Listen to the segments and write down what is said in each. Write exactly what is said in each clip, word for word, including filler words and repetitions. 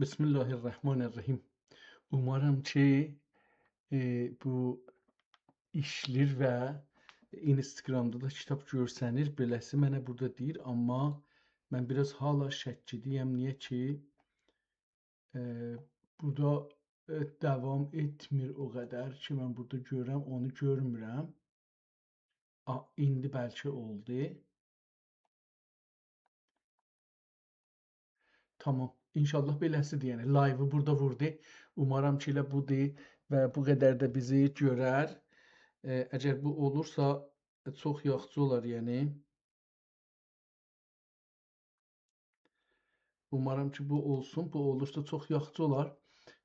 بسم الله الرحمن الرحیم. اومارام کی، ائ، بو ایشلیر و اینستاگرامدا دا کیتاب گؤرسنیر. بئله‌سی منه بورادا دئییر، آمما من بیر آز حالا شک‌کی‌ده‌یم. نییه کی، ائ، بورادا، ائ، داوام ائتمیر او قدر کی، من بورادا گؤرورم، اونو گؤرمورم. آ، ایندی بلکه اولدو. تامام. انشاءالله بئله‌سی‌دیر، یعنی لایوی بورادا ووردو. اومارام کی، ائله بودور و بو قدر ده بیزی گؤرر. ائ، اگر بو اولورسا، چوخ یاخشی اولار، یعنی. اومارام کی، بو اولسون. بو اولورسا چوخ یاخشی اولار.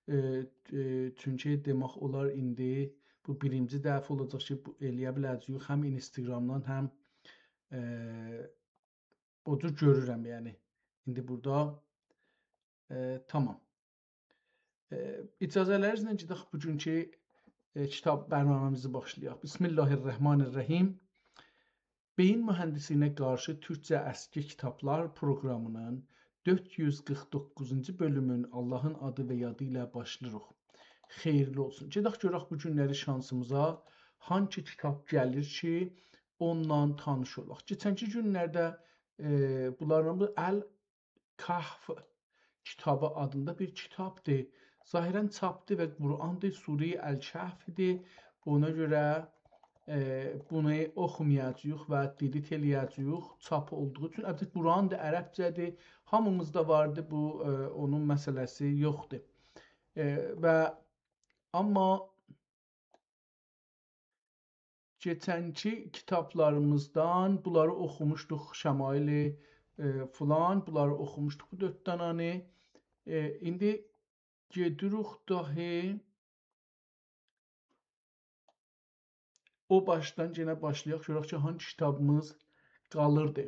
ائ، ائ، چونکی دئمک اولار ایندی بو بیرینجی دفعه اولاجاق کی، بو ائلیه بیله‌جه‌ییک هم اینستاگرامدان، هم، ائ، او جور گؤرورم، یعنی. ایندی بورادا، ائ، تامام. ائ، اجازه‌لرینیزله گئدک بوگونکو، ائ، کیتاب برنامه‌میزی باشلایاق. بسم الله الرحمن الرحیم. Beyin mühendisliğine karşı Türkçe eski kitaplar programının dört yüz kırk dokuzuncu bölümün Allah'ın adı ve yadıyla başlıyoruz. خئییرلی اولسون. گئدک گؤرک بو گونلری شانسیمیزا هانسی کیتاب گلیر کی، اونونلا تانیش اولاق. کئچنکی گونلرده، ائ، بونلارین بو ال کهف کیتابی آدیندا بیر کیتابدیر. ظاهراً چاپدیر و قرآندیر، سوره‌ی الکهفدیر. اونا گؤره، ائ، بونو اوخومایاجاغیق و دیلیت ائلیه‌جه‌ییک، چاپ اولدوغو اوچون. البته، قرآندیر، عربجه‌دیر. هامیمیزدا واردیر بو، ائ، اونون مسئله‌سی یوخدور. ائ، و آمما کئچنکی کیتابلاریمیزدان بونلاری اوخوموشدوق، شمایل، ائ، فلان، بونلاری اوخوموشدوق، بو دؤرد دانانی. ائ، ایندی گئدیریک داهی او باشدان یئنه باشلایاق، گؤرک کی، هانسی کیتابیمیز قالیردی.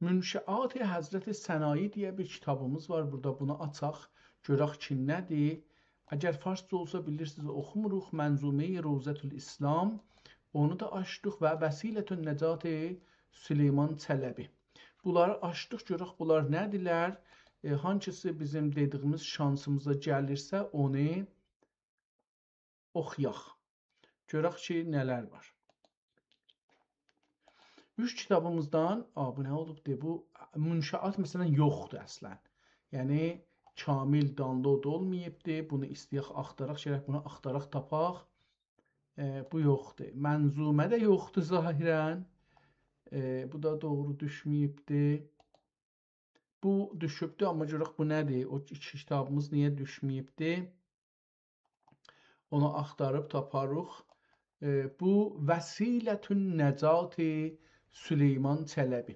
منشآت حضرت سنایی دئیه بیر کیتابیمیز وار بورادا، بونو آچاق، گؤرک کی، نه‌دیر؟ اگر فارسجا اولسا، بیلیرسینیز، اوخوموروق. منظومه‌ی روضة الاسلام، اونو دا آچدیق و وسیلة النجات سلیمان چلبی. بونلاری آچدیق، گؤرک بونلار نه‌دیرلر؟ ائ، هانسیسی بیزیم دئدیگیمیز شانسیمیزا گلیرسه، اونو اوخویاق. گؤرک کی، نه‌لر وار. اوچ کیتابیمیزدان، آ، بو نه اولوب دئ، بو منشآت، مثلاً، یوخدور اصلاً. یعنی، کامل دانلود اولماییبدی. بونو ایسته‌یک آختاراق، گرک بونو آختاراق تاپاق. ائ، بو یوخدور. منظومه ده یوخدور ظاهراً. ائ، بو دا دوغرو دوشمه‌ییبدی. بو دوشوبدو، آمما گؤرک بو نه‌دیر؟ او ایکی کیتابیمیز نییه دوشمه‌ییبدی؟ اونو آختاریب تاپاریق. ائ، بو وسیلة النجات سلیمان چلبی.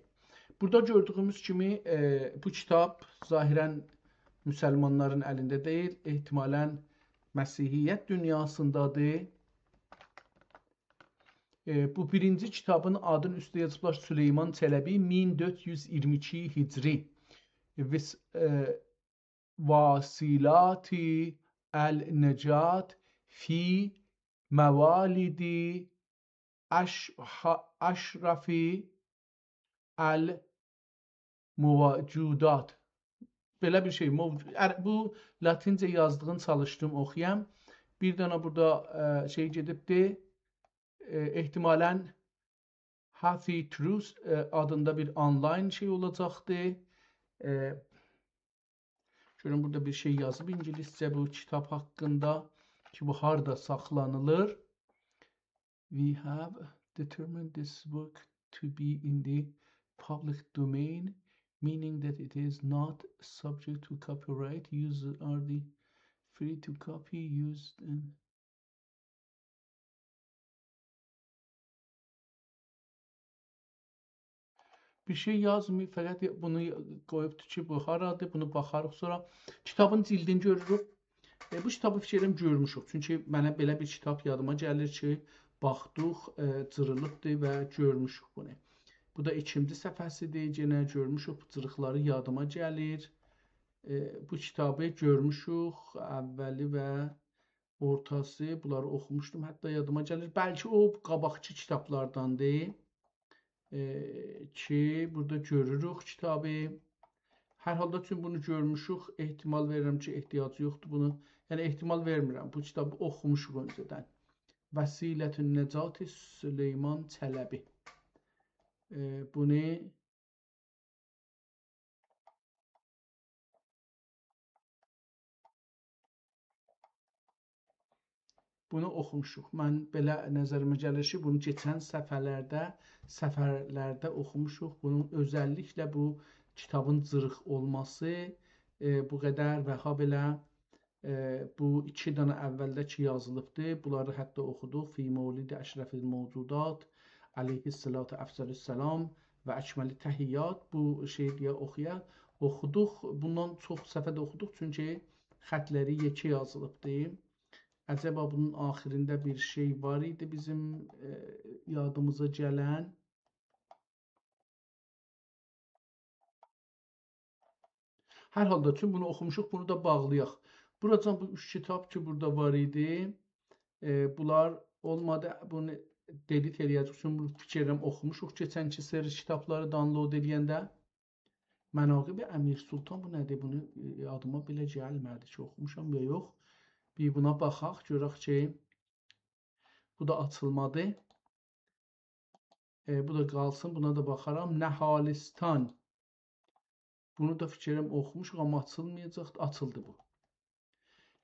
بورادا گؤردویوموز کیمی، ائ، بو کیتاب ظاهراً مسلمانلارین الینده دئییل، احتمالاً مسیحیت دونیاسیندادیر. ائ، بو بیرینجی کیتابین آدینی اوسته یازیبلار سلیمان چلبی، مین دؤرد یوز اییرمی ایکی هجری. وس-، ائ، وسیلة النجات فی موالید اش-، ها-، اشرف الموجودات. بئله بیر شئی، موج-، ار-، بو لاتینجه یازدیغینی چالیشدیم اوخویام. بیر دنه بورادا، ائ، شئی گئدیبدی. ائ، احتمالاً Happy Truth، ائ، آدیندا بیر آنلاین شئی اولاجاقدی. ائ، گؤرون، بورادا بیر شئی یازیب اینگیلیسجه بو کیتاب حاقیندا کی، بو هاردا ساخلانیلیر. We have determined this work to be in the public domain, meaning that it is not subject to copyright. Users are the free to copy, use and بیر شئی یازماییب، فقط بونو قویوبدور کی، بو هارادیر، بونو باخاریق سونرا. کیتابین جیلدینی گؤروروک. ائ، بو کیتابی فیکیر ائدیرم گؤرموشوک. چونکی منه بئله بیر کیتاب یادیما گلیر کی، باخدیق، ائ، جیریلیبدیر و گؤرموشوک بونو. بو دا ایکینجی صفحه‌سیدیر، یئنه گؤرموشوک، بو جیریقلاری یادیما گلیر. ائ، بو کیتابی گؤرموشوک، اولی و اورتاسی، بونلاری اوخوموشدوم، حتی یادیما گلیر. بلکه او قاباقکی کیتابلارداندیر. ائ، کی، بورادا گؤروروک کیتابی. هر حالدا چون بونو گؤرموشوک، احتمال وئریرم کی، احتیاجی یوخدور بونو. یعنی، احتمال وئرمیرم. بو کیتابی اوخوموشوق اؤنجه‌دن. وسیلة النجات سلیمان چلبی. ائ، بونو بونو اوخوموشوق. من بئله نظریمه گلیر کی، بونو کئچن صفحه‌لرده، صفحه‌لرده اوخوموشوق. بونون اؤزللیکله بو کیتابین جیریق اولماسی، ائ، بو قدر و هابئله، ائ، بو ایکی دنه اولده کی یازیلیبدی. بونلاری حتی اوخودوق. فی مولد اشرف الموجودات، علیه الصلاة و افضل السلام و اکمل تحیات. بو شئی دئیه اوخویا، اوخودوق. بوندان چوخ صفحه ده اوخودوق، چونکی خطلری یئکه یازیلیبدی. عجبا بونون آخیرینده بیر شئی وار ایدی بیزیم، ائ، یادیمیزا گلن؟ هر حالدا چون بونو اوخوموشوق، بونو دا باغلایاق. بوراجان بو اوچ کیتاب کی، بورادا وار ایدی، ائ، بونلار اولمادی. بونو دلیت ائله‌یه‌جک، چون بو فیکر ائدیرم اوخوموشوق کئچنکی سری کیتابلاری دانلود ائله‌ینده. مناقب امیر سلطان، بو نه‌دیر؟ بونو، ائ، یادیما بئله گلمه‌دی کی، اوخوموشام یا یوخ. بیر بونا باخاق، گؤرک کی، بو دا آچیلمادی. ائ، بو دا قالسین، بونا دا باخارام. نهالیستان. بونو دا فیکر ائدیرم اوخوموشوق، آمما آچیلمایاجاقدی، آچیلدی بو.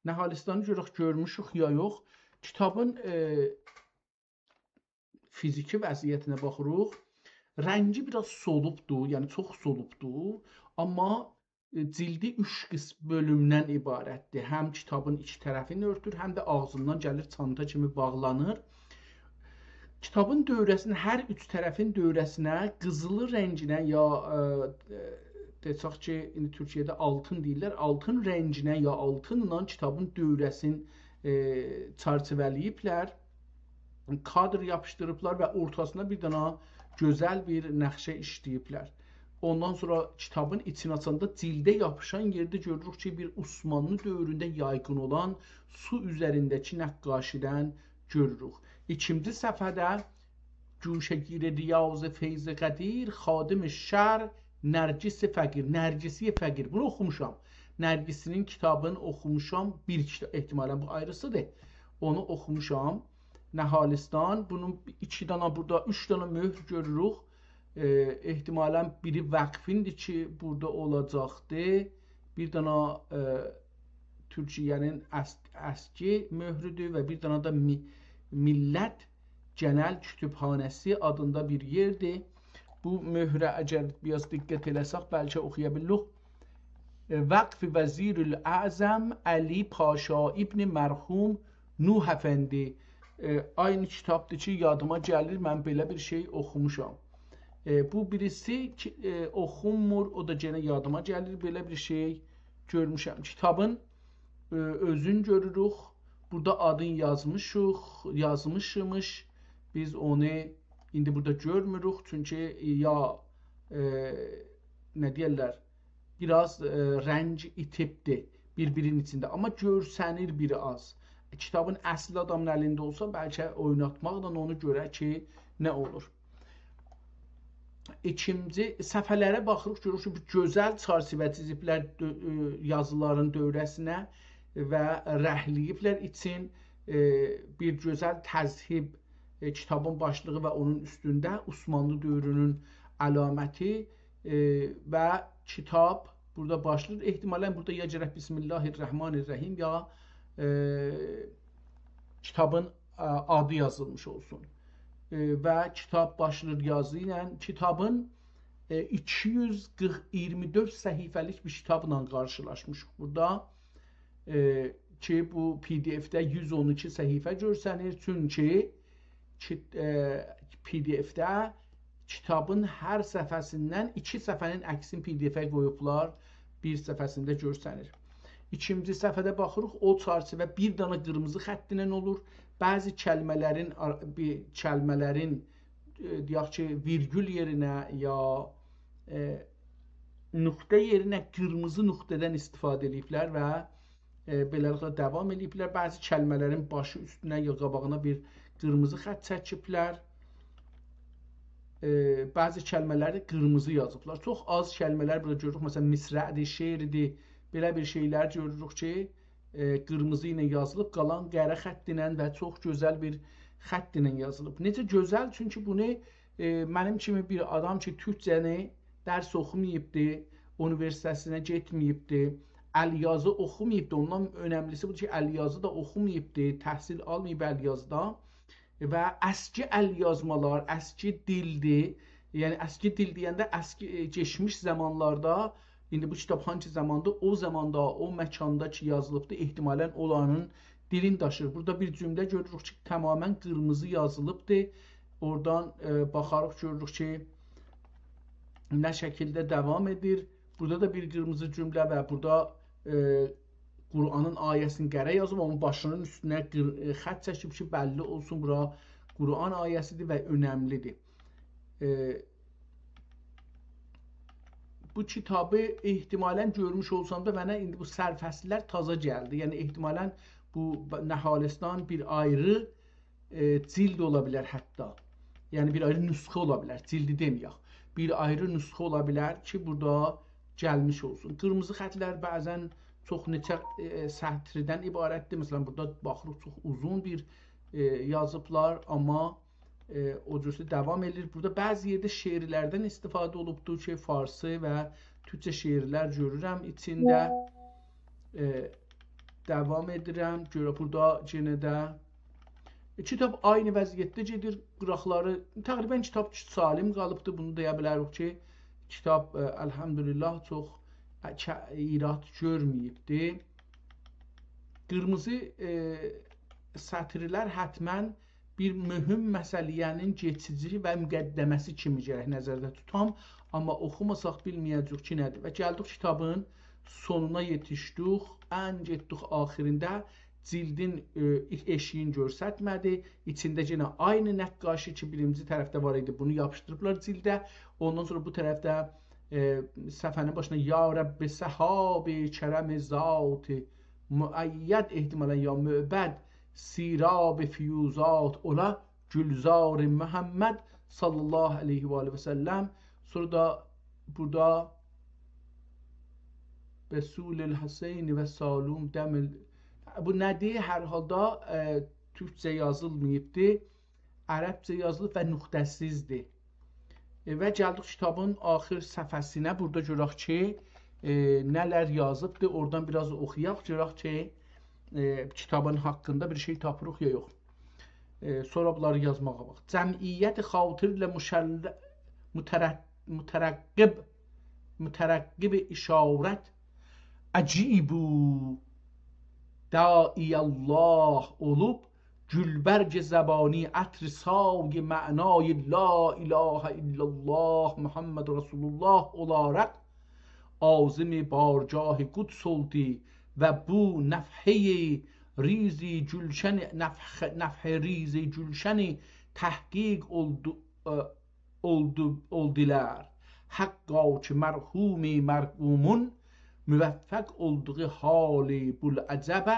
نهالیستانی گؤرک، گؤرموشوک یا یوخ. کیتابین، ائ، فیزیکی وضعیتینه باخیریق. رنگی بیر آز سولوبدور، یعنی چوخ سولوبدور. آمما، ائ، جیلدی اوچ قیس-، بؤلومدن عبارتدیر. هم کیتابین ایکی طرفینی اؤرتور، هم ده آغزیندان گلیر چانتا کیمی باغلانیر. کیتابین دؤوره‌سینه، هر اوچ طرفین دؤوره‌سینه قیزیلی رنگینه یا، ائ، ائ، دئسک کی، ایندی تورکیه‌ده آلتین دئییرلر، آلتین رنگینه یا آلتینلا کیتابین دؤوره‌سین، ائ، چرچیوه‌له‌ییبلر، کادر یاپیشدیریبلار و اورتاسینا بیر دنه گؤزل بیر نقشه ایشله‌ییبلر. اوندان سونرا کیتابین ایچینی آچاندا جیلده یاپیشان یئرده گؤروروک کی، بیر عثمانلی دؤورونده یایغین اولان سو اوزرینده‌کی نقاشی‌دن گؤروروک. ایکینجی صفحه‌ده گوشه‌گیر ریاض فیض قدیر، خادم شرع، نرگس فقیر. نرگسی فقیر. بونو اوخوموشام. نرگسی‌نین کیتابینی اوخوموشام. بیر کیتا-، احتمالاً بو آیریسی‌دیر. اونو اوخوموشام. نهالیستان. بونون ایکی دانا بورادا، اوچ دانا مؤهر گؤروروک. ائ، احتمالاً بیری وقفیندیر کی، بورادا اولاجاقدی. بیر دانا، ائ، تورکیه‌نین اس-، اسکی مؤهرودور و بیر دانا دا می-، میللت گئنل کوتوبخانه‌سی آدیندا بیر یئردیر. بو مؤهره اگر بیر آز دقت ائله‌سک، بلکه اوخویا بیلیریک. ائ، وقف وزیرالاعظم علی پاشا ابن مرحوم نوح افندی. ائ، عینی کیتابدیر کی، یادیما گلیر، من بئله بیر شئی اوخوموشام. ائ، بو بیریسی کی، ائ، اوخونمور، او دا گئنه یادیما گلیر، بئله بیر شئی گؤرموشم. کیتابین، ائ، اؤزون گؤروروک. بورادا آدین یازمیشیق، یازمیشمیش. بیز اونو ایندی بورادا گؤرموروک، چونکی یا، ائ، نه دئیرلر، بیر آز، ائ، رنگ ایتیبدی بیر-بیرینین ایچینده. آمما گؤرسنیر بیر آز. کیتابین اصلی آدامین الینده اولسا، بلکه اویناتماقلا اونو گؤرر کی، نه اولور. ایکینجی صفحه‌لره باخیریق، گؤروروک کی، بیر گؤزل چرچیوه چیزیبلر، دؤ-، ائ، یازیلارین دؤوره‌سینه و رنگله‌ییبلر ایچین، ائ، بیر گؤزل تذهیب، ائ، کیتابین باشلیغی و اونون اوستونده عثمانلی دؤورونون علامتی، ائ، و کیتاب بورادا باشلاییر. احتمالاً بورادا یا گرک بسم الله الرحمن الرحیم یا، ائ، کیتابین، ائ، آدی یازیلمیش اولسون. ائ، و کیتاب باشلاییر یازی ایله. کیتابین، ائ، ایکی یوز قیرخ، ایگیرمی دؤرد صفحه‌لیک بیر کیتابلا قارشیلاشمیشیق بورادا. ائ، کی، بو پی دی اف‌ده یوز اون ایکی صفحه گؤرسنیر. چونکی کی-، ائ، پی دی اف‌ده کیتابین هر صفحه‌سیندن ایکی صفحه‌نین عکسینی پی دی اف‌ه قویوبلار، بیر صفحه‌سینده گؤرسنیر. ایکینجی صفحه‌ده باخیریق، او چرچیوه بیر دانا قیرمیزی خط ایله اولور. بعضی کلمه‌لرین آر-، بیر کلمه‌لرین، ائ، دئیک کی، ویرگول یئرینه یا، ائ، نقطه یئرینه قیرمیزی نقطه‌دن استفاده ائله‌ییبلر و ائ، بئله‌لیکله داوام ائله‌ییبلر. بعضی کلمه‌لرین باشی اوستونه یا قاباغینا بیر قیرمیزی خط چکیبلر. ائ، بعضی کلمه‌لری قیرمیزی یازیبلار. چوخ آز کلمه‌لر بورادا گؤروروک. مثلا، مصرع‌دیر، شعردیر، بئله بیر شئیلر گؤروروک کی، ائ، قیرمیزی ایله یازیلیب، قالان قره خط ایله و چوخ گؤزل بیر خط ایله یازیلیب. نئجه گؤزل؟ چونکی بونو، ائ، منیم کیمی بیر آدام کی، تورکجه‌نی درس اوخوماییبدی، اونیوئرسیته‌سینه گئتمه‌ییبدی، الیازی اوخوماییبدی. اوندان اؤنملیسی بودور کی، الیازی دا اوخوماییبدی، تحصیل آلماییب الیازیدا. و اسکی ال‌یازمالار، اسکی دیلدیر. یعنی اسکی دیل دئینده اسکی، ائ، کئچمیش زامانلاردا، ایندی بو کیتاب هانسی زاماندیر، او زاماندا، او مکاندا کی یازیلیبدیر، احتمالاً اولارین دیلینی داشیییر. بورادا بیر جمله گؤروروک کی، تماماً قیرمیزی یازیلیبدیر. اورادان، ائ، باخاریق، گؤروروک کی، نه شکیلده داوام ائدیر. بورادا دا بیر قیرمیزی جمله و بورادا، ائ، قرآنین آیه‌سینی قره یازیب، اونون باشینین اوستونه قیر-، ائ، خط چکیب کی، بللی اولسون، بورا قرآن آیه‌سیدیر و اؤنملیدیر. ائ، بو کیتابی احتمالاً گؤرموش اولسام دا، منه ایندی بو سرفصل‌لر تازا گلدی. یعنی احتمالاً بو ب-، نهالستان بیر آیری، ائ، جلد اولا بیلر حتی. یعنی بیر آیری نسخه اولا بیلر، جلدی دئمه‌یک. بیر آیری نسخه اولا بیلر کی، بورادا گلمیش اولسون. قیرمیزی خط‌لر بعضاً چوخ نئچه، ائ، سطردن عبارتدیر. مثلا، بورادا باخیریق، چوخ اوزون بیر، ائ، یازیبلار، آمما، ائ، او جورسه داوام ائدیر. بورادا بعضی یئرده شعرلردن استفاده اولوبدور کی، فارسی و تورکجه شعرلر گؤرورم ایچینده. ائ، داوام ائدیرم. گؤره بورادا یئنه ده، ائ، کیتاب عینی وضعیتده گئدیر، قیراقلاری، تقریباً کیتاب سالم قالیبدی. بونو دئیه بیلریک کی، کیتاب، ائ، الحمدلله چوخ، ائ، ک-، ایراد گؤرمه‌ییبدی. قیرمیزی، ائ، سطرلر حتماً بیر مهم مسئله‌نین کئچیجی و مقدمه‌سی کیمی گرک نظرده توتام، آمما اوخوماساق بیلمه‌یه‌جه‌ییک کی، نه‌دیر. و گلدیک کیتابین سونونا یئتیشدیک، ان گئتدیک آخیرینده جلدین، ائ، ائشیگین گؤرستمه‌دی. ایچینده یئنه عینی نقاشی کی، بیرینجی طرفده وار ایدی، بونو یاپیشدیریبلار جلده. اوندان سونرا بو طرفده، ائ، صفحه‌نین باشیندا «یا رب سحاب کرم ذات مؤید»، احتمالاً یا معبد، «سیراب فیوضات اولا گلزار محمد صلی الله علیه و آله و سلم». سونرا دا بورادا «به سول الحسین و سالوم دم ال-»، بو نه‌دیر؟ هر حالدا، ائ، تورکجه یازیلماییبدی، عربجه یازیلیب و نقطه‌سیزدیر. ائ، و گلدیک کیتابین آخیر صفحه‌سینه. بورادا گؤرک کی، ائ، نه‌لر یازیبدی. اورادان بیر آز اوخویاق، گؤرک کی، ائ، کیتابین حاقیندا بیر شئی تاپیریق یا یوخ. ائ، سونرا بونلاری یازماغا باخ. «جمعیت خاطر لمشل-، متر-، مترقب، مترقب اشارت عجیب و داعی الله اولوب، گلبرگ زبانی عطر سای معنای لا اله الا الله محمد رسول الله اولاراق عازم بارگاه قدس اولدو و بو نفحه‌ی ریز گلشن، نفح-، نفحه‌ی ریز گلشن تحقیق اولدو، ائ، اولدو، اولدولار. حقا کی، مرحوم مرحومون موفق اولدوغو حال بوالعجبه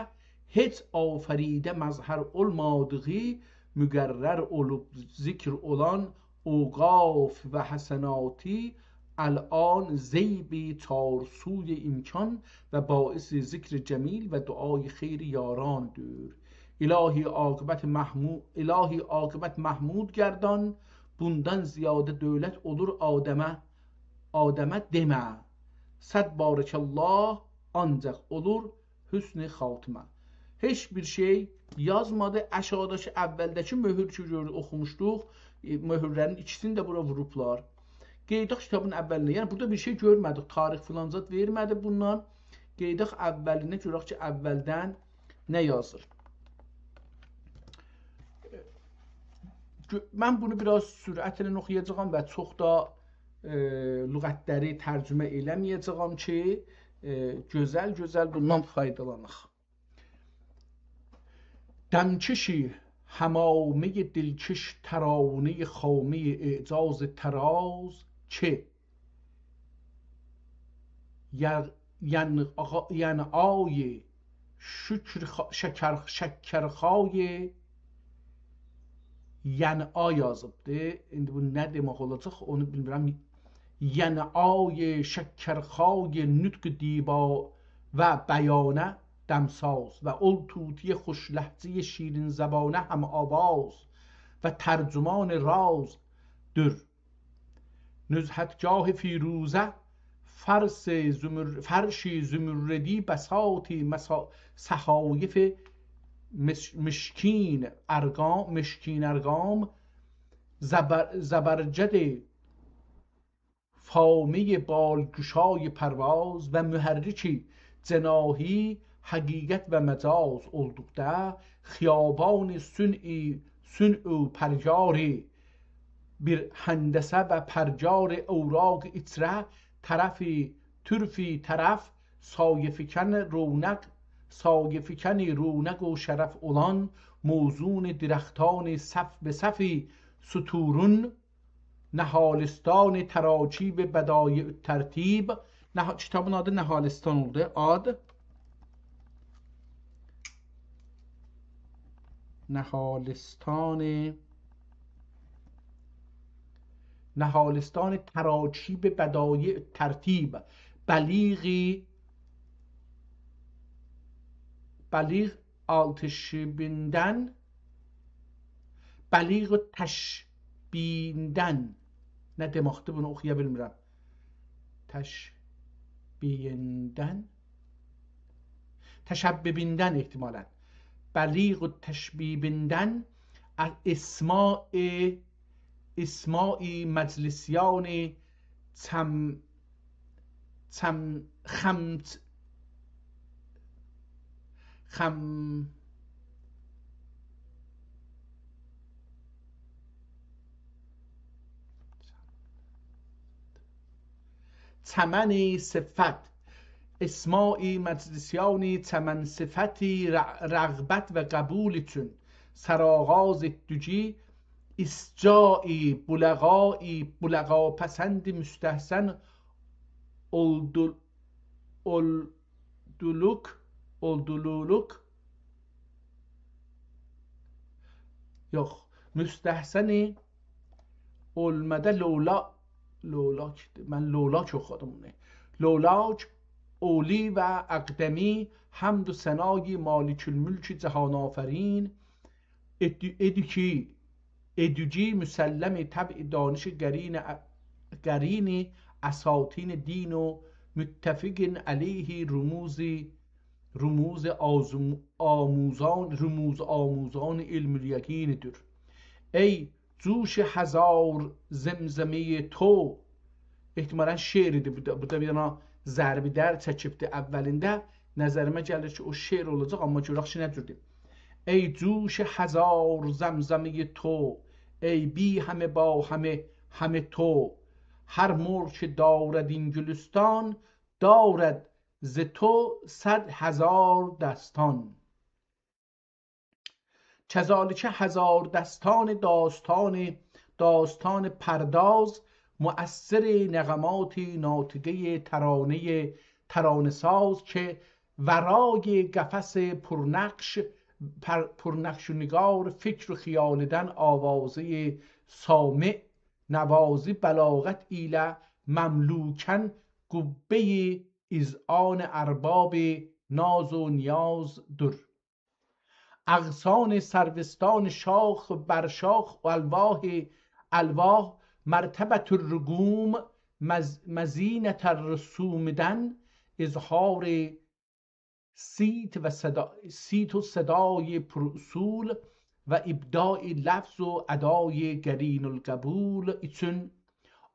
هئچ آفریده مظهر اولمادیغی مقرر اولوب ذکر اولان اوقاف و حسناتی الان زیب چارسوی امکان و باعث ذکر جمیل و دعای خیر یاراندیر. الهی عاقبت محمو-، الهی عاقبت محمود گردان، بوندان زیاده دولت اولور آدمه، آدمه دئمه. صد بارک الله آنجاق اولور حسن خاتمه. هئچ بیر شئی یازمادی. آشاغیداکی، اولده‌کی مؤهور کی، گؤر-، اوخوموشدوق، ائ، مؤهورلرین ایکیسینی ده بورا ووروبلار. قئییداق کیتابین اولینه. یعنی، بورادا بیر شئی گؤرمه‌دیک. تاریخ فلان زاد وئرمه‌دی بوندان. قئییداق اولینه، گؤرک کی، اولدن نه یازیر. گؤ-، من بونو بیر آز سرعتله اوخویاجاغام و چوخ دا، ائ، لغت‌لری ترجمه ائله‌مه‌یه‌جه‌یم کی، ائ، گؤزل-گؤزل بوندان فایدالاناق. دمکشی حمامه‌ی دلکش، ترانه‌ی خامه‌ی اعجاز طراز که، یر-، ینعا-، ینعای شکر خا-، شکر-، شکرخای یعنی آ یازیبدی. ایندی بو نه دئمک اولاجاق، اونو بیلمیرم. یعنی آی شکرخای نطق دیبا و بیانه دمساز و اول طوطی خوش لهجهٔ شیرین زبانه هم آواز و ترجمان راز دور. نزهتگاه فیروزه، فرس زمر-، فرش زمردی، بساط مسا-، صحایف مش-، مشکین ارقام، مشکین ارقام، زبر-، زبرجد فامهٔ بالگشای پرواز و محرک جناحی حقیقت و مجاز اولدوقدا، خیابان صنعی، صنع و پریاری بیر هندسه و پریار اوراق ایچره، طرفی، طرفی طرف، سایه‌فکن رونق، سایه‌فکن رونق و شرف اولان موزون درختان صف به صفی سطورون، نهالستان تراکیب بدایع ترتیب. نه-، کیتابین آدی نهالستان اولدو. آد نهالستان، نهالستان تراکیب بدایع ترتیب. بلیغی، بلیغ آلتیشیبیندن، بلیغ تشبیهیندن. نه دئمکدیر، بونو اوخویا بیلمیرم. تشبیهیندن. تشبیهیندن احتمالاً. بلیغ تشبیهیندن، اسماع، اسماع مجلسیان چم-، چم-، خمت-، خم-، چمن صفت، اسماع مجلسیان چمن صفتی ر-، رغبت و قبول اوچون سرآغاز ائتدیگی اسجاعی، بلغاعی، بلغاپسند مستحسن اولدو-، اولدولوک، اولدولولوک، یوخ، مستحسن اولمادا لولا-، لولاک، من لولاک اوخودوم بونو. لولاک، اولی و اقدمی، حمد و ثنای مالک الملک جهان آفرین، ائدو-، ائدوکی، ائدوگی مسلم طبع دانش قرین ا-، قرین اساطین دین و متفق علیه رموز، رموز آزم-، آموزان، رموز آموزان علم الیقین دور. ای جوش هزار زمزمهٔ تو، احتمالاً شعر ایدی. بورادا، بورادا بیر دنه ضرب در چکیبدی اولینده. نظریمه گلیر کی، او شعر اولاجاق، آمما گؤرک کی، نه جوردور. ای جوش هزار زمزمهٔ تو، ای بی همه با همه، همه تو، هر مرغ که دارد این گلستان، دارد ز تو صد هزار دستان. کذالک هزار دستان داستان، داستان پرداز، مؤثر نغمات ناطقهٔ ترانهٔ ترانه‌ساز که ورای قفس پرنقش، پر-، پرنقش و نگار فکر و خیالدن آوازهٔ سامع نوازی بلاغت ایله مملوکن قبهٔ اذعان ارباب ناز و نیاز دور. اغصان سروستان شاخ بر شاخ الواح، الواح مرتبة الرقوم مز-، مزینة الرسومدن اظهار صیت و صدا، صیت و صدای پراصول و ابداع لفظ و ادای قرین القبول ایچون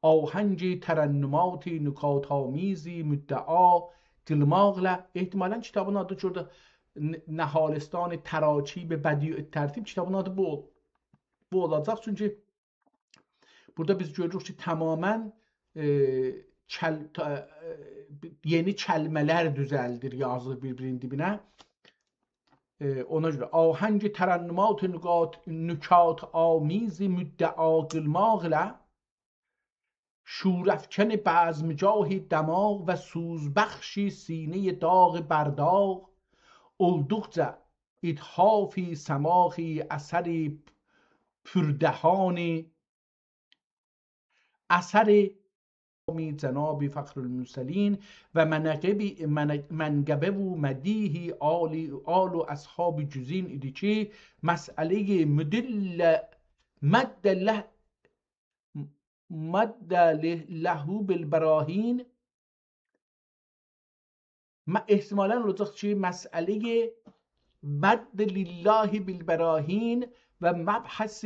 آهنگ ترنمات نکات‌آمیز مدعا قیلماقلا، احتمالاً کیتابین آدی کی، اورادا ن-، نهالستان تراکیب بدیع ترتیب، کیتابین آدی بو اول-، بو اولاجاق. چونکی بورادا بیز گؤروروک کی، تماماً، ائ، کل-، تا-، ائ، یئنی کلمه‌لر دوزلدیر، یازیر بیر-بیرینین دیبینه. ائ، اونا گؤره آهنگ ترنمات نکات، نکات‌آمیز مدعا قیلماقلا شورافکن بزمگاه دماغ و سوزبخش سینهٔ داغ برداغ اولدوقجا اتحافی سماخی اثری پردهان اثر جناب فخرالمرسلین و منقب، من-، منقبه و مدیح آل، آل و اصحاب جزین ایدی کی، مسئلهٔ مدل، مد له، مد له، له بالبراهین، م-، احتمالاً اولاجاق کی، مسئلهٔ مد لله بالبراهین و مبحث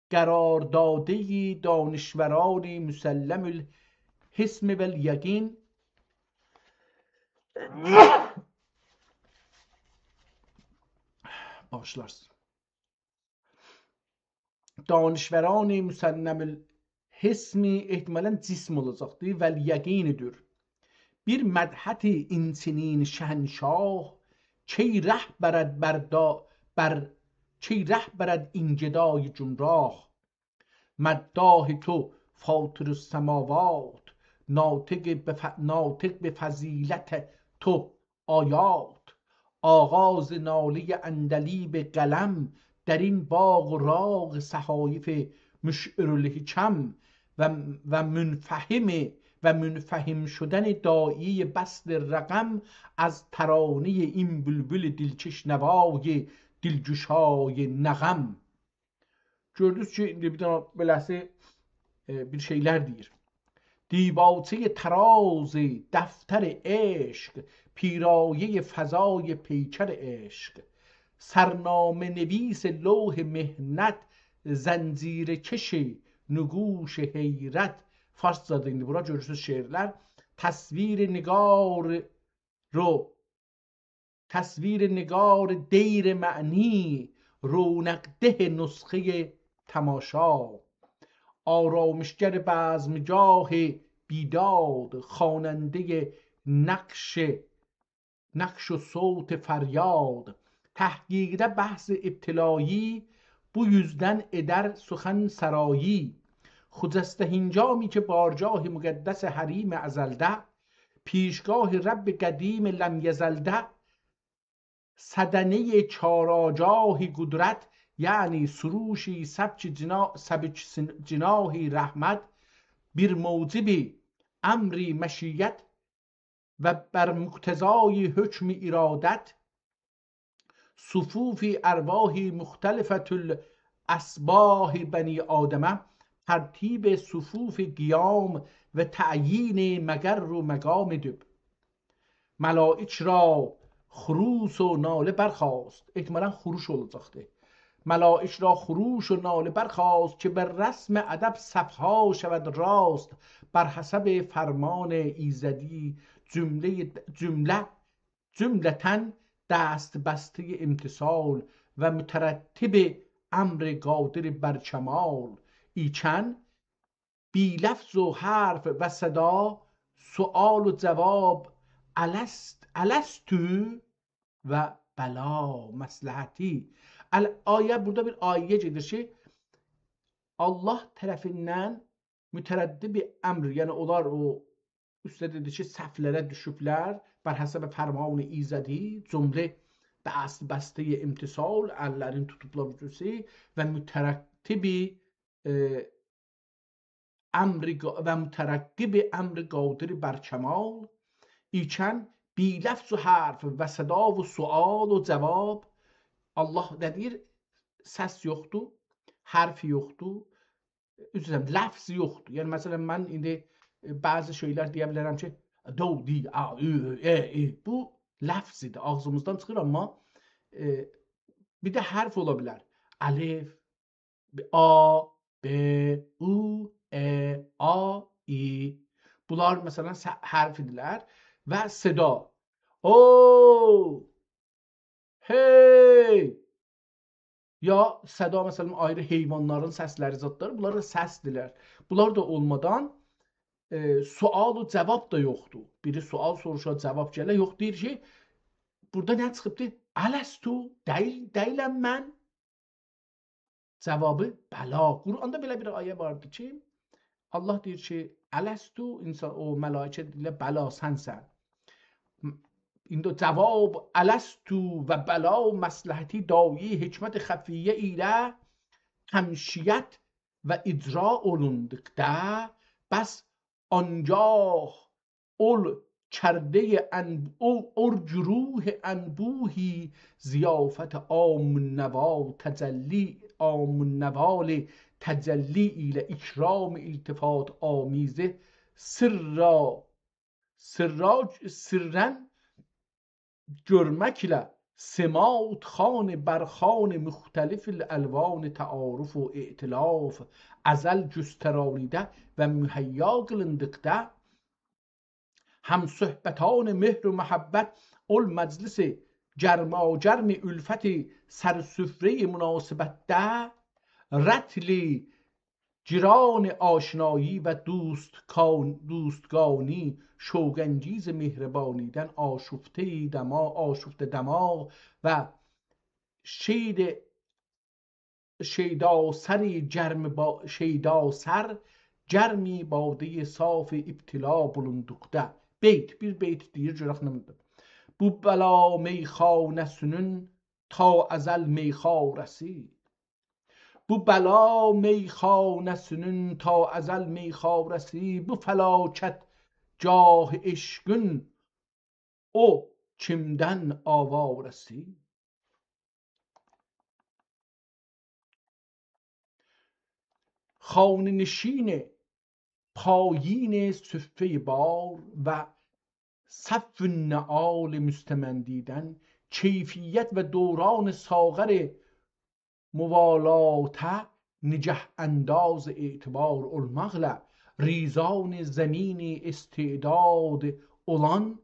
قرار دادهٔ دانشوران مسلم الحسم و الیقین. باغیشلارسینیز. دانشوران مسلم الحسم احتمالاً جسم اولاجاقدی، و الیقین‌دیر. بیر مدحت این چنین شهنشاه، کی ره برد بر دا-، بر، کی ره برد این گدای گمراه. مداح تو فاطر السماوات، ناطق به ف-، ناطق به فضیلت تو آیات. آغاز نالهٔ عندلیب قلم، در این باغ و راغ صحایف مشعرالحکم و، و منفهم، و منفهم شدن داعی بسط رقم از ترانهٔ این بلبل دلکش نوای دلگشای نغم. گؤردونوز کی، ایندی بیر دنه بئله‌سی، ائ، بیر شئیلر دئییر. دیباچهٔ طراز دفتر عشق، پیرایهٔ فضای پیکر عشق، سرنامه‌نویس لوح محنت، زنجیره‌کش نقوش حیرت. فارسجادیر ایندی بورا، گؤرورسونوز شعرلر. تصویر نگار رو تصویر نگار دیر معنی، رونق‌ده نسخهٔ تماشا. آرامشگر بزمگاه بیداد، خوانندهٔ نقش، نقش و صوت فریاد. تحقیقده بحث ابتلایی، بو یوزدن ائدر سخن سرایی. خجسته هنگامی که بارگاه مقدس حریم ازلده، پیشگاه رب قدیم لم یزلده، صدنهٔ چاراگاه قدرت، یعنی سروشی سبک جنا-، سبک سن-، جناح رحمت، بر موجب امر مشیت و بر مقتضای حکم ارادت، صفوف ارواح مختلفة الاشباح بنی آدمه، ترتیب صفوف قیام و تعیین مقر و مقام دب. ملائک را خروس و ناله برخاست. احتمالاً خروش اولاجاقدی. ملائک را خروش و ناله برخاست که به رسم ادب صف‌ها شود راست. بر حسب فرمان ایزدی جملهٔ، جمله، جملةً دست بستهٔ امتثال و مترتب امر قادر بر کمال. ایچن بی لفظ و حرف و صدا، سؤال و جواب، الست، الست و بلی مصلحتی. ال-، آیه، بورادا بیر آیه‌یه گئدیر کی، الله طرفیندن مترتب امر، یعنی اونلار او اوسته دئدی کی، صفلره دوشوبلر، بر حسب فرمان ایزدی، جمله دست بستهٔ امتثال، اللرین توتوبلار اوزوسی و مترتب، ائ، امر قا-، و مترقب امر قادر بر کمال ایکن، بی لفظ و حرف و صدا و سؤال و جواب، الله نه دئییر؟ سس یوخدور، حرف یوخدور، عذر ایسته‌ییرم، لفظ یوخدور. یعنی، مثلا، من ایندی، ائ، بعضی شئیلر دئیه بیلرم کی، دو، دی، آ، او، او، ائ، ای. بو لفظ ایدی، آغزیمیزدان چیخیر، آمما، ائ، بیر ده حرف اولا بیلر. الف، ب، آ، ب، او، ائ، آ، ای. بونلار، مثلا، س-، حرف ایدیلر. و صدا. او! هئی! یا صدا، مثلا، آیری حیوانلارین سسلری، زادلار، بونلار دا سسدیرلر. بونلار دا اولمادان، ائ، سؤال و جواب دا یوخدور. بیری سؤال سوروشا، جواب گله، یوخ، دئییر کی، بورادا نه چیخیبدی؟ الستو، دئییل، دئییلم من؟ جوابی، بلی. قرآندا بئله بیر آیه واردی کی، الله دئییر کی، الستو، انسان، او ملائکه دئییرلر، بلی، سنسن. م-، ایندی او جواب، الستو و بلی مصلحتی داعی حکمت خفیه ایله تمشیت و اجرا اولوندوقدا، بس آنگاه اول کردهٔ ان-، او-، اور گروه انبوهی ضیافت عام النوا تجلی، عام النوال تجلی ایله اکرام التفات آمیزه سرا، سرا، سرا گؤرمکله سمات خوان بر خوان مختلف الالوان تعارف و ائتلاف ازل گسترانیده و مهیا قیلیندیقدا، هم‌صحبتان مهر و محبت اول مجلس گرماگرم الفت سر سفرهٔ مناسبتده، رطل گران آشنایی و دوستکان-، دوستگانی، شوق‌انگیز مهربانیدن آشفته دما-، آشفته دماغ و شید شیدا سری گرم با-، شیدا سر گرمی بادهٔ صاف ابتلا بولوندوقدا. بیت، بیر بیت دئییر، گؤرک نه بودور. بو بلا میخانه‌سینین تا ازل میخواره‌سی. بو بلا میخانه‌سینین تا ازل میخواره‌سی، بو فلاکتگاه عشقین او کیمدن آواره‌سی؟ خانه‌نشین پایین صفهٔ بار و صف النعال مستمندیدن کیفیت و دوران ساغر موالاته نگه‌انداز اعتبار اولماقلا، ریزان زمین استعداد اولان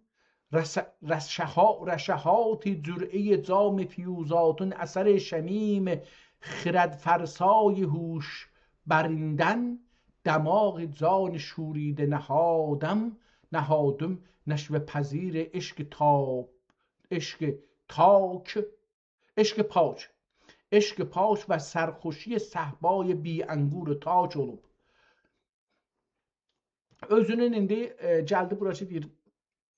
رس-، رشحا-، رشحات جرعهٔ جام فیوضاتین اثر شمیم خردفرسای هوش بریندن، دماغ جان شوریده نهادم، نهادم نشوه‌پذیر عشق تاب، عشق تاک، عشق پاک، عشق پاک و سرخوشی صهبای بی انگور و تاک اولوب. اؤزونون ایندی، ائ، گلدی بورا کی، دئییر،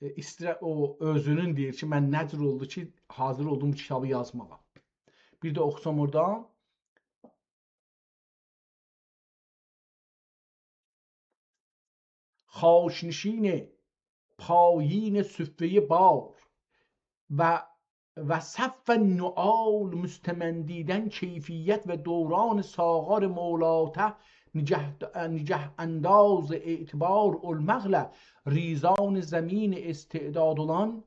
ائ، ایستیره-، او اؤزونون دئییر کی، من نه جور اولدو کی، حاضر اولدوم بو کیتابی یازماغا. بیر ده اوخوسام اورادا. خانه‌نشین پایین صفهٔ بار و، و صف النعال مستمندیدن کیفیت و دوران ساغر مولاته نگه-، نگه‌انداز اعتبار اولماقلا، ریزان زمین استعداد اولان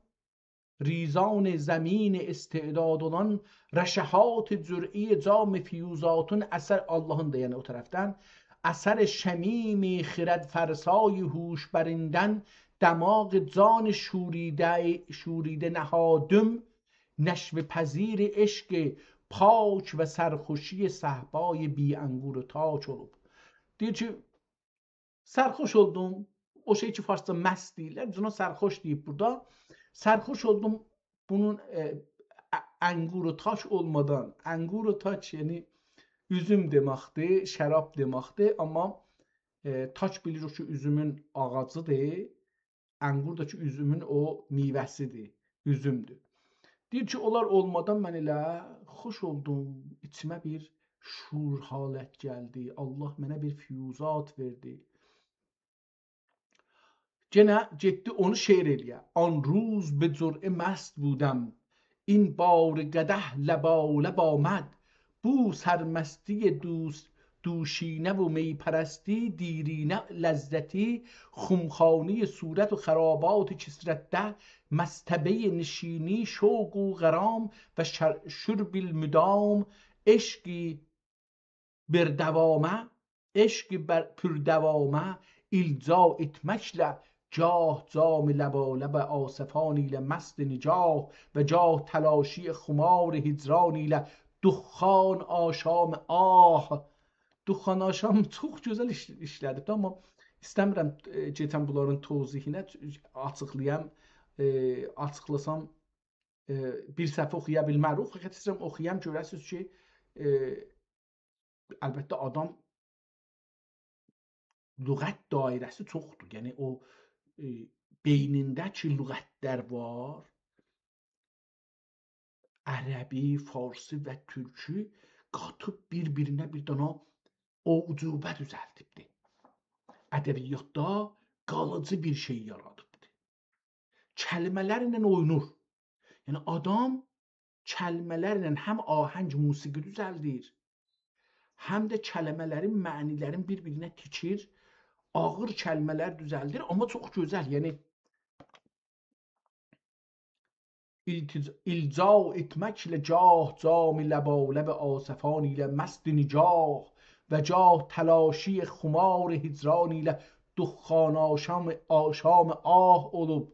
ریزان زمین استعداد اولان رشحات جرعهٔ جام فیوضاتین اثر، آللاهین دا، یعنی او طرفدن، اثر شمیم خردفرسای هوش بریندن دماغ جان شوریده، شوریده نهادم نشوه‌پذیر عشق پاک و سرخوشی صهبای بی انگور و تاک اولوب. دئییر کی، سرخوش اولدوم. او شئی کی، فارسجا مست دئییرلر، بیز اونا سرخوش دئییب بورادا. سرخوش اولدوم بونون، ائ، ا-، انگور و تاک اولمادان. انگور و تاک، یعنی اوزوم دئمکدیر، شراب دئمکدیر، آمما، ائ، تاک بیلیریک کی، اوزومون آغاجیدیر. انگور دا کی، اوزومون او میوه‌سیدیر، اوزومدور. دئییر کی، اونلار اولمادان من ائله خوش اولدوم، ایچیمه بیر شور حالت گلدی، آللاه منه بیر فیوضات وئردی. یئنه گئتدی اونو شعر ائله‌یه. آن روز به جرعه مست بودم، این بار قدح لبالب آمد، بو سرمستی دوست دوشینه و می‌پرستی، دیرینه لذتی خمخانهٔ صورت و خرابات کثرتده، مصطبهٔ نشینی، شوق و غرام و شر-، شرب المدام، عشقی بردوامه، عشقی بر-، پردوامه الجا ائتمکله، گاه جام لبالب آسفان ایله مست نگاه و گاه تلاشی خمار هجران ایله دخان آشام، آه. دخان آشام چوخ گؤزل ایش-، ایشله‌دیب ده، آمما ایسته‌میرم، ائ، گئدم بونلارین توضیحینه، آچیقلایام، ائ، آچیقلاسام، ائ، بیر صفحه اوخویا بیلمه‌ریک. فقط ایسته‌ییرم اوخویام، گؤره‌سینیز کی، ائ، البته، آدام لغت دایره‌سی چوخدور. یعنی او، ائ، بئینینده کی لغت‌لر وار، عربی، فارسی و تورکی قاتیب بیر-بیرینه بیر دانا اعجوبه دوزلدیبدی. ادبیاتدا قالیجی بیر شئی یارادیبدی. کلمه‌لرله اوینور. یعنی آدام کلمه‌لرله هم آهنگ موسیقی دوزلدیر، هم ده کلمه‌لرین معنی‌لرین بیر-بیرینه تیکیر، آغیر کلمه‌لر دوزلدیر، آمما چوخ گؤزل. یعنی التج-، الجا ائتمکله گاه جام لبالب آسفان ایله مست نگاه و گاه تلاشی خمار هجران ایله دخان آشام، آشام آه اولوب.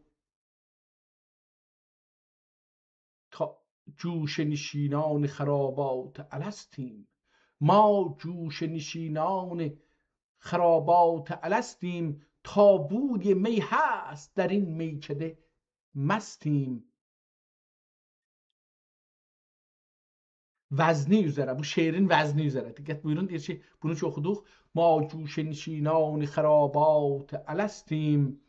تا گوشه نشینان خرابات الستیم. ما گوشه نشینان خرابات الستیم، تا بوی می هست در این میکده مستیم. وزنی اوزره، بو شعرین وزنی اوزره دقت بویورون، دئییر کی، بونو کی اوخودوق، ما گوشه نشینان خرابات الستیم،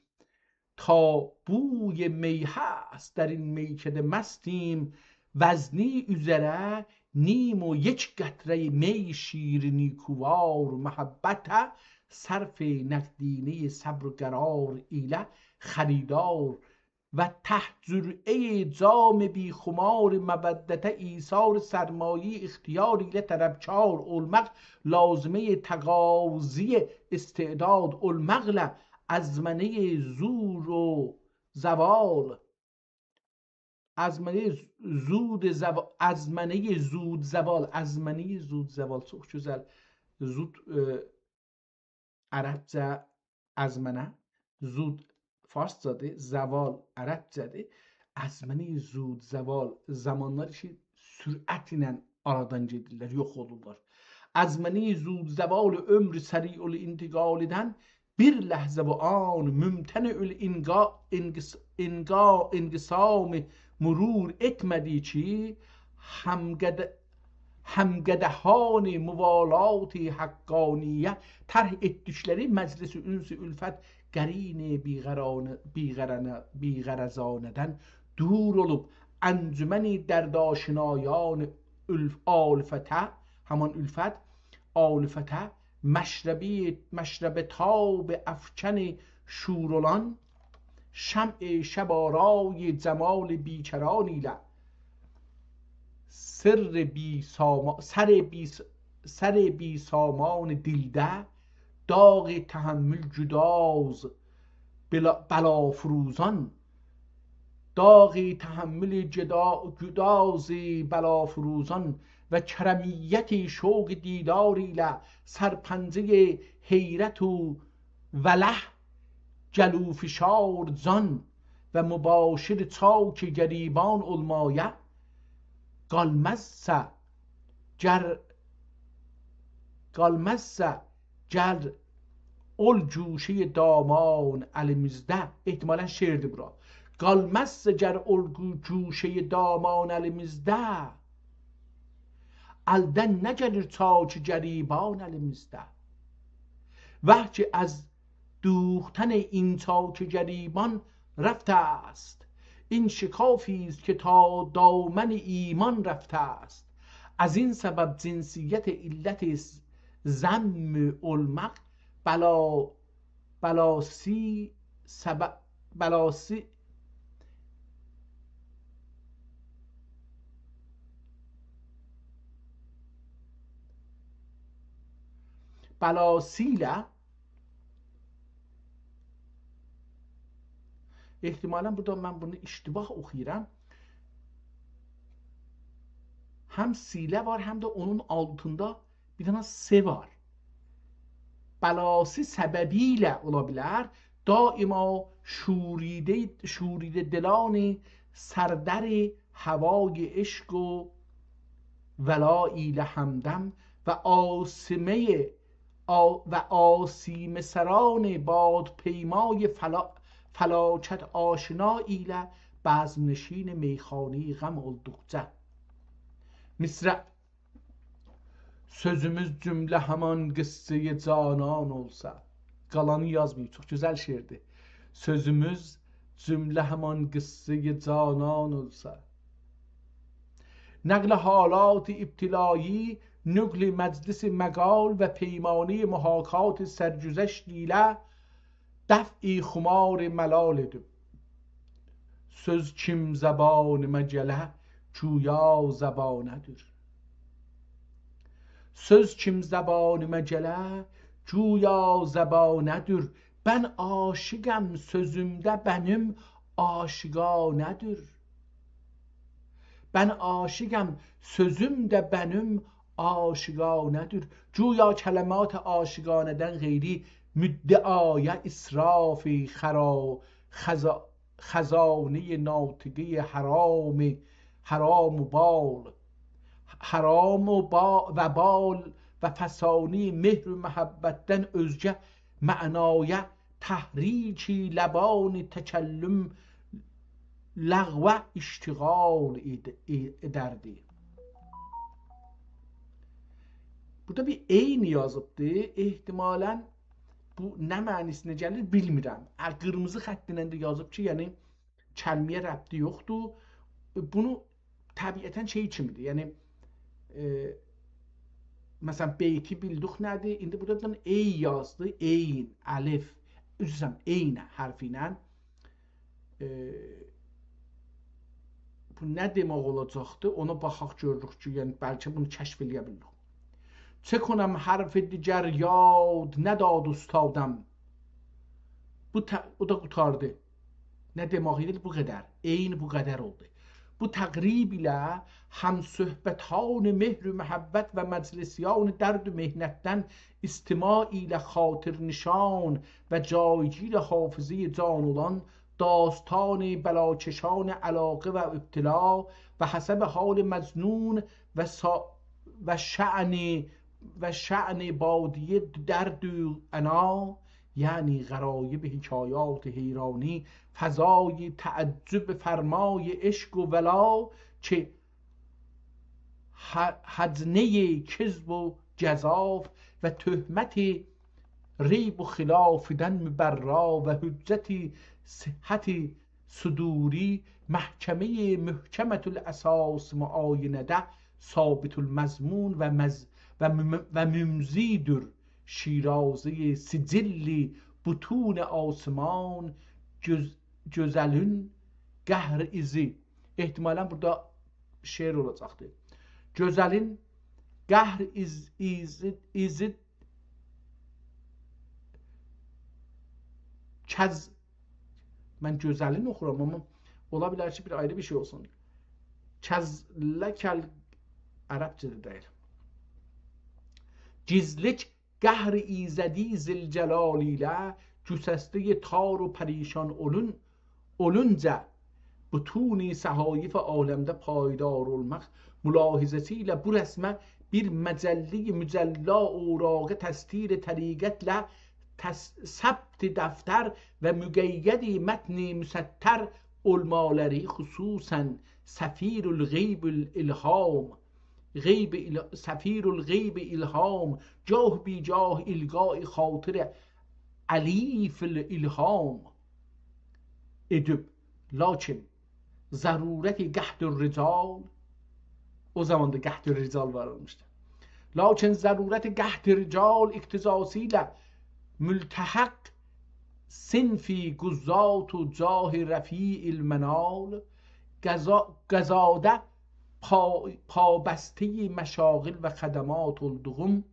تا بوی می هست در این میکده مستیم. وزنی اوزره نیم و یک قطره‌ی می شیر نیکووار محبته، صرف نقدینه‌ی صبر و قرار ایله خریدار و ته جرعه‌ی جام بی‌خمار مودته ایثار سرمایه‌ی اختیار ایله طلبکار اولماق، لازمه‌ی تقاضی استعداد اولماقلا ازمنه‌ی زور و زوال، ازمنه‌ی زود زوا-، ازمنه‌ی زود زوال، ازمنه‌ی زود زوال، چوخ گؤزل. زود، ائ، عربجه ازمنه، زود فارسجادیر، زوال عربجه‌دیر. ازمنه‌ی زود زوال، زامانلار کی، سرعت ایله آرادان گئدیرلر، یوخ اولورلار. ازمنه‌ی زود زوال عمر سریع الانتقالدن بیر لحظه و آن ممتنع الانقا-، انقص-، انقا-، انقسام مرور ائتمه‌دی کی، همقد-، همقدهان موالات حقانیه طرح ائتدیکلری مجلس انس الفت قرین بی‌غرانه-، بی‌غرانه-، بی‌غرضانه‌دن دور اولوب، انجمن دردآشنایان الف-، آلفته، همان الفت، آلفته، مشربی، مشرب تاب افکن شور اولان، شمع شب‌آرای جمال بیکران ایله، سر بی‌ساما-، سر بی-، سر بی‌سامان دیلده، داغ تحمل گداز بلا-، بلافروزان، داغ تحمل گدا-، گداز بلافروزان و کرمیت شوق دیدار ایله سرپنجه‌ی حیرت و وله گلوفشار جان و مباشر چاک گریبان اولمایا، قالمازسا گر، قالمازسا گر اول گوشه‌ی دامان الیمیزده. احتمالاً شعردیر بورا. قالمازسا گر اول گو-، گوشه‌ی دامان الیمیزده، الدن نگلیر چاک گریبان الیمیزده. وه کی از دوختن این چاک گریبان رفته است، این شکافی است که تا دامن ایمان رفته است. از این سبب جنسیت علت ذم اولماق، بلا-، بلاسی سبب، بلاسی، بلاسیله، احتمالاً بورادا من بونو اشتباه اوخویورام. هم سیله وار، هم ده اونون آلتیندا بیر دنه س وار. بلاسی سببیله اولا بیلر، دائما شوریده، شوریده دلان سردر هوای عشق و ولا ایله همدم و آسیمه‌ی آ-، و آسیمه‌سران بادپیمای فلا-، فلاکت آشنا ایله بزم‌نشین میخانه‌ی غم اولدوقجا. مصرع. سؤزوموز جمله همان قصه‌ی جانان اولسا. قالانی یازماییب، چوخ گؤزل شعردیر. سؤزوموز جمله همان قصه‌ی جانان اولسا، نقل حالات ابتلایی نقل مجلس مقال و پیمانهٔ محاکات سرگذشت ایله دفع خمار ملال ائدیب. سؤز کیم زبانیما گله، گویا زبانه‌دیر. سؤز کیم زبانیما گله، گویا زبانه‌دیر. بن عاشقم، سؤزوم ده بنیم عاشقانه‌دیر. بن عاشقم، سؤزوم ده بنیم عاشقانه‌دیر. گویا کلمات عاشقانه‌دن غیری مدعای اسراف خرا-، خزا-، خزانهٔ ناطقهٔ حرام، حرام و بال، حرام و با-، و بال و فسانهٔ مهر و محبتدن اؤزگه معنایا تحریک لبان تکلم لغوه اشتغال ائد-، ائ-، ائدردی. بورادا بیر «عین» یازیبدی. احتمالاً بو نه معنی‌سینه گلیر، بیلمیرم. ا، قیرمیزی خط ایله ده یازیب کی، یعنی کلمه‌یه ربطی یوخدور. بونو طبیعتاً شئی کیمی‌دیر. یعنی، ائ، مثلاً، بیتی بیلدیک نه‌دیر؟ ایندی بورادا بیر دنه «ای» یازدی، عین، الف، عذر ایسته‌ییرم، «عین» حرفی ایله. ائ، بو نه دئمک اولاجاقدی؟ اونا باخاق، گؤروروک کی، یعنی بلکه بونو کشف ائلیه بیلیریک. «چه کنم حرف دیگر یاد نداد استادم.» بو ت-، او دا قوتاردی. نه دئمک ایدی؟ بو قدر. «عین» بو قدر اولدو. بو تقریب ایله هم‌صحبتان مهر و محبت و مجلسیان درد و محنتدن استماع ایله خاطرنشان و جایگیر حافظهٔ جان اولان داستان بلاکشان علاقه و ابتلا و حسب حال مظنون و سا-، و شأن، و شأن بادیه درد و عنا، یعنی غرایب حکایات حیرانی، فضای تعجب فرمای عشق و ولا که ه-، هجنهٔ کذب و گزاف و تهمت ریب و خلافدن مبرا و حجت صحت صدوری، محکمهٔ محکمة الاساس معاینده ثابت المضمون و مز-، و مم-، و ممضی‌دور شیرازهٔ سجل بطون آسمان، گؤز-، گؤزلین قهر ایزی. احتمالاً بورادا شعر اولاجاقدی. گؤزلین قهر ایز-، ایزی، ایزی کز-، من گؤزلین اوخورام، آمما اولا بیلر کی، بیر آیری بیر شئی اولسون. کز لکل، عربجه ده دئییل. گیزلیک قهر ایزدی ذوالجلال ایله گسستهٔ تار و پریشان اولون-، اولونجا بطون صحایف عالمده پایدار اولماق ملاحظه‌سی ایله بو رسمه بیر مجلهٔ مجلا اوراق تستیر طریقتله تس-، ثبت دفتر و مقید متن مستر اولمالاری، خصوصاً سفیر الغیب الالهام، غیب ال-، سفیر الغیب الهام، گاه بی‌گاه القای خاطر الیف الالهام ائدیب. لاکین ضرورت قحط الرجال، او زامان دا قحط الرجال وار اولموشدو. لاکین ضرورت قحط الرجال اقتضاسی ایله ملتحق صنف قضات و جاه رفیع المنال، قضا-، قضاده پا-، پابستهٔ مشاغل و خدمات اولدوغوم،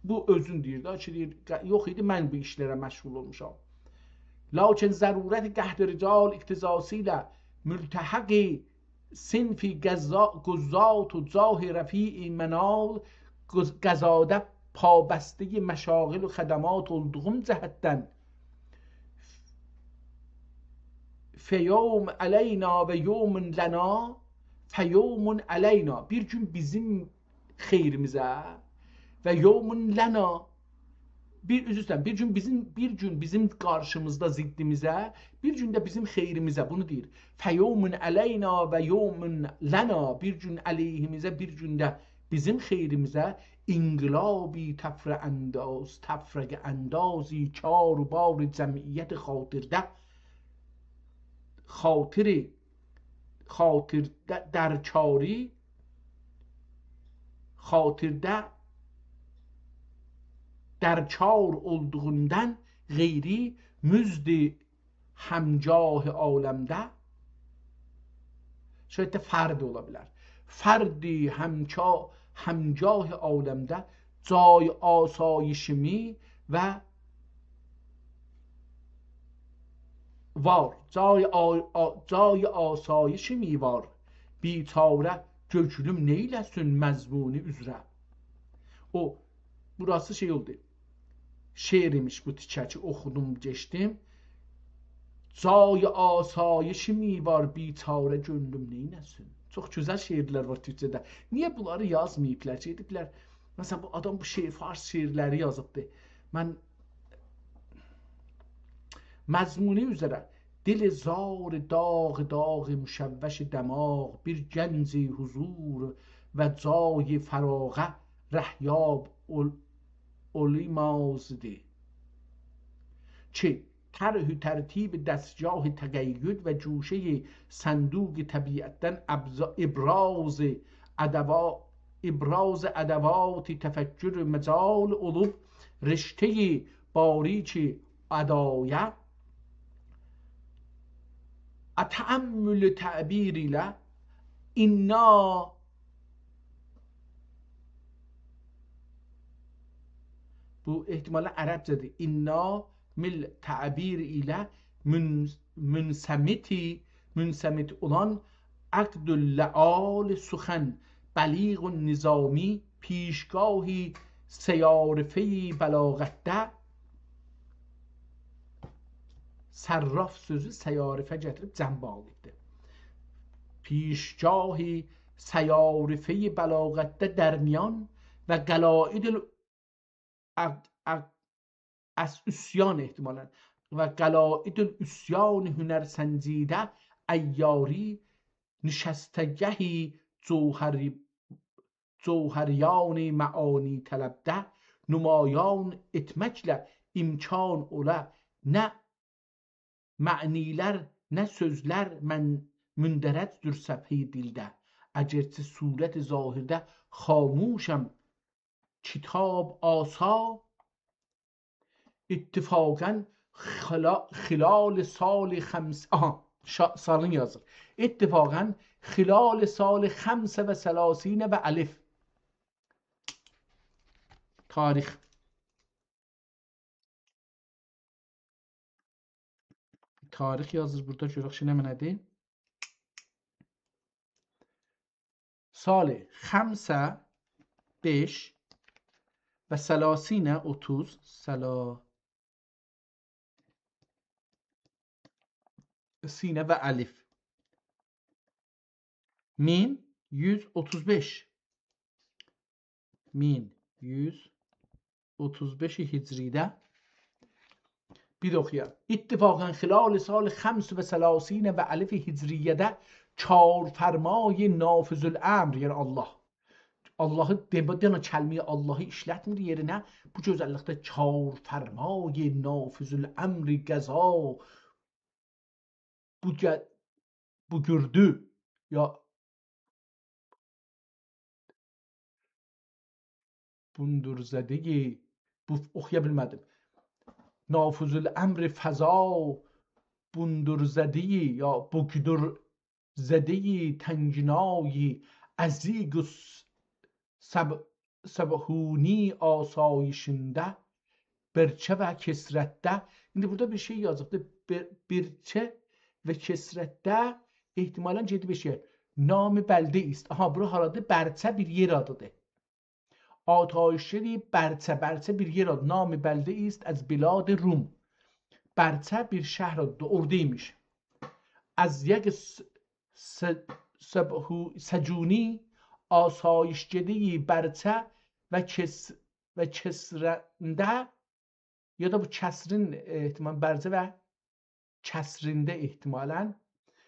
بو اؤزون دئییر دا کی، دئییر، ق-، یوخ ایدی، من بو ایشلره مشغول اولموشام. لاکین ضرورت قحط رجال اقتضاسی ایله ملتحق صنف قضا-، قضات و جاه رفیع منال، قض-، قضاده پابستهٔ مشاغل و خدمات اولدوغوم جهتدن، فیوم علینا و یوم لنا، فیوم علینا، بیر گون بیزیم خیریمیزه، و یوم لنا، بیر، عذر ایسته‌ییرم، بیر گون بیزیم، بیر گون بیزیم قارشیمیزدا، ضدیمیزه، بیر گون ده بیزیم خیریمیزه، بونو دئییر. فیوم علینا و یوم لنا، بیر گون علیهیمیزه، بیر گون ده بیزیم خیریمیزه، انقلابی تفرقه انداز، تفرقه اندازی کار و بار جمعیت خاطرده، خاطر، خاطر د-، درکاری، خاطرده درکار اولدوغوندان غیری، مزد همگاه عالمده. شاید ده فرد اولا بیلر. فرد همکا-، همگاه عالمده جای آسایشیمی و وار. جای آ-، آ-، جای آسایشیمی وار. بیچاره گؤیلوم نئیله‌سین مضمونو عذره. او، بوراسی شئی اولدو. شعر ایمیش بو تیکه کی اوخودوم، کئچدیم. جای آسایشیمی وار، بیچاره گؤیلوم نئیله‌سین. چوخ گؤزل شعرلر وار تورکجه‌ده. نییه بونلاری یازماییبلار؟ گئدیبلر، مثلا، بو آدام بو شعر، فارس شعرلری یازیبدی. من مضمونو عذره: دل زار داغ داغ مشوش دماغ، بیر گنج حضور و جای فراغه رهیاب اول-، اولیمازدی. کی طرح و ترتیب دستگاه تقید و گوشهٔ صندوق طبیعتدن ابز-، ابراز ادوا-، ابراز ادوات تفکر مجال اولوب، رشتهٔ باریک ادایا، ا، تأمل تعبیر ایله انا، بو احتمالا عربجه‌دیر، انا مل تعبیر ایله من-، منصمتی، منصمت اولان عقد اللآل سخن، بلیغ النظامی، پیشگاهی صیارفهٔ بلاغتده. صراف سؤزو صیارفه گتیریب جمع باغلاییبدیر. پیشگاهی صیارفهٔ بلاغتده در میان و قلاید ال-، ا-، ا-، از عصیان احتمالا، و قلاید العصیان هنرسنجیده عیاری، نشستگهی جوهری-، جوهریان معانی طلبده، نمایان ائتمکله امکان اولا نه معنی‌لر، نه سؤزلر من-، مندرج‌دور صفحهٔ دلده. اگرچه صورت ظاهرده خاموشم، کتاب آسا، اتفاقا خلا-، خلال سال خمس، آها، شا-، سالین یازیر. اتفاقا خلال سال خمس و ثلاثین و الف. تاریخ. تاریخ یازیر بورادا، گؤرک کی نمنه‌دیر. سال خمس، بئش، و ثلاثین، اوتوز، ثلا-، سین و الف. مین یوز اوتوز بئش. مین یوز اوتوز بئش هجریده. بیر اوخویاق. اتفاقا خلال سال خمس و ثلاثین و الف هجریه‌ده کارفرمای نافذ الامر، یعنی الله. اللهی دئمه، دئنه کلمه‌ی اللهی ایشلتمیر یئرینه. بو گؤزللیکده کارفرمای نافذ الامر قضا بو گه-، بوگوردو، یا بوندورزده‌یی، بو، اوخویا بیلمه‌دیم. نافذ الامر فضا بوندورزده‌یی، یا بوگدورزده‌یی تنگنای ازیق الس-، سب-، سبحونی آسایشینده، برچه و کثرتده. ایندی بورادا بیر شئی یازیبدی. بر-، برچه و کثرتده احتمالا گئدیب ائشیگه. نام بلده ایست. آها، بورا هارادیر؟ برچه بیر یئر آدیدیر. آتایشگه‌دی برچه، برچه بیر یئر آدی. نام بلده ایست از بلاد روم. برچه بیر شهر آدیدیر، اورادا ایمیش. از یک س-، س-، سبحو-، سجونی آسایشگه‌ده‌یی برچه و کس-، و کسرنده، یا دا بو کسرین، احتمال، برچه و کسرینده احتمالا،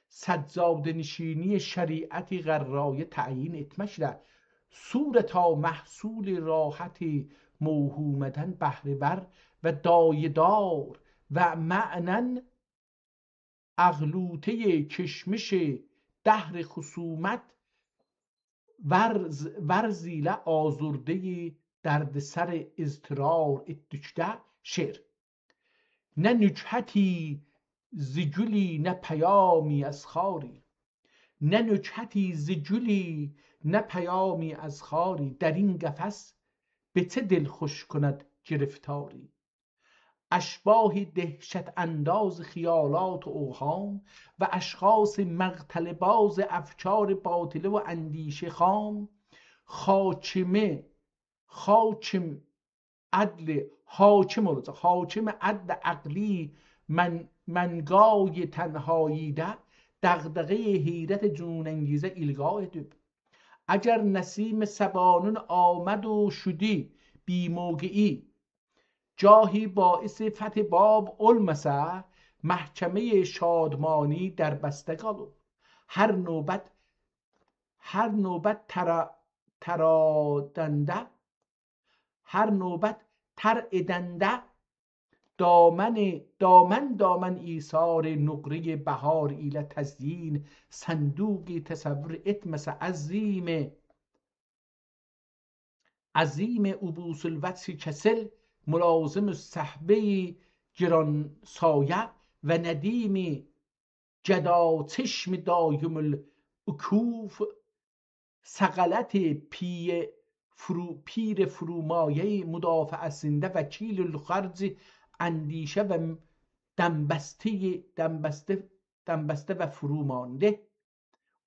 سجاده‌نشینی شریعت غرای تعیین ائتمکله، صورتا محصول راحت موهومه‌دن بهره‌ور و دایه‌دار و معنا اغلوطهٔ کشمش دهر خصومت ورز، ورز ایله آزرده‌ی دردسر اضطرار ائتدیکده شعر. نه نکهتی ز گلی، نه پیامی از خاری. نه نکهتی ز گلی، نه پیامی از خاری، در این قفس به چه دل خوش کند گرفتاری؟ اشباح دهشت‌انداز خیالات و اوهام و اشخاص مغتله‌باز افکار باطله و اندیشه خام، خاکمه، خاکم عدل حاکم اولاجاق. حاکم عدل عقلی من، منگای تنهایی‌ده دغدغه‌ی حیرت جنون‌انگیزه القا ائدیب. اگر نسیم صبانون آمد و شدی بی‌موقعی، گاهی باعث فتح باب اولماسا، محکمه‌ی شادمانی در بسته قالیب. هر نوبت، هر نوبت ترا-، ترادنده، هر نوبت تر ائدنده دامن، دامن دامن ایثار نقره‌ی بهار ایله تزیین صندوقی تصور ائتمه‌سه، عظیم، عظیم عبوس الوجه کسل، ملازم صحبه‌ی گران‌سایه و ندیم گداچشم دایم العکوف، صقلت پی-، فرو-، پیر فرومایه‌ی مدافعه‌سینده وکیل الخرج اندیشه و دمبسته، دمبسته، دمبسته و فرومانده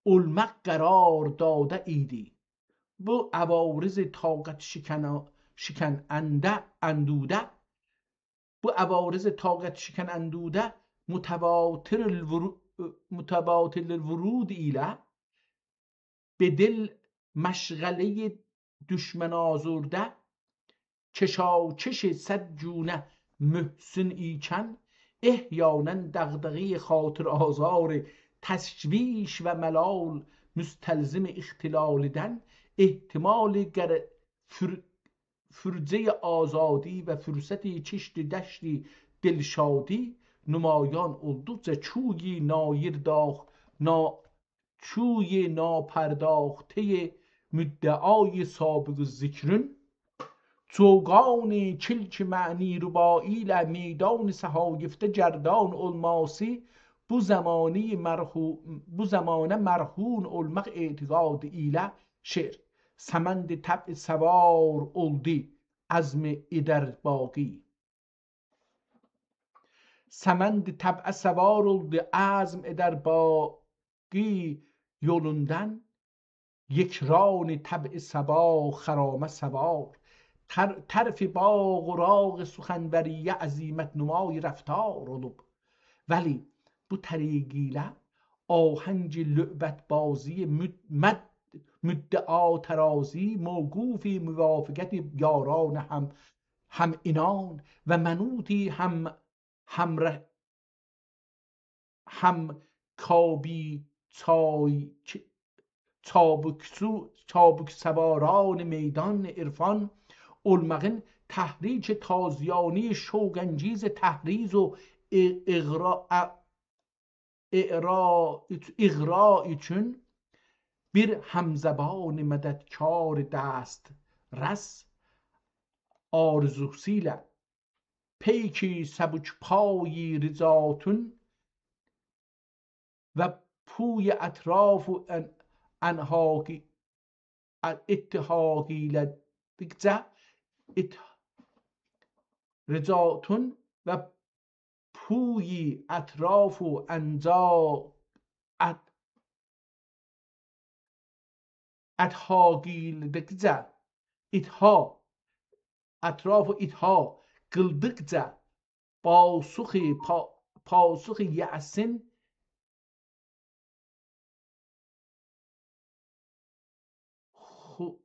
اولماق قرار داده ایدی. بو عوارض طاقت شکن-، شکن انده-، اندوده، بو عوارض طاقت شکن اندوده متواتر الورو-، متواتر الورود ایله به دل مشغله‌ی دشمن آزرده، کشاکش صد گونه محسن ایکن، احیانا دغدغه‌ی خاطرآزار تشویش و ملال مستلزم اختلالیدن، احتمال گر-، فر-، فرجه‌ی آزادی و فرصت کشت دشت دلشادی نمایان اولدوقجا، کوی نایر داغ-، نا-، کوی ناپرداخته‌ی مدعای سابق ذکرون، چوگان کلک معنی رباعی ایله میدان صحایفده گردان اولماسی بو زمانی مرهو-، بو زمانه مرهون اولماق اعتقادی ایله شعر. سمند طبع سوار اولدو عزم ائدر باقی. سمند طبعه سوار اولدو عزم ائدر باقی یولوندان، یکران طبع صبا خرامه سوار، طر-، طرف باغ و راغ سخنوری‌یه عزیمت‌نمای رفتار اولوب. ولی بو طریق ایله آهنگ لعبت‌بازی مد-، مد-، مدعاطرازی، موقوف موافقت یاران هم، همعنان و منوط هم، همره-، همکابی چای-، چابکسو-، چابک‌سواران میدان عرفان اولماغین تحریک تازیانه شوق‌انگیز تحریض و ا-، اغرا-، ا-، اغرا-، اغرا اوچون بیر همزبان مددکار دسترس آرزوسو ایله پیک سبک‌پای رضاتون و پوی اطراف و ان-، انهاقی-، ا-، اتحاقیله‌دیکجه ات-، رضاتون و پوی اطراف و انجا ات-، اتحاقیله‌دیکجه، اتحا-، اطراف و اتحا قیلدیقجا پاسخ پا-، پاسخ یأسین خو-،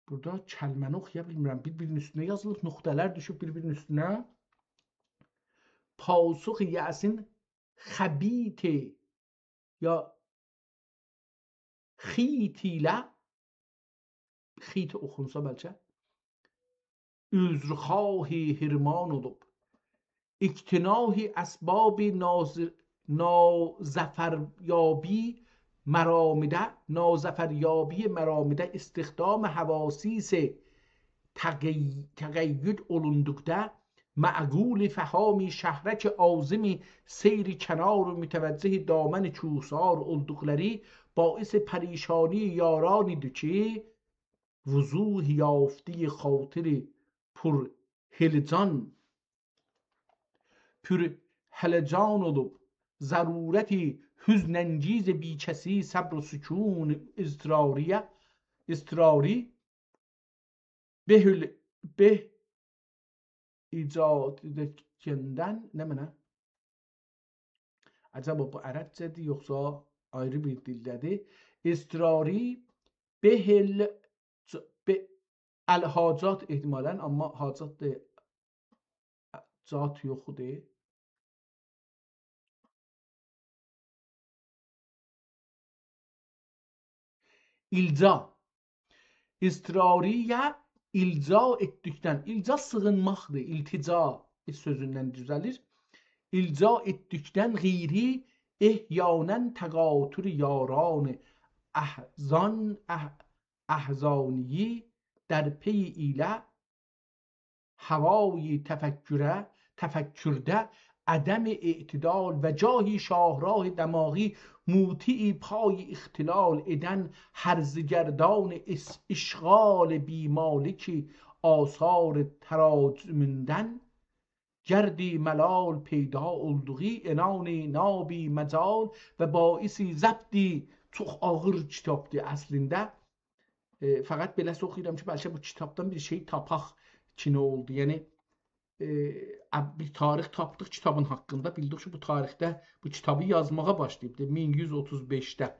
بورادا کلمه‌نی اوخویا بیلمیرم. بیر-بیرینین اوستونه یازیلیب، نقطه‌لر دوشوب بیر-بیرینین اوستونه. پاسخ یأسین خبیت یا خیت ایله، خیت اوخونسا بلکه، عذرخواه حرمان اولوب. اقتناء اسباب ناظ-، ناظفریابی مرامده، ناظفریابی مرامده استخدام حواسیس تقی-، تقید اولوندوقدا، معقول فهامی شهرک عازم سیر کنار و متوجه دامن کوهسار اولدوقلاری باعث پریشانی یاران ایدی کی، وضوح یافتی خاطر پر هیجان، پر هیجان اولوب، ضرورت حزن‌انگیز بی‌کسی، صبر و سکون اضطراریه، اضطراری، بهل-، به ایجاد ائده‌ندن، نمنه؟ عجبا بو عربجه‌دیر، یوخسا آیری بیر دیلده‌دیر؟ اضطراری، بهل-، ج-، به-، الحاجات احتمالاً، اما حاجات دا، جات یوخدور. ایلجا. اضطراریه ایلجا ائتدیکدن، ایلجا سیغینماقدیر، التجا سؤزوندن دوزه‌لیر. ایلجا ائتدیکدن غیری احیاناً تقاطر یاران احزان، اح-، احزانیی در پی ایله هوای تفکره، تفکرده عدم اعتدال و گاهی شاهراه دماغی موطئ پای اختلال ائدن هرزگردان اس-، اشغال بی‌مالک آثار تراجمدن گرد ملال پیدا اولدوغو عنان نابی‌مجال و باعث ضبط، چوخ آغیر کیتابدیر اصلینده. ائ، فقط بئله‌سی اوخویورام کی، بلکه بو کیتابدان بیر شئی تاپاق کی، نه اولدو. یعنی، ائ، ا-، بیر تاریخ تاپدیق کیتابین حاقیندا، بیلدیک کی، بو تاریخده بو کیتابی یازماغا باشلاییبدی، مین یوز اوتوز بئشده.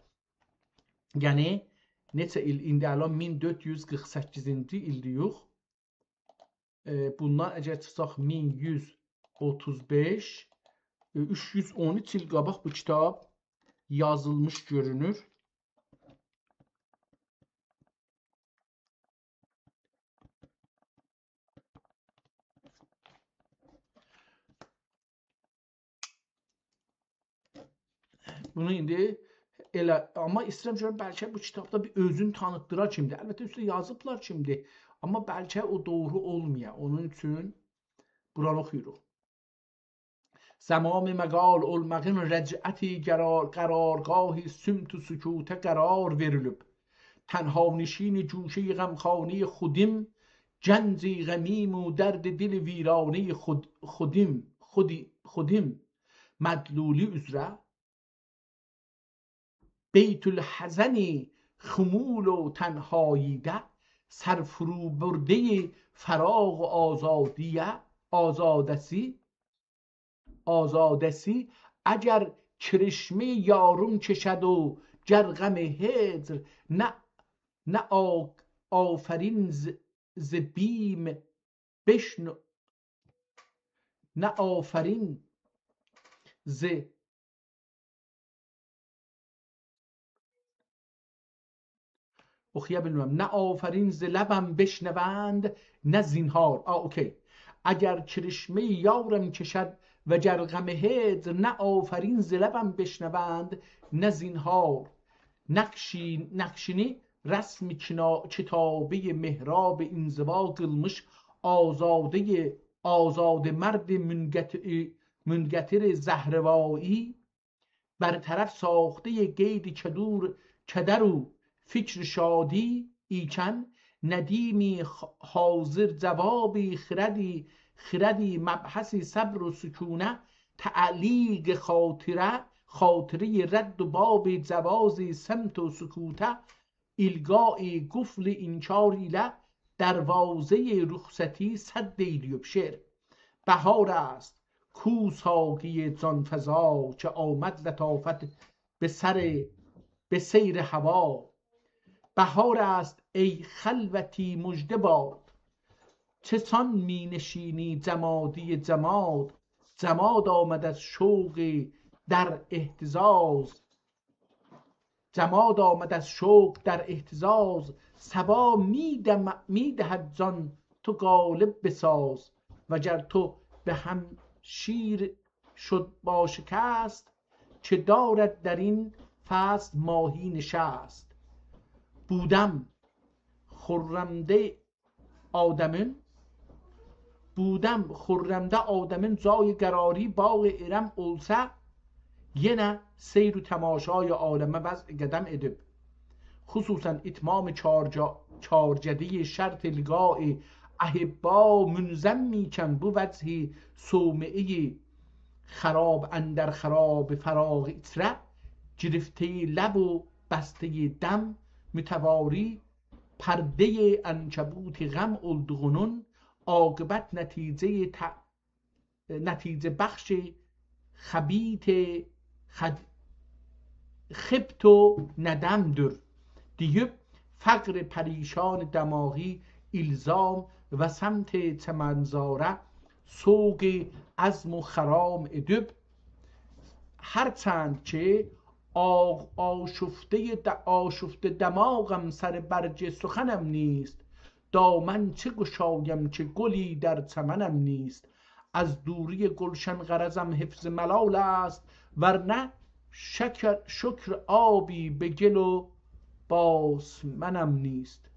یعنی، نئچه ایل، ایندی الان مین دؤرد یوز قیرخ سککیزینجی ایلدیر، یوخ. ائ، بوندان اگر چیخساق مین یوز اوتوز بئش، ائ، اوچ یوز اون اوچ ایل قاباق بو کیتاب یازیلمیش گؤرونور. بونو ایندی ائله، اما ایسته‌ییرم گؤروم، بلکه بو کیتابدا بیر اؤزون تانیتدیرا کیمدیر. البته، اوسته یازیبلار کیمدیر، اما بلکه او دوغرو اولمایا. اونون اوچون بورانی اوخویوروق. زمام مقال اولماغین رجعتی قرار، قرارگاهی صمت و سکوته قرار وئریلیب. تنهانشین گوشهٔ غمخانهٔ خودیم، گنجی غمیم و درد دل ویرانهٔ خود-، خودیم، خودی-، خودیم. مدلولی اوزره بیت الحزنی خمول و تنهاییده، سر فروبردهٔ فراق و آزادیه، آزاده‌سی، آزاده‌سی، اگر کرشمهٔ یارم کشد و گر غم هجر، نه، نه آ-، آفرین ز، ز بیم بشن-، نه آفرین ز، اوخویا بیلمیرم. نه آفرین ز لبم بشنوند، نه زینهار. آ، اوکی. اگر کرشمهٔ یارم کشد و گر غم هجر، نه آفرین ز لبم بشنوند، نه زینهار. نقشی-، نقشینی رسم کنا-، کتابهٔ محراب انزوا قیلمیش آزادهٔ، آزاده‌مرد منقطع-، منقطر زهروایی، برطرف ساختهٔ قید کدور، کدر و فکر شادی ایکن، ندیمی خ-، حاضر جوابی خردی، خردی مبحثی صبر و سکونه، تعلیق خاطره، خاطرهٔ رد و باب جوازی صمت و سکوته، القای قفل انکار ایله دروازهٔ رخصتی سد ائیلییب. شعر. بهار است، کو ساقی جان‌فزا، که آمد لطافت به سر، به سیر هوا. بهار است، ای خلوتی مژده باد، چه سان می‌نشینی جمادی جماد؟ جماد آمد از شوق در اهتزاز، جماد آمد از شوق در اهتزاز، صبا می‌دم-، می‌دهد جان، تو غالب بساز، وگر تو به هم شیر شد با شکست، که دارد در این فصل ماهی نشست. بودم خرمده آدمین، بودم خرمده آدمین جای قراری باغ ارم اولسا، یئنه سیر و تماشای عالمه وضع قدم ائدیب. خصوصاً اتمام چارجا-، چارجدهٔ شرط لقاء احبا منظم می‌کن بو وجه صومعهٔ خراب اندر خراب فراق ایچره، گرفتهٔ لب و بستهٔ دم متواری پردهٔ عنکبوت غم اولدوغونون عاقبت نتیجهٔ ت-، نتیجه بخش خبیت خد-، خبت و ندم‌دور دئییب، فقر پریشان دماغی الزام و سمت چمنزاره سوق عزم و خرام ائدیب. هرچند که آغ-، آشفته د-، آشفته دماغم سر برگ سخنم نیست، دامن چه گشایم که گلی در چمنم نیست. از دوری گلشن غرضم حفظ ملال است، ورنه شکر، شکر آبی به گل و با سمنم نیست،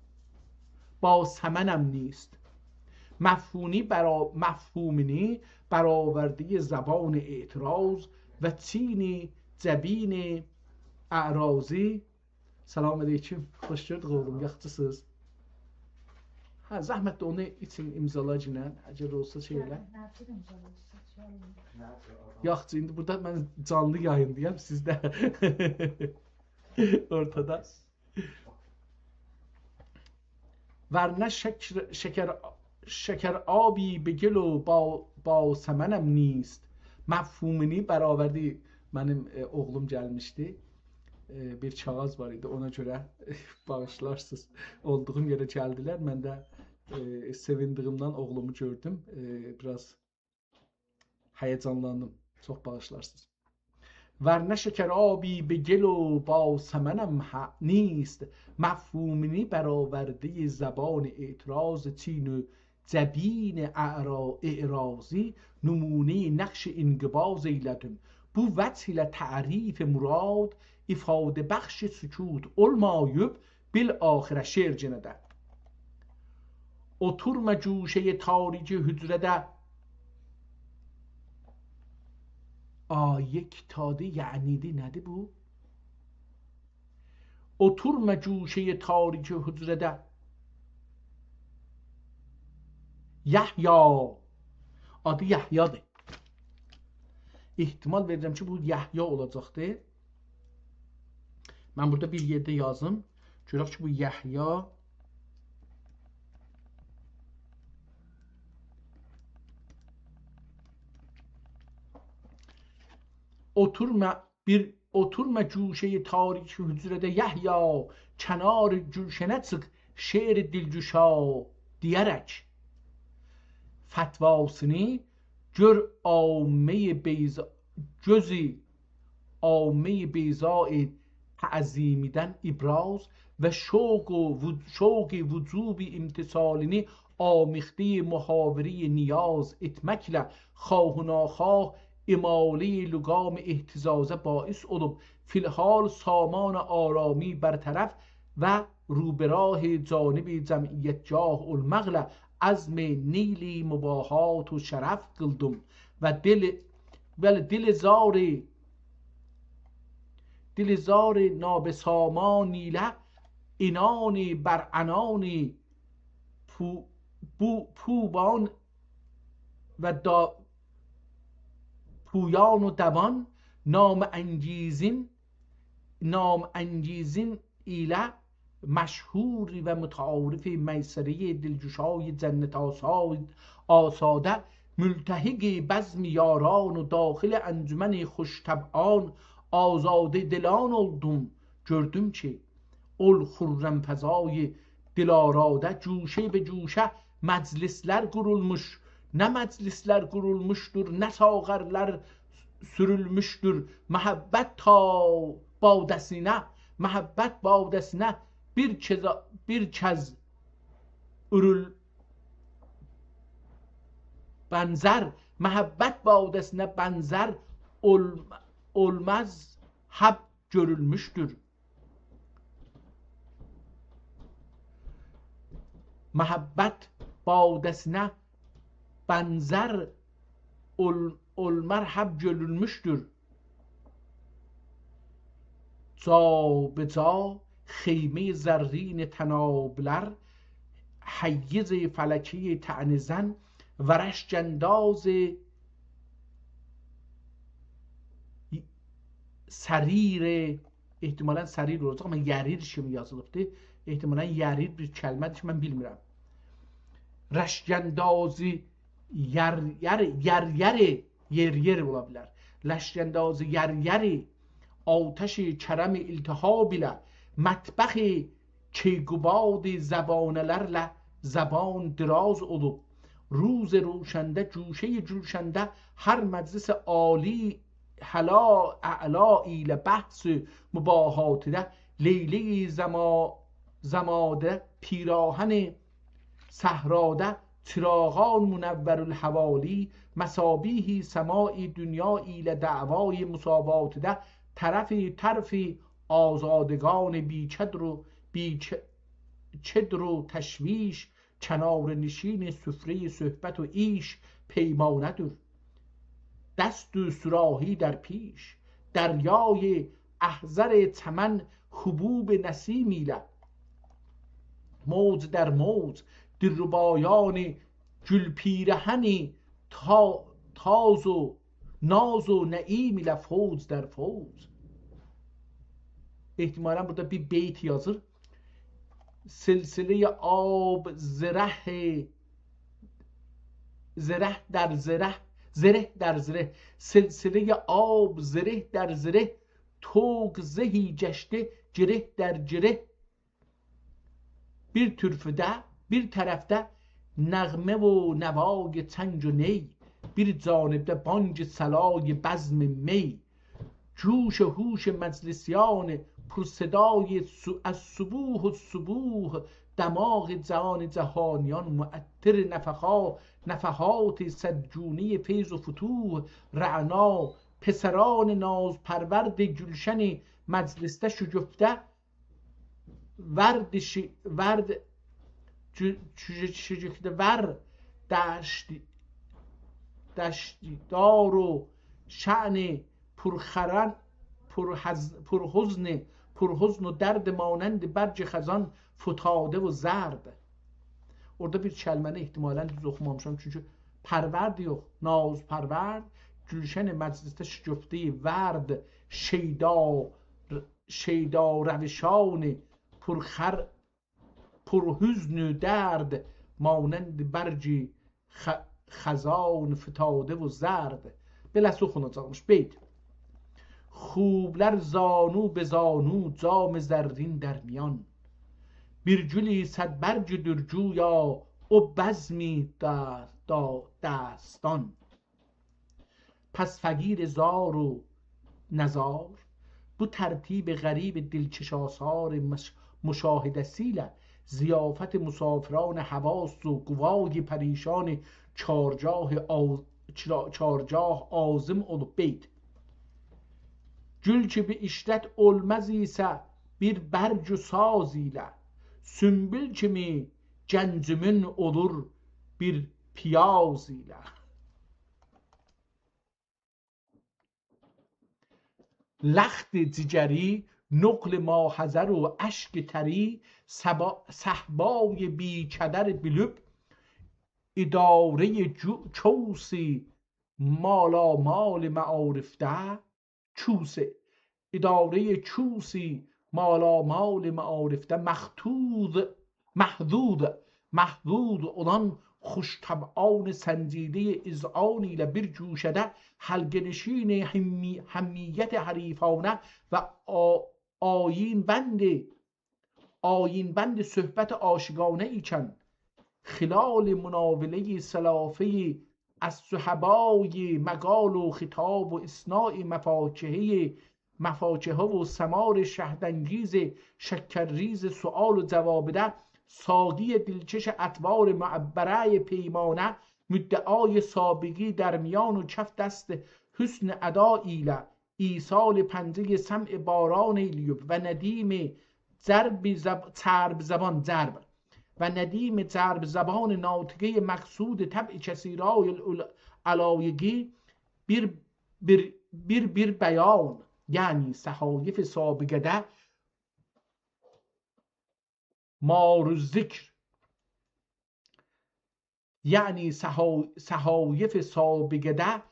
با سمنم نیست. مفهومی برا-، مفهومینی برآوردهٔ زبان اعتراض و چین جبین اعراضی. سلام علیکم، خوش گؤردوک اوغلوم، یاخشیسینیز؟ هه، زحمت ده اونو ایچین امضالاگینن، اگر اولسا شئی ائله. نه، نه جور امضالاجاق، شئی اولمور. یاخشی، ایندی بورادا من جانلی یاییندایام، سیز ده اورتادا. ورنه شکر، شکر، شکر آبی به گل و با، با سمنم نیست. مفهومینی برآوردی. منیم، ائ، اوغلوم گلمیشدی. ائ، بیر کاغیذ وار ایدی. اونا گؤره باغیشلارسینیز. اولدوغوم یئره گلدیلر. من ده، ائ، سئویندیگیمدن اوغلومو گؤردوم. ائ، بیر آز هیجانلاندیم. چوخ باغیشلارسینیز. ورنه شکر آبی به گل و با سمنم ه-، نیست. مفهومینی برآوردهٔ زبان اعتراض چین و جبین اعرا-، اعراضی، نمونهٔ نقش انقباض ائیله‌دیم. بو وجه ایله تعریف مراد افاده بخش سکوت اولماییب، بالاخره شعر یئنه ده. اوتورما گوشهٔ تاریک حجره‌ده. آ، یکتادی، یعنی‌دی، نه‌دیر بو؟ اوتورما گوشهٔ تاریک حجره‌ده. یحیی. آدی یحیی‌دیر. احتمال وئریرم کی، بو یحیی اولاجاقدیر. من بورادا بیر یئرده یازیم. گؤرک کی، بو یحیی اوتورما، بیر اوتورما گوشهٔ تاریک حجره‌ده یحیی، کنار گلشنه چیخ، شعر دلگشا دئیه‌رک. فتواسینی گؤر عامهٔ بیضا، گؤزو عامهٔ بیضای تعظیمی‌دن ابراز و شوق و وج-، شوق وجوب امتثالینی آمیختهٔ محاورهٔ نیاز ائتمکله خواه و ناخواه امالهٔ لگام اهتزازه باعث اولوب، فی الحال سامان آرامی برطرف و رو به راه جانب جمعیت‌گاه اولماقلا عزم نیل مباهات و شرف قیلدیم و دل، ولی دل زار، دل زار نابسامان ایله عنان بر عنان پو-، بو-، پوبان و دا-، پویان و دوان نام انگیزین، نام انگیزین ایله مشهور و متعارف میسرهٔ دلگشای جنت آسا-، آساده، ملتحق بزم یاران و داخل انجمن خوش‌طبعان، آزاده دلان اولدوم. گؤردوم کی، اول خرم فضای دل‌آراده گوشه به گوشه مجلس‌لر قورولموش، نه مجلس‌لر قورولموشدور، نه ساغرلر سورولموشدور. محبت تا باده‌سینه، محبت باده‌سینه بیر کز، بیر کز اورول بنزر محبت باده‌سینه بنزر اول-، اولماز حب گؤرولموشدور. محبت باده‌سینه بنزر اول-، اولماز حب گؤرولموشدور. جابه‌جا خیمهٔ زرین طنابلر، حیز فلکی طعنه‌زن و رشک‌انداز سریر، احتمالاً سریر اولاجاق، آمما یریر کیمی یازیلیبدیر. احتمالاً یریر بیر کلمه‌دیر کی، من بیلمیرم. رشک‌انداز یر، یر، یر، یر، یئر، یئر اولا بیلر. رشک‌انداز یر، یری آتش کرم التهاب ایله، مطبخ کیقباد زبانه‌لرله زبان دراز اولوب. روز روشنده، گوشهٔ گلشنده، هر مجلس عالی، حلا، اعلا ایله بحث مباحاتده، لیلی زما-، زماده، پیراهن صحراده، چراغان منور الحوالی، مصابیح سماع دنیا ایله دعوای مساواتده، طرف طرف آزادگان بی‌کدر و بی‌چ-، چدر و تشویش، کناره‌نشین سفرهٔ صحبت و عیش پیمانه‌دور. دست و صراحی در پیش، دریای اخضر چمن حبوب نسیم ایله، موج در موج، دلربایان گل‌پیرهن تا-، تاز و ناز و نعیم ایله فوج در فوج. احتمالاً بورادا بیر بیت یازیر. سلسلهٔ آب زره، زره در زره، زره در زره، سلسلهٔ آب زره در زره، طوق زهی گشته گره در گره. بیر طرفده، بیر طرفده نغمه و نوای چنگ و نی، بیر جانبده بانگ صلای بزم می. جوش و هوش مجلسیان پرصدای ص-، از صبوح و صبوح، دماغ جان جهانیان معطر نفخا-، نفحات صدگونهٔ فیض و فتوح، رعنا، پسران نازپرورد گلشن مجلسده شکفته، ورد شی-، ورد جو-، شوجو-، شوجوکده ور دشت، دشتدار و شأن پرخران، پرحز-، پرحزن، پرحزن و درد مانند برگ خزان فتاده و زرد. اورادا بیر کلمه‌نی احتمالاً دوز اوخومامیشام، چونکی پرورد یوخ، نازپرورد، گلشن مجلسده شکفتهٔ ورد، شیدا، شیدا روشان پرخر-، پرحزن و درد، مانند برگ خ-، خزان فتاده و زرد. بئله‌سی اوخوناجاقمیش بیت. خوبلر زانو به زانو، جام زرین در میان، بیر گل صدبرگدور گویا او بزم در-، دا-، دستان. پس فقیر زار و نزار، بو ترتیب غریب دلکش‌آثار مش-، مشاهده‌سیله ضیافت مسافران حواس و قوای پریشان چارگاه آ-، چرا-، چارگاه عازم اولوب. بیت. گل کی به عشرت اولماز ایسه بیر برگ و ساز ایله، سنبل کیمی گنجیمین اولور بیر پیاز ایله. لخت جگری، نقل ماحضر و اشک تری، صبا-، صهبای بی‌کدر بیلیب، ادارهٔ جو-، کوس مالامال معارفده، کوس، ادارهٔ کوس مالامال معارفده مخدود، محدود، محدود اولان خوش‌طبعان سنجیدهٔ اذعان ایله بیر گوشه‌ده حلقه‌نشین حمی-، حمیت حریفانه و آ-، آیین‌بند، آیین‌بند صحبت عاشقانه ایکن، خلال مناولهٔ سلافهٔ از صحبای مقال و خطاب و اصناع مفاکههٔ، مفاکهه و ثمار شهدانگیز شکرریز سؤال و جوابده، ساقی دلکش اطوار معبرهٔ پیمانه، مدعای سابقی در میان و کف دست حسن ادا ایله، ایصال پنجهٔ سمع باران ائیله‌ییب و ندیم ضرب زب-، چرب زبان، ضرب، و ندیم چرب زبان ناطقهٔ مقصود طبع کثیرای ال-، علایقی بیر، بیر، بیر، بیر بیان، یعنی صحایف سابقه‌ده مار الذکر، یعنی صحا-، صحایف سابقه‌ده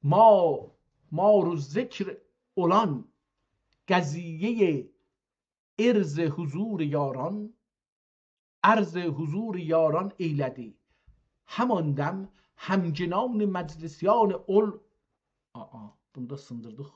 ما-، مار الذکر اولان قضیهٔ عرض حضور یاران، عرض حضور یاران ائیله‌دی. همان دم همگنان مجلسیان اول-، آآ، بونو دا سیندیردیق.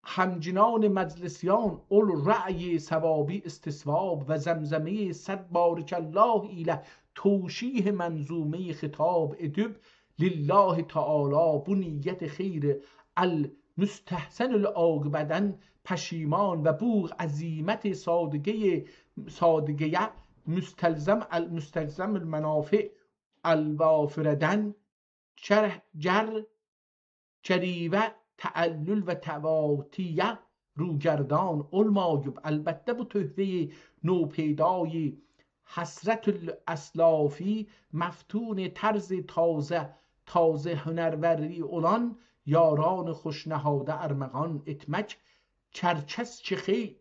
همگنان مجلسیان اول رأی ثوابی استصواب و زمزمهٔ صد بارک الله ایله توشیح منظومهٔ خطاب ائدیب لله تعالی بو نیت خیر المستحسن العاقبه‌دن پشیمان و بو عزیمت صادقهٔ، صادقه‌یه مستلزم ال-، مستلزم المنافع الوافره‌دن چر-، جر چریوه تعلل و تواطیه روگردان اولماییب. البته، بو تحفهٔ نوپیدای حسرت الاسلافی مفتون طرز تازه، تازه هنروری اولان یاران خوش‌نهاده ارمغان ائتمک، کرکس کی خی-،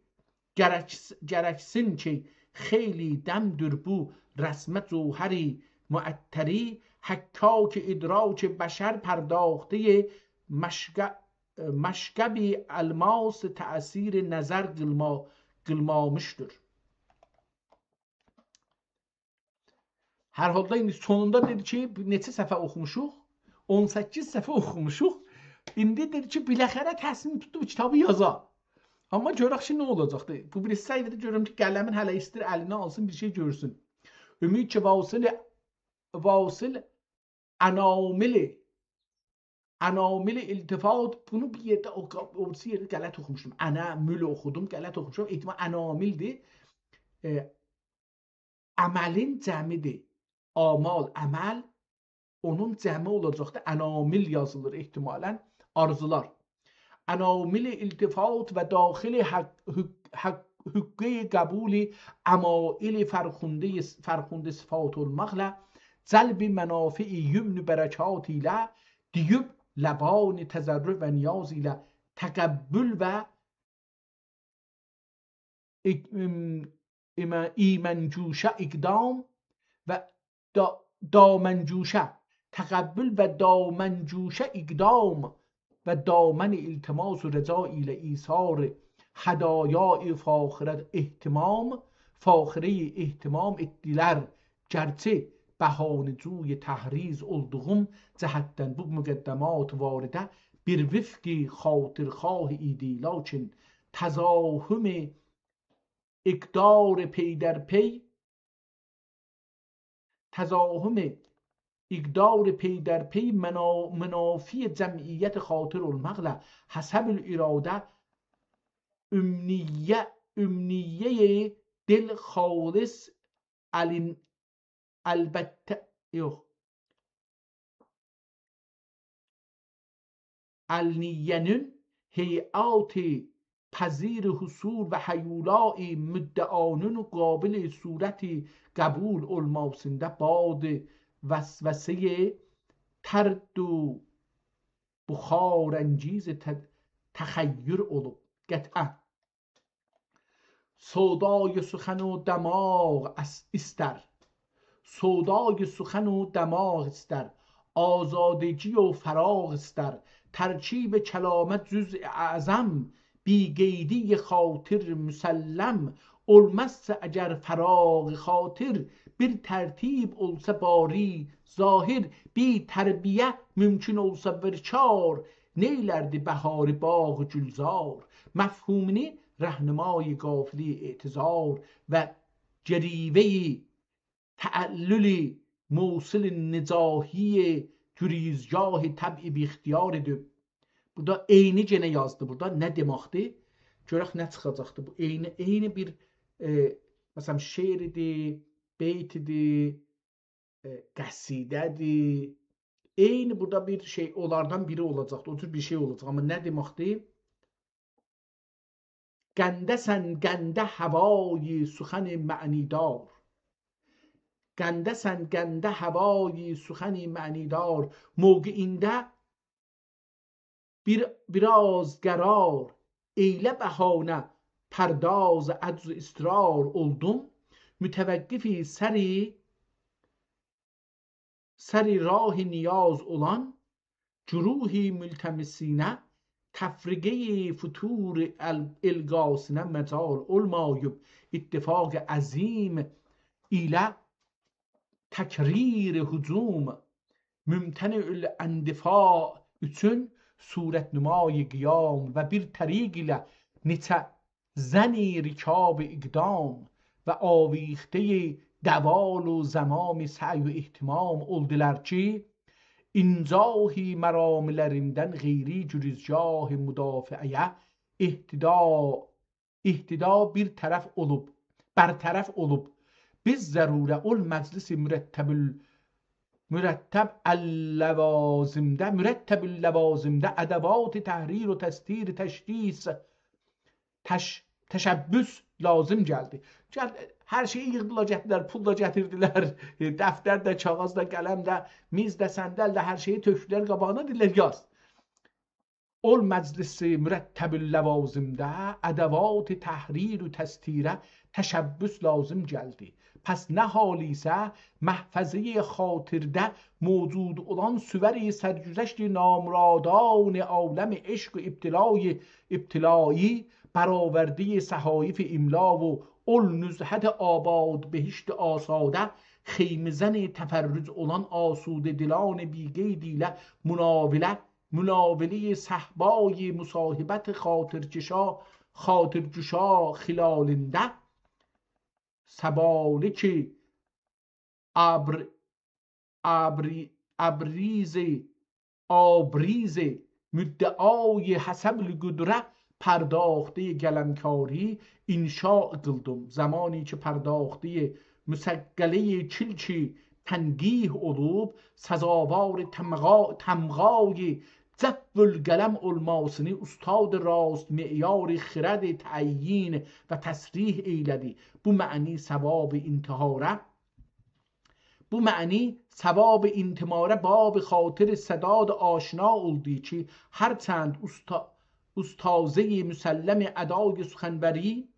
گرکس-، گرکسین کی خیلی دمدیر بو رسمه جوهری معطری، حکاک ادراک بشر پرداختهٔ مشق-، مشقبی الماس تأثیر نظر قیلما-، قیلمامیشدیر. هر حالدا ایندی سونوندا دئدی کی، نئچه صفحه اوخوموشوق؟ اون سککیز صفحه اوخوموشوق. ایندی دئدی کی، بالاخره تصمیم توتدو بو کیتابی یازا. آمما گؤرک کی، نه اولاجاقدی. بو بیریسی صفحه‌ده گؤرورم کی، قلمین هله ایستیر الینه آلسین، بیر شئی گؤرسون. امید کی، واصل، واصل انامیل، انامیل التفات، بونو بیر یئرده، او، او بیریسی یئرده غلط اوخوموشدوم. انامیل اوخودوم، غلط اوخوموشام. احتمال انامیلدیر. ائ، عملین جمعیدیر. آمال، عمل، اونون جمعی اولاجاقدیر. انامیل یازیلیر احتمالاً. آرزولار. انامیل التفات و داخل حق-، حق-، حق-، حقهٔ قبول امایل فرخنده، فرخنده صفات اولماقلا جلب منافع یمن برکات ایله دئییب لبان تضرع و نیاز ایله تقبل و اق-، ام، ایمه-، ایمن‌جوشه اقدام و دا-، دامن‌جوشه، تقبل و دامن‌جوشه اقدام و دامن التماس و رجا ایله ایثار هدایای فاخره اهتمام، فاخرهٔ اهتمام ائتدیلر. گرچه بهانه‌جوی تحریض اولدوغوم جهتدن بو مقدمات وارده بیر وفق خاطرخواه ایدی، لاکین تزاحم اقدار پی‌درپی، تزاحم اقدار پی‌درپی منا-، منافی جمعیت خاطر اولماقلا حسب الاراده امنیه، امنیهٔ دل خالص الین-، البته، یوخ. النیه‌نین هیئات پذیر حصول و هیولای مدعانین قابل صورت قبول اولماسیندا باد وسوسهٔ طرد و بخارانگیز ت-، تخیر اولوب. قطعه. سودای سخن و دماغ اس-، ایستر. سودای سخن و دماغ ایستر. آزادگی و فراغ ایستر. ترکیب کلامه جزء اعظم، بی‌قیدی خاطر مسلم. اولمازسا اگر فراغ خاطر، بیر ترتیب اولسا باری ظاهر، بی تربیه ممکن اولسا ویرکار، نئیلردی بهاری باغ گلزار؟ مفهومونو رهنمای قافلهٔ اعتذار و جریوهٔ تعلل موصل نجاحی گریزگاه طبع بی‌اختیار ائدیب. بورادا عینی گئنه یازدی. بورادا نه دئمکدیر؟ گؤرک نه چیخاجاقدی بو. عینی، عینی بیر، ائ، مثلا، شعر ایدی، بیت ایدی، ائ، قصیده‌دیر. عینی بورادا بیر شئی، اونلاردان بیری اولاجاقدی. او جور بیر شئی اولاجاق. آمما نه دئمکدیر؟ «گنده‌سن گنده هوای سخن معنی‌دار. گنده‌سن گنده هوای سخن معنی‌دار.» موقعینده بیر، بیر آز قرار ائیله بهانه، پرداز عجز و اضطرار اولدوم. متوقف سر، سر راه نیاز اولان گروه ملتمسینه، تفرقه‌ی فتور ال-، القاسینه مجال اولماییب، اتفاق عظیم ایله تکریر هجوم، ممتنع الاندفاع اوچون صورت‌نمای قیام و بیر طریق ایله نئچه زنی رکاب اقدام و آویخته‌ی دوال و زمام سعی و اهتمام اولدولار کی، انجاح مراملریندن غیری گریزگاه مدافعه‌یه اهتدا، اهتدا بیر طرف اولوب، برطرف اولوب. بیز ضروره اول مجلس مرتب ال-، مرتب اللوازمده، مرتب اللوازمده ادوات تحریر و تستیر تشخیص، تش-، تشبث لازم گلدی. گل-، هر شئیی ییغدیلار، گتیردیلر، پول دا گتیردیلر، ائ، دفتر ده، کاغیذ دا، قلم ده، میز ده، صندل ده، هر شئیی تؤکدولر قاباغینا، دئدیلر: «یاز.» اول مجلس مرتب اللوازمده ادوات تحریر و تستیره تشبث لازم گلدی. پس نه حال ایسه، محفظه‌ی خاطرده موجود اولان صور سرگذشت نامرادان عالم عشق و ابتلای، ابتلایی، برآورده‌ی صحایف املا و اول نزهت آباد بهشت آساده، خیمه‌زن تفرج اولان آسوده دلان بی‌قید ایله مناوله، مناوله‌ی صهبای مصاحبت خاطرکشا، خاطرگشا خلالینده، سبالک ابر-، ابری-، ابریز، آبریز مدعای حسب القدره پرداخته‌ی قلمکاری انشا قیلدیم. زمانی کی پرداخته‌ی مصقله‌ی کلک تنقیح اولوب، سزاوار تمغا-، تمغای جف القلم اولماسینی استاد راست معیار خرد تعیین و تصریح ائیله‌دی. بو معنی ثواب انتحاره، بو معنی ثواب انتحاره باب خاطر سداد آشنا اولدو کی، هرچند استا-، استاذه‌ی مسلم ادای سخنوری،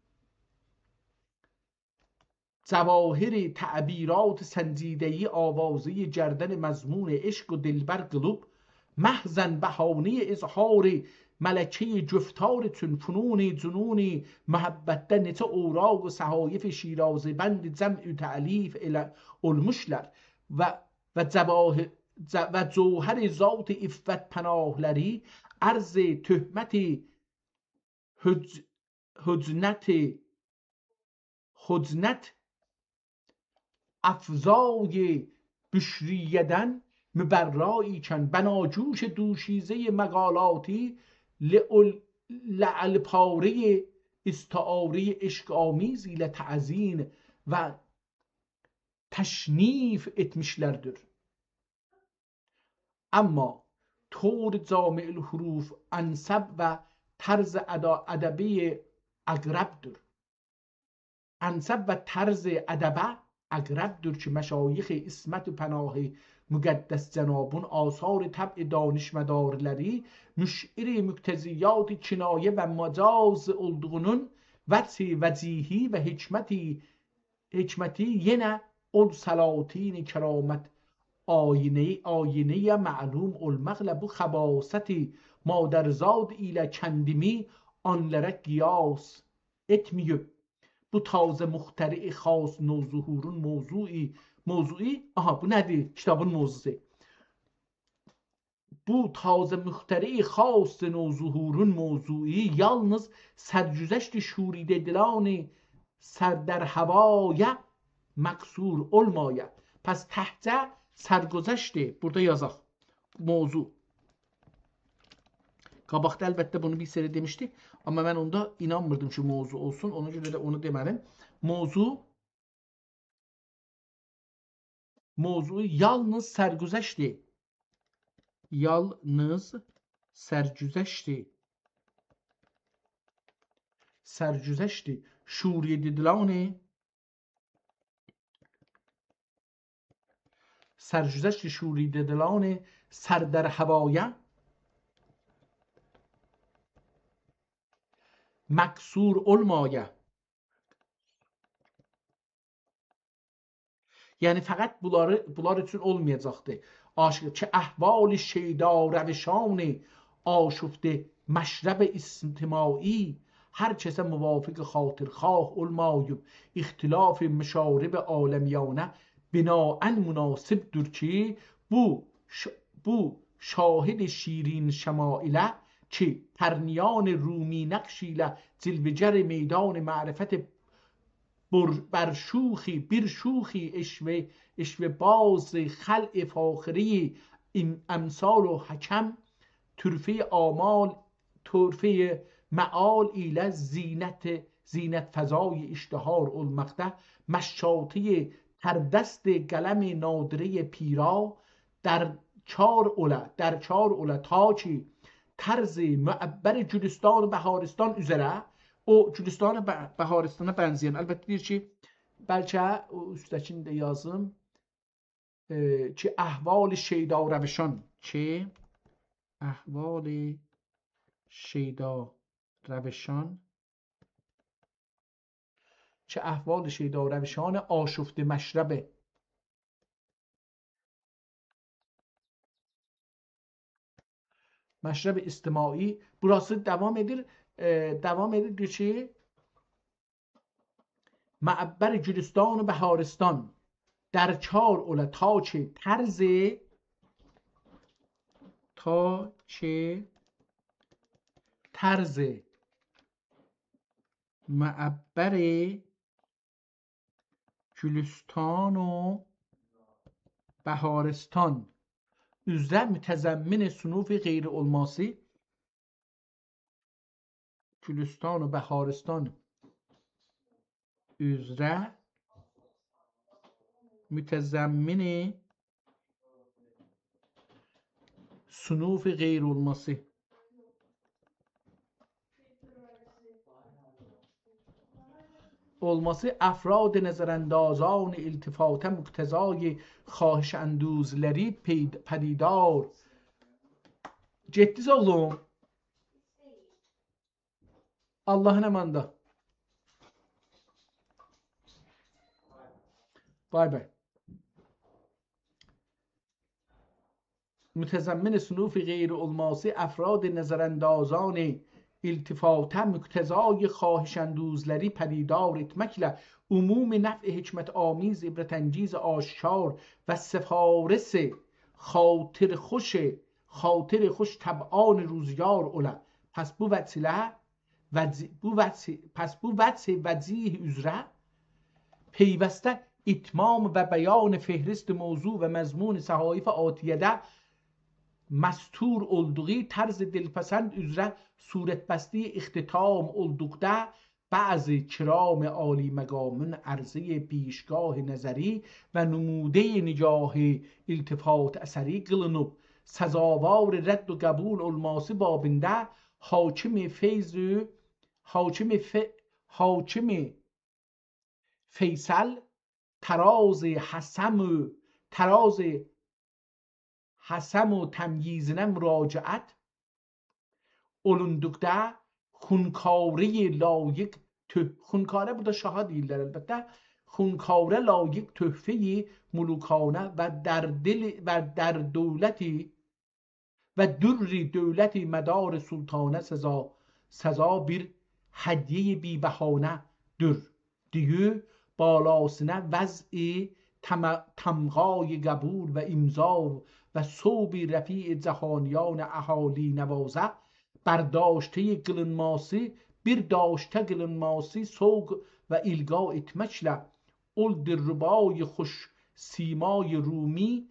جواهر تعبیرات سنجیده‌ی آوازه‌ی گردن مضمون عشق و دلبر قیلیب، محضاً بهانه‌ی اظهار ملکه‌ی گفتار چون فنون جنون محبتده نئچه اوراق و صحایف شیرازه‌بند جمع و تألیف ائله اولموشلار و، و جواهر، ج-، و جوهر ذات عفت پناهلری عرض تهمت حج-، حجنت، حجنت افزای بشریه‌دن مبرا ایکن، بناگوش دوشیزه‌ی مقالاتی لعل-، لعل‌پاره‌ی استعاره‌ی عشق‌آمیز ایله تعظیم و تشنیف ائتمیشلردیر. اما طور جامع الحروف انسب و طرز ادا-، ادبی اقربدیر. انسب و طرز ادبه اقربدیر کی، مشایخ عصمت و پناه مقدس جنابون آثار طبع دانشمدارلری مشعر مقتضیات کنایه و مجاز اولدوغونون وجه وجیهی و حکمتی حکمتی یئنه اول سلاطین کرامت آیینه‌ی، آیینه‌یه معلوم اولماقلا بو خباثت مادرزاد ایله کندیمی آنلارا قیاس ائتمه‌ییب. بو تازه مخترع خاص نوظهورون موضوعی، موضوعی، آها، بو نه‌دیر؟ کیتابین موضوعسو. بو تازه مخترع خاص نوظهورون موضوعی یالنیز سرگذشت شوریده‌دلان سردرهوایا مقصور اولمایا. پس تکجه سرگذشت، بورادا یازاق، موضوع. قاباقدا البته بونو بیر سری دئمیشدی، اما من اوندا اینانمیردیم کی، موضوع اولسون، اونا گؤره ده اونو دئمه‌دیم. موضوع موضوعو یالنیز سرگذشتدی. یالنیز سرگذشتدی. سرگذشتدی. شوریده‌دیلان، سرگذشت شوریده‌دیلان سر در هوایه مکسور اولمایه. یعنی فقط بونلاری، بونلار اوچون اولمایاجاقدی. آشیق کی احوال شیدا روشان آشفته مشرب اجتماعی، هر کسه موافق خاطرخواه اولماییب، اختلاف مشارب عالمیانه بناءً مناسب‌دور کی بو ش-، بو شاهد شیرین شمایله کی پرنیان رومی نقش ایله جلوه‌گر میدان معرفت بر-، بر شوخی، بیر شوخی عشوه، عشوه‌باز خلع فاخرهٔ ام-، امثال و حکم، طرفهٔ آمال، طرفهٔ مآل ایله زینت، زینت‌فزای اشتهار اولماقدا، مشاطهٔ تردست قلم نادرهٔ پیرا، در چار اوله، در چار اوله تا کی طرز معبر گلستان و بهارستان اوزره، او گلستان و به-، بهارستانا بنزه‌ین. البته دئییر کی، بلکه او اوستده‌کینی ده یازیم. ائ، کی احوال شیدا روشان، کی احوال شیدا روشان، کی احوال شیدا روشان آشفته مشرب، مشرب اجتماعی. بوراسی داوام ائدیر، ائ، داوام ائدیر، دئییر کی، معبر گلستان و بهارستان، در چار اوله تا کی طرز، تا کی طرز معبر گلستان و بهارستان اوزره متضمن صنوف غیر الماسی، گلستان و بهارستان اوزره متضمن صنوف غیر الماسی اولماسی افراد نظراندازان التفاته مقتضای خواهش‌اندوزلری پید-، پدیدار. گئتدینیز اوغلوم؟ آللاهین امانیندا. بای بای. متضمن صنوف غیر الماسی افراد نظراندازان التفاته مقتضای خواهش‌اندوزلری پدیدار ائتمکله عموم نفع حکمت‌آمیز، عبرت‌انگیز، آشکار و سفارش خاطرخوش، خاطرخوش‌طبعان روزگار اوله. پس بو وجه ایله وجه-، بو وجه-، پس بو وجه وجیه اوزره پیوسته اتمام و بیان فهرست موضوع و مضمون صحایف آتیه‌ده مستور اولدوغو طرز دلپسند اوزره صورت‌بستی اختتام اولدوقدا، بعضی کرام عالی‌مقامین عرضهٔ پیشگاه نظری و نمودهٔ نگاه التفات اثری قیلینیب، سزاوار رد و قبول اولماسی بابینده حاکم فیض، حاکم ف-، حاکم فیصل تراز حسم و، تراز حسم و تمییزینه مراجعت اولوندوقدا خونکارهٔ لایق تح-، خونکاره، بورادا شاها دئییرلر البته، خونکاره لایق تحفهٔ ملوکانه و در دل، و در دولتی و در دولت مدار سلطانه سزا، سزا بیر هدیهٔ بی‌بهانه‌دیر. دئییر، بالاسینا وضع تم-، تمغای قبول و امضا و ثوب رفیع جهانیان اهالی‌نوازه برداشتهٔ قیلینماسی، بیر داشته قیلینماسی سوق و القا ائتمکله، اول دلربای خوش‌سیمای رومی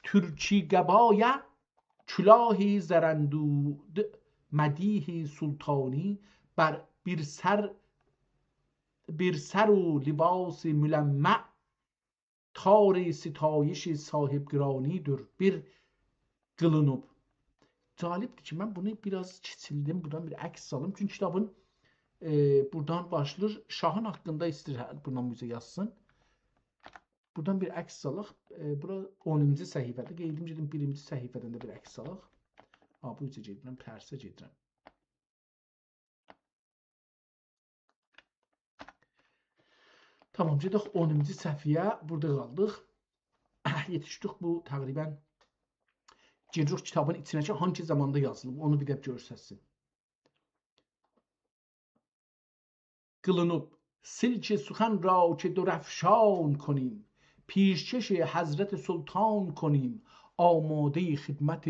ترکی قبایه کلاه زراندود مدیح سلطانی بر بیر سر، بیر سر و لباس ملمع تار ستایش صاحب‌گرانی‌دور بیر قیلینیب. جالبدیر کی، من بونو بیر آز کیچیلدیم. بورادان بیر عکس آلیم. چونکی کیتابین، ائ، بورادان باشلاییر. شاهین حاقیندا ایسته‌ییر، هه، بوندان بیزه یازسین. بورادان بیر عکس آلاق. ائ، بورا اونونجو صفحه‌دیر. قئییدیم، گئدیم بیرینجی صفحه‌دن ده بیر عکس آلاق. ها، بو اوزه گئدیرم، ترسه گئدیرم. تامام، گئدک اونونجو صفحه‌یه، بورادا قالدیق. یئتیشدیک بو تقریباً. گیریریک کیتابین ایچینه کی، هانگی زاماندا یازیلیب، اونو بیر ده گؤرسه‌تسین. قیلینیب، سلک سخن را که درافشان کنیم، پیشکش حضرت سلطان کنیم، آمادهٔ خدمت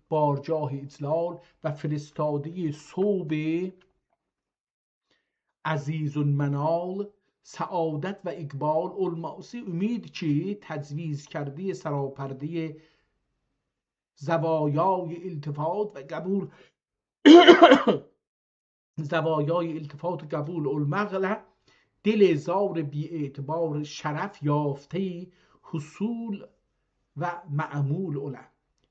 بارگاه اجلال و فرستادهٔ ثوب عزیزالمنال، سعادت و اقبال، الماسی امید که تجویز کرده سراپردهٔ زوایای التفات و قبول زوایای التفات قبول اولماقلا دل زار بی‌اعتبار شرف یافتهٔ حصول و معمول اولا.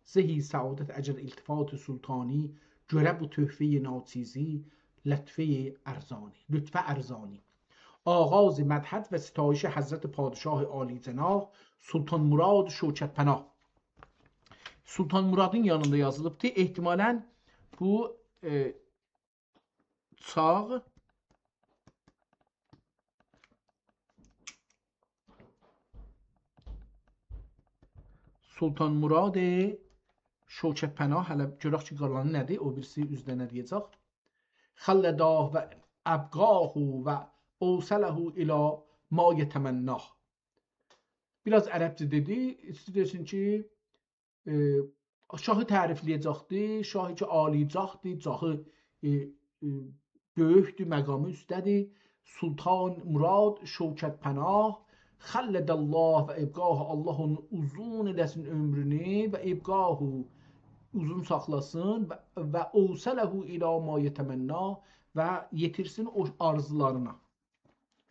زهی سعادت اگر التفات سلطانی، گؤره بو تحفهٔ ناچیزی، لطفهٔ ارزانی، لطفه ارزانی. آغاز مدحت و ستایش حضرت پادشاه عالی‌جناح سلطان مراد شوکت‌پناه. سلطان مرادین یانیندا یازیلیبدی. احتمالاً بو، ائ، چاغ سلطان مراد شوکت‌پناه، هله گؤرک کی، قالانی نه‌دیر، او بیریسی اوزده نه دئیه‌جک. خلداه و ابقاه و اوصله الی ما یتمناه. بیر آز عربجه دئدی، ایسته‌ییر دئسین کی، ائ، شاهی تعریفله‌یه‌جکدی. شاهی کی، عالی‌جاهدی، جاهی، ائ، ائ، بؤیوکدور، مقامی اوسته‌دیر. سلطان مراد شوکت‌پناه، خلد الله و ابقاه، الله اونون اوزون ائله‌سین عؤمرونو و ابقاه، اوزون ساخلاسین و، و اوصله الی ما یتمنی، و یئتیرسین او آرزولارینا.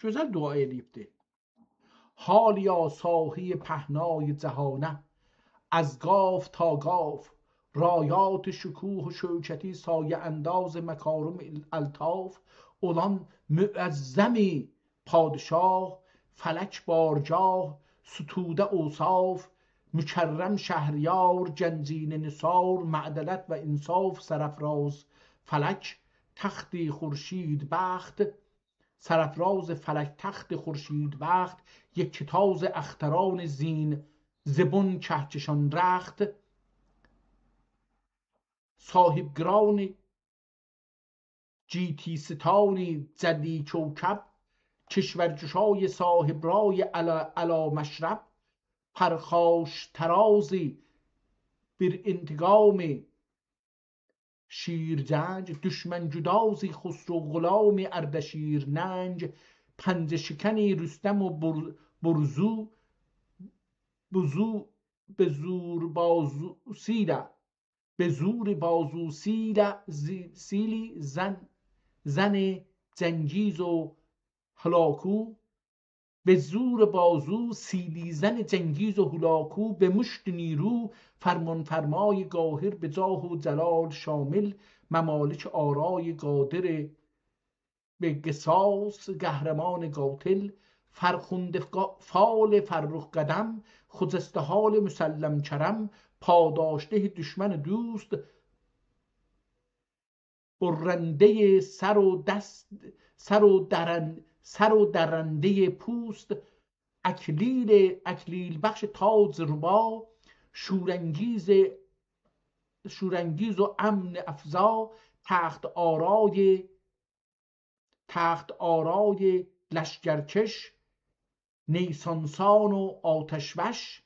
گؤزل دعا ائله‌ییبدی. حالیا ساقی پهنای جهانه، از گاو تا گاو، رایات شکوه و شوکتی، سایه‌انداز مکارم الطاف اولان معظم پادشاه، فلک بارگاه ستوده اوصاف، مکرم شهریار، گنجینه نثار، معدلت و انصاف، سرافراز فلک تخت خورشیدبخت، سرافراز فلک تخت خورشیدبخت، یکتاز اختران زین، ز بن کهکشان رخت، صاحب‌گران گیتی‌ستان جلی کوکب، کشورگشای صاحب‌رای علا، علا مشرب، پرخاش‌طراز بر انتقام شیرجنگ، دشمن‌گداز خسرو غلام اردشیرننگ، پنجه‌شکن رستم و بر، برزو، بزو، به زور بازو سیله، به زور بازو سیله، زی، سیلی زن، زن جنگیز و هلاکو، به زور بازو سیلی زن جنگیز و هلاکو، به مشت نیرو فرمان‌فرمای قاهر، به جاه و جلال شامل ممالک آرای قادر، به قصاص قهرمان قاتل، فرخنده قا، فال فرخ قدم، خجسته حال مسلم کرم، پاداشده دشمن دوست، برندهٔ سر و دست، سر و درن، سر و درندهٔ پوست، اکلیل، اکلیل‌بخش تاج‌ربا، شورانگیز، شورانگیز و امن‌افزا، تخت‌آرای، تخت‌آرای لشکرکش، نیسان‌سان و آتش‌وش،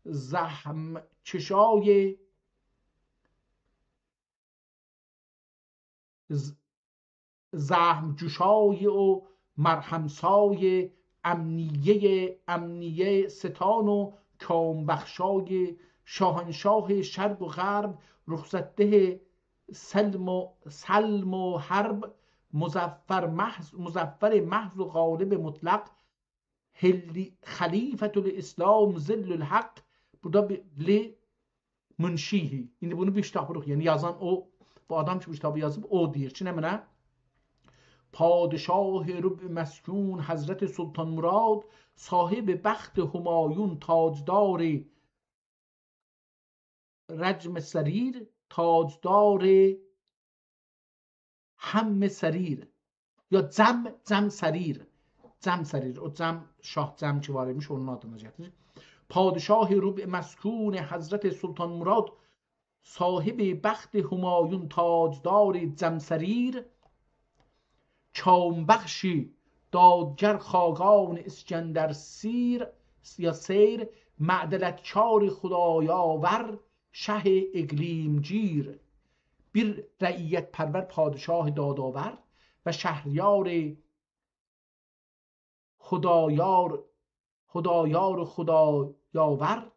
زخم‌کشای ز، زخم‌گشای و مرهم‌سای، امنیهٔ، امنیه‌ستان و کام‌بخشای، شاهنشاه شرق و غرب، رخصت‌ده سلم و، سلم و حرب، مظفر محض، مظفر محض و غالب مطلق، هلی-، خلیفة الاسلام ظل الحق، بورادا بیر ل منشیه. ایندی بونو بیز تاپیریق. یعنی یازان او، بو آدام کی، بو کیتابی یازیب، او دئییر کی، نمنه؟ پادشاه ربع مسکون حضرت سلطان مراد، صاحب بخت همایون تاجدار رجم سریر، تاجدار هم سریر. یا جم، جم سریر. جم سریر. او جم، شاه جم کی وار ایمیش، اونون آدینا گتیریر. پادشاه ربع مسکون حضرت سلطان مراد، صاحب بخت همایون تاجدار جم سریر، کام بخش دادگر خاقان اسکندر سیر، یا سیر، معدلت چار خدایاور شه اقلیم گیر. بیر رعیت‌پرور پادشاه دادآور و شهریار خدایار، خدایار و خدایاور،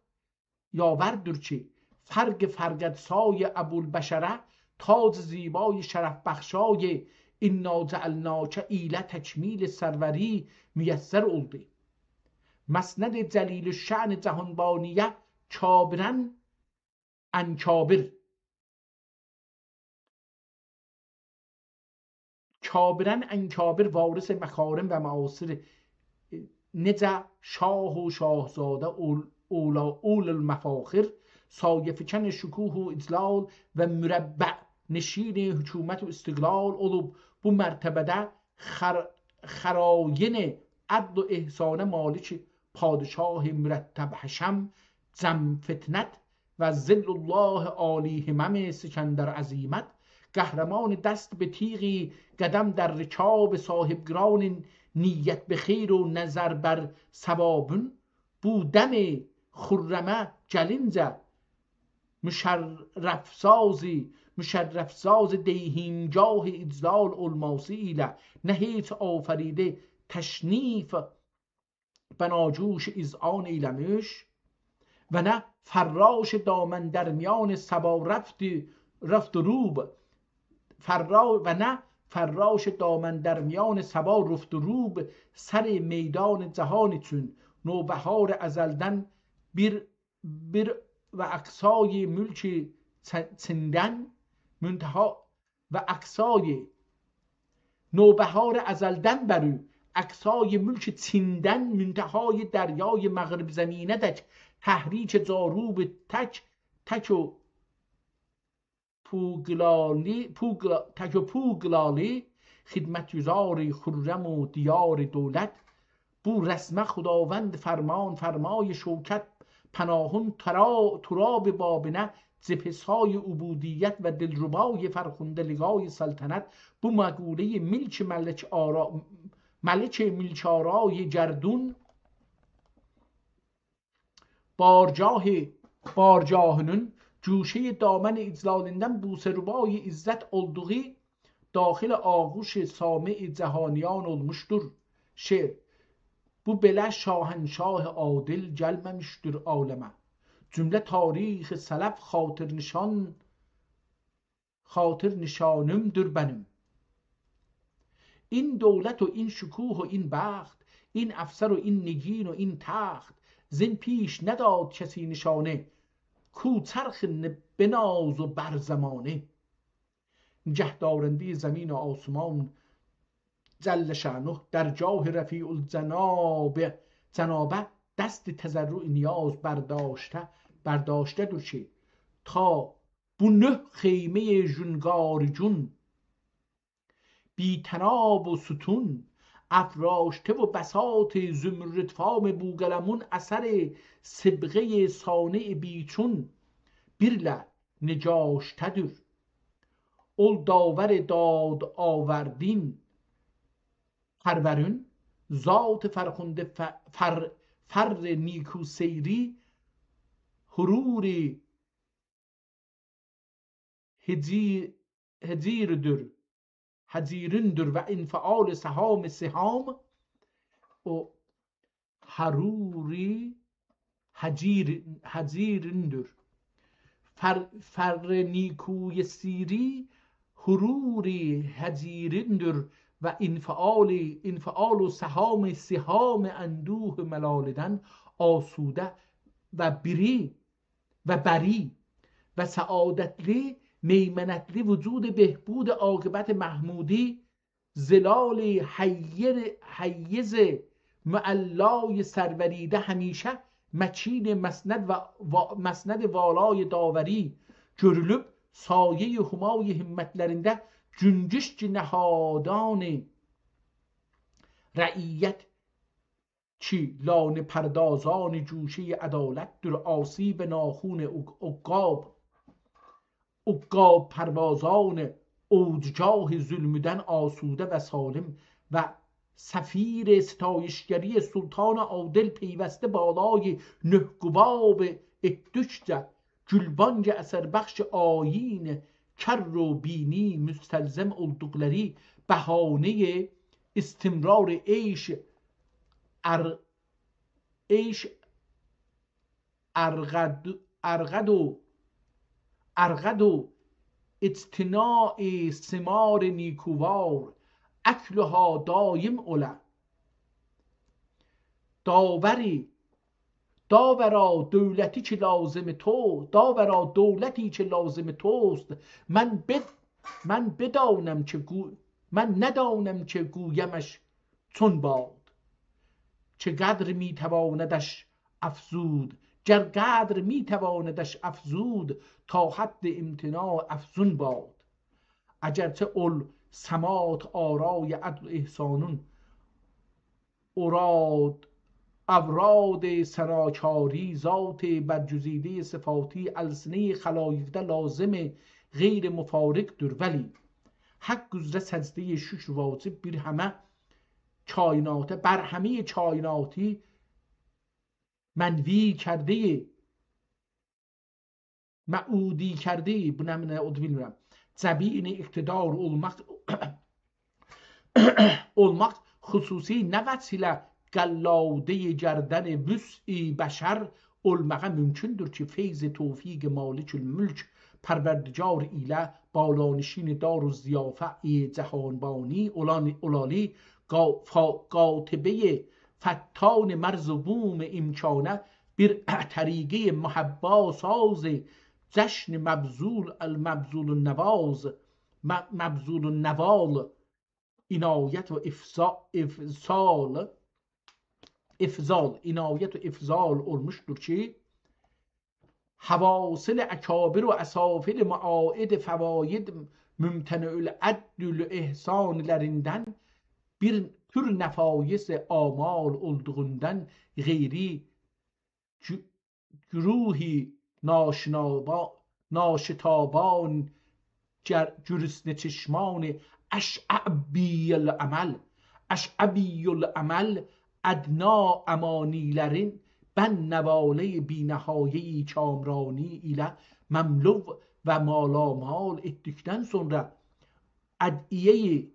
یاوردور کی، فرق فرقدسای ابوالبشره، تاج زیبای شرف‌بخشای انا جعلناک ایله تکمیل سروری میسر اولدو. مسند جلیل‌الشأن جهانبانیه کابراً انکابر، کابراً انکابر وارث مکارم و معاصر، نئجه شاه و شاهزاده اول-، اولا-، اولوالمفاخر، سایه‌فکن شکوه و اجلال و مربع نشین حکومت و استقلال اولوب، بو مرتبه‌ده خر-، خراین عدل و احسانه مالک پادشاه مرتب حشم، جم فطنت و ظل الله عالی همم سکندر عظیمت، قهرمان دست به تیغی، قدم در رکاب صاحبگران، نیت به خیر و نظر بر ثوابون، بو دم خرمه گلینجه مشرف‌سازی، مشرف‌ساز دیهیمگاه اجلال اولماسی ایله نه هئچ آفریده تشنیف بناگوش اذعان ائیله‌میش و نه فراش دامن در میان صبا رفت، رفت و روب، فرا-، و نه فراش دامن در میان صبا رفت و روب، سر میدان جهان چون نوبهار ازلدن بیر، بیر و اقصای ملک چ-، چیندن، منتها و اقصای نوبهار ازلدن بری، اقصای ملک چیندن، منتهای دریای مغرب زمینه‌دک، تحریک جاروب تک، تک و پوگلالی، پوگلا-، تک و پوگلالی، خدمت‌گزار خرم و دیار دولت، بو رسمه خداوند فرمان فرمای شوکت، پناهون ترا-، تراب بابنه، جبهه‌سای عبودیت و دلربای فرخنده لقای سلطنت، بو مقولهٔ ملک ملک آرا-، ملک ملک‌آرای گردون، بارگاه، بارگاهینین گوشهٔ دامن اجلالیندن بوسه‌ربای عزت اولدوغو داخل آغوش سامع جهانیان اولموشدور. شعر. بو بئله شاهنشاه عادل گلمه‌میشدیر عالمه. جمله تاریخ سلف خاطرنشان، خاطرنشانیمدیر منیم. این دولت و این شکوه و این بخت، این افسر و این نگین و این تخت، زین پیش نداد کسی نشانه، کو چرخ ن-، بناز و بر زمانه. نگهدارندهٔ زمین و آسمان جل شأنه، در جاه رفیع‌الجناب، جنابه دست تضرع نیاز برداشته، برداشته‌دیر کی، تا بو نه خیمهٔ ژونقارگون، بی‌طناب و ستون، افراشته و بساط زمردفام بوقلمون، اثر صبغهٔ صانع بی‌چون، بیرله نگاشته‌دیر. اول داور داد آوردین پرورون، ذات فرخنده ف-، فر-، فر نیکو سیری، حرور هجی-، هجیردور، هجیریندیر و انفعال سهام سهام، او حروری هجیر-، هجیریندیر. فر-، فر نیکوی سیری حروری هجیریندیر و انفعال، انفعال و سهام، سهام اندوه ملالدن آسوده و بری و بری و سعادتلی، میمنتلی وجود بهبود عاقبت محمودی، ظلال حیر-، حیز معلای سروریده همیشه مکین مسند و وا-، مسند والای داوری گؤرولوب، سایهٔ همای همتلرینده گنجشک نهادان رعیت کی لانه پردازان جوشهٔ عدالت‌دور، آسیب ناخون عق-، عقاب، عقاب پروازان اوجگاه ظلمدن آسوده و سالم و سفیر ستایشگری سلطان عادل پیوسته بالای نه قباب اتدوکجه گلبانگ اثربخش آیین کر و بینی مستلزم اولدوقلاری بهانهٔ استمرار عیش ار-، عیش ارغد-، ارغد و، ارغد و اجتناء ثمار نیکووار اکلها دایم اوله. داوری، داورا دولتی که لازم تو، داورا دولتی که لازم توست، من بد-، من بدانم که گو-، من ندانم که گویمش چون باد، چه قدر می‌تواندش افزود، گر قدر می‌تواندش افزود، تا حد امتناع افزون باد. اگرچه اول سمات آرای عدل و احسانون، اوراد، افراد ثناکاری، ذات برگزیدهٔ صفاتی السنهٔ خلایقده لازم غیر مفارق‌دور، ولی حق اوزره سجدهٔ شکر واجب بیر همه کائناته، بر همهٔ کائناتی منوی کرده، معودی کرده، بو نه، نه اودو بیلمیرم. جبین اقتدار اولماق، اولماق خصوصی نه وجه ایله قلادهٔ گردن وسع بشر اولماغا ممکن‌دور کی، فیض توفیق مالک الملک پروردگار ایله بالانشین دار و ضیافه جهانبانی اولان، اولالی، قا-، فا-، قاطبهٔ فتان مرز و بوم امکانه بیر طریقهٔ محبا ساز جشن مبذول، المبذول النواز، م-، مبذول النوال، عنایت و افضا-، افضال، افضال، عنایت و افضال اولموشدور کی، حواصل اکابر و اسافل معاید فواید ممتنع العد و احسانلریندن بیر تور نفایس آمال اولدوغوندان غیری گو-، گروهی ناشنابا-، ناشتابان گر-، گرسنه چشمان اشعبی الامل، اشعبی الامل ادنی امانی‌لرین بند نوالهٔ بی‌نهایهٔ کامرانی ایله مملو و مالامال ائتدیکدن سونرا ادعیه‌ی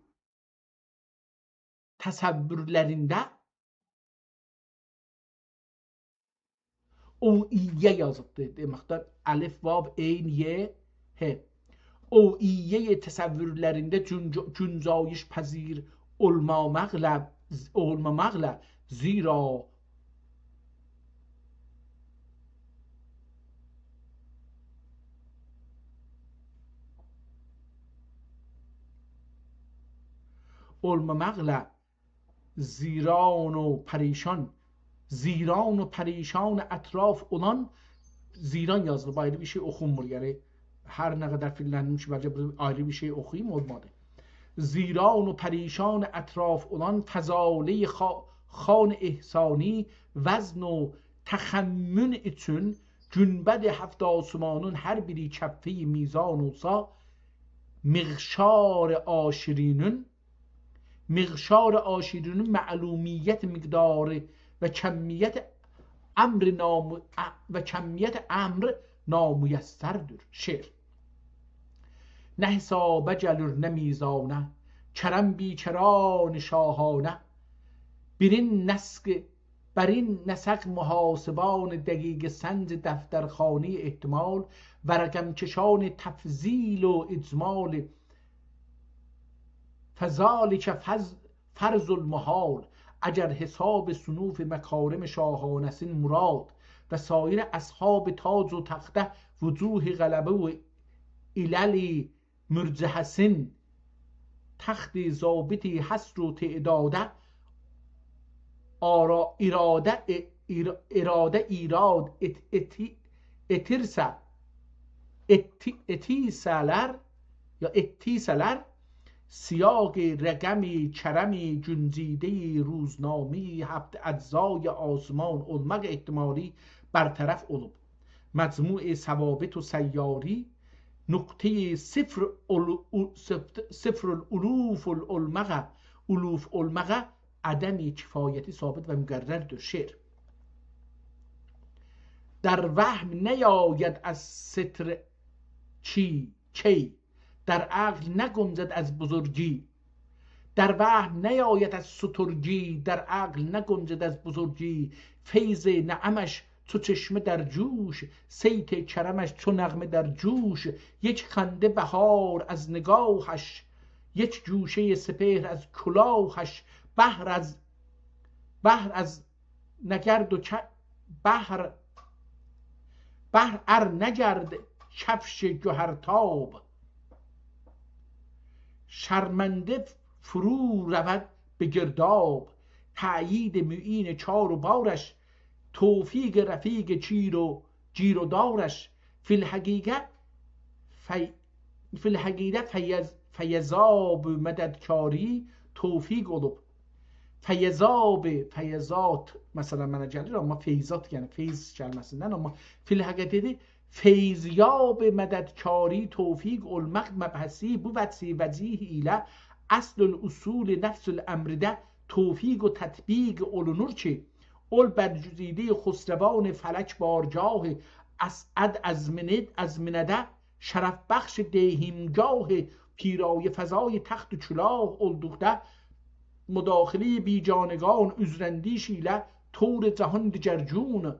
تصورلرینده اوعیه یازیبدیر. دئمکدن الف، واو، عین، یه، ه. اوعیه تصورلرینده گنج-، گنجایش پذیر اولماماقلا، اولماماقلا، زیرا اولماماقلا زیران و پریشان، زیران و پریشان اطراف اولان، زیران یازیلیب، آیری بیر شئی اوخونمور، یعنی هر نه قدر فیللندیم کی، بلکه بیر آیری بیر شئی اوخویوم، اولمادی. زیران و پریشان اطراف اولان فضالهٔ خا-، خوان احسانی وزن و تخمین اوچون گنبد هفت آسمانین هر بیری کفهٔ میزان اولسا، مقشار عاشرینین، مقشار عاشرینین معلومیت مقداری و کمیت امر نام-، ا-، و کمیت امر نامیسردیر. شعر. نه حسابه گلیر، نه میزانه، کرم بی کران شاهانه. بیرین نسق، برین نسق محاسبان دقیقه سنج دفترخانهٔ احتمال و رقم‌کشان تفضیل و اجمال فذلک فض-، فرض المحال. اگر حساب صنوف مکارم شاهانه‌سین مراد، و سایر اصحاب تاج و تخته وجوه غلبه و علل مرجحه‌سین، تخت ضابطی حصر و تعداده، آرا-، اراده، ا-، ایر-، اراده ایراد ات-، اتی-، اتیرسه، اتی-، اتیسه‌لر، یا اتیسه‌لر، سیاق رقم کرم گنجیدهٔ روزنامهٔ هفت اجزای آسمان اولماق احتمالی برطرف اولوب. مجموع ثوابت و سیاری نقطهٔ صفر اول-، او-، صفر، صفر الالوف اول-، اولماغا، الوف اولماغا عدم کفایتی ثابت و مقرردیر. شعر. در وهم نیاید از ستر چی، کی، در عقل نگنجد از بزرگی. در وهم نیاید از سترگی، در عقل نگنجد از بزرگی. فیض نعمش چو چشمه در جوش، صیت کرمش چو نغمه در جوش. یک خنده بهار از نگاهش، یک گوشهٔ سپهر از کلاهش. بحر از، بحر از نگرد و ک-، بحر، بحر ار نگرد کفش گهرتاب، شرمنده فرو رود به گرداب. تأیید معین کار و بارش، توفیق رفیق چیر و گیر و دارش. فی الحقیقه فی-، فی الحقیقه فیض-، فیضاب مددکاری توفیق اولوب. فیضاب، فیضات، مثلا، منه گلیر، اما فیضات، یعنی فیض کلمه‌سیندن، اما فی الحقیقه دئدی، فیضیاب مددکاری توفیق اولماق مبحثی بو وجهی وجیه ایله اصل الاصول نفس الامرده توفیق و تطبیق اولونور کی، اول برگزیدهٔ خسروان فلک بارگاه اسعد ازمنه-، ازمنه‌ده شرف‌بخش دهیمگاه پیرایه فضای تخت و کلاه اولدوقدا، مداخلهٔ بیگانگان عذراندیش ایله طور جهان دگرگون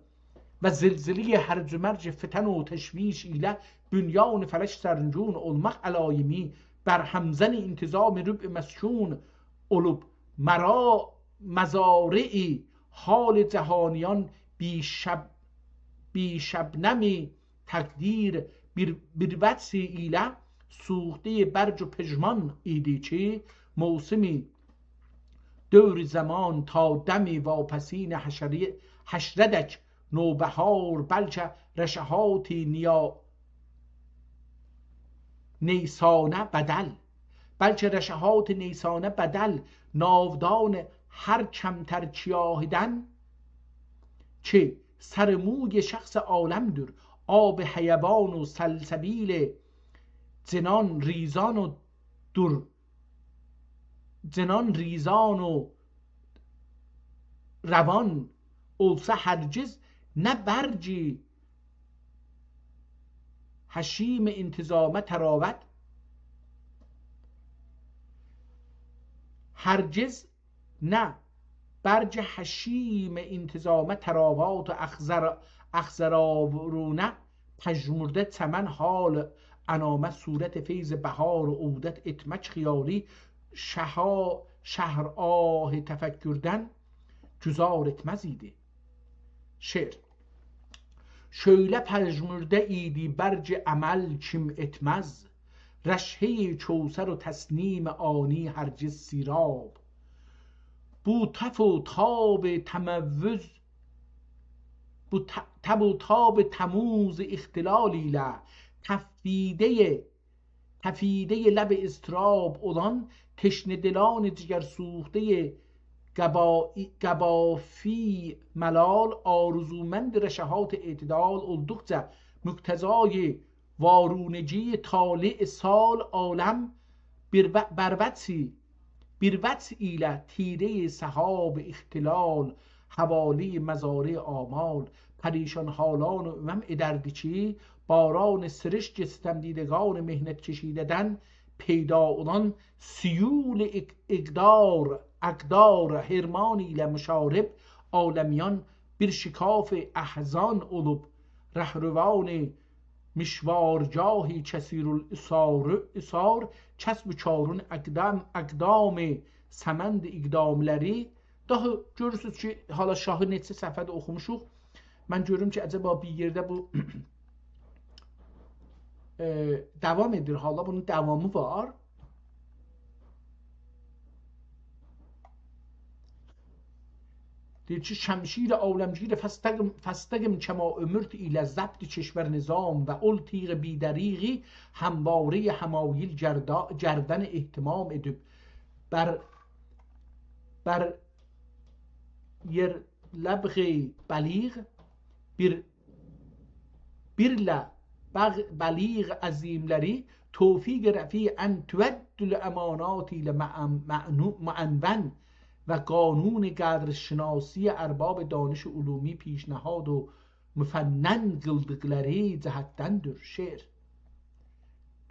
و زلزلهٔ هرج و مرج فتن و تشویش ایله بنیان فلک سرنگون اولماق علایمی بر همزن انتظام ربع مسکون اولوب، مرا-، مزارع حال جهانیان بی شب-، بی شبنم تقدیر بیر، بیر وجهی ایله سوختهٔ برگ و پژمان ایدی کی، موسم دور زمان تا دم واپسین حشری-، حشردک نوبهار، بلکه رشحات نیا-، نیسانه بدل، بلکه رشحات نیسانه بدل، ناودان هر کمتر کیاهیدن کی، سر موی شخص عالم‌دور، آب حیوان و سلسبیل جنان ریزان و دور، جنان ریزان و روان اولسا، هرگز نه برگی حشیم انتظامه تراود، هرگز نه برگ حشیم انتظامه تراوات و اخضر-، اخضرآورونه پژمرده چمن حال انامه صورت فیض بهار و عودت اتمک خیالی شها-، شهرآه تفکردن گذار اتمز ایدی. شعر. شعله پژمرده ایدی برگ امل کیم اتمز، رشحهٔ کوثر و تسنیم آنی هرگز سیراب. بو تف و تاب تموز، بو ت-، تب و تاب تموز اختلال ایله تفیدهٔ تفیدهٔ لب اضطراب اولان تشنه‌دلان جگرسوختهٔ قبا-، قبافی ملال، آرزومند رشحات اعتدال اولدوقجا مقتضای وارونگی طالع سال عالم بر و-، بر وجهی بیر وجه ایله تیرهٔ سحاب اختلال، حوالی مزارع آمال، پریشان حالان و امم ادردی کی، باران سرشک ستمدیدگان محنت کشیده‌دن پیدا اولان سیول اق-، اقدار، اقدار حرمان ایله مشارب عالمیان بیر شکاف احزان اولوب، رهروان مشوارگاهی کثیرالعثار، عثار، کسب و کارون اقدام، اقدام سمند اقداملری. داها گؤرورسونوز کی، حالا شاهی نئچه صفحه‌ده اوخوموشوق. من گؤروم کی، عجبا بیر یئرده بو، ائ، داوام ائدیر، حالا بونون داوامی وار. دئییر کی، «شمشیر عالمگیر فاستقم، فاستقم کما امرت ایله ضبط کشور نظام و اول تیغ بی‌دریغی هموارهٔ حمایل گردا-، گردن اهتمام ادیب بر، بر یئرلبغ بلیغ بیر، بیرله بغ-، بلیغ عظیملری توفیق رفیع ان تؤدّی الامانات ایله معن-، معنو-، معنون و قانون قدرشناسی ارباب دانش علومی پیشنهاد و مفنن قیلدیقلاری جهتدندیر.» شعر.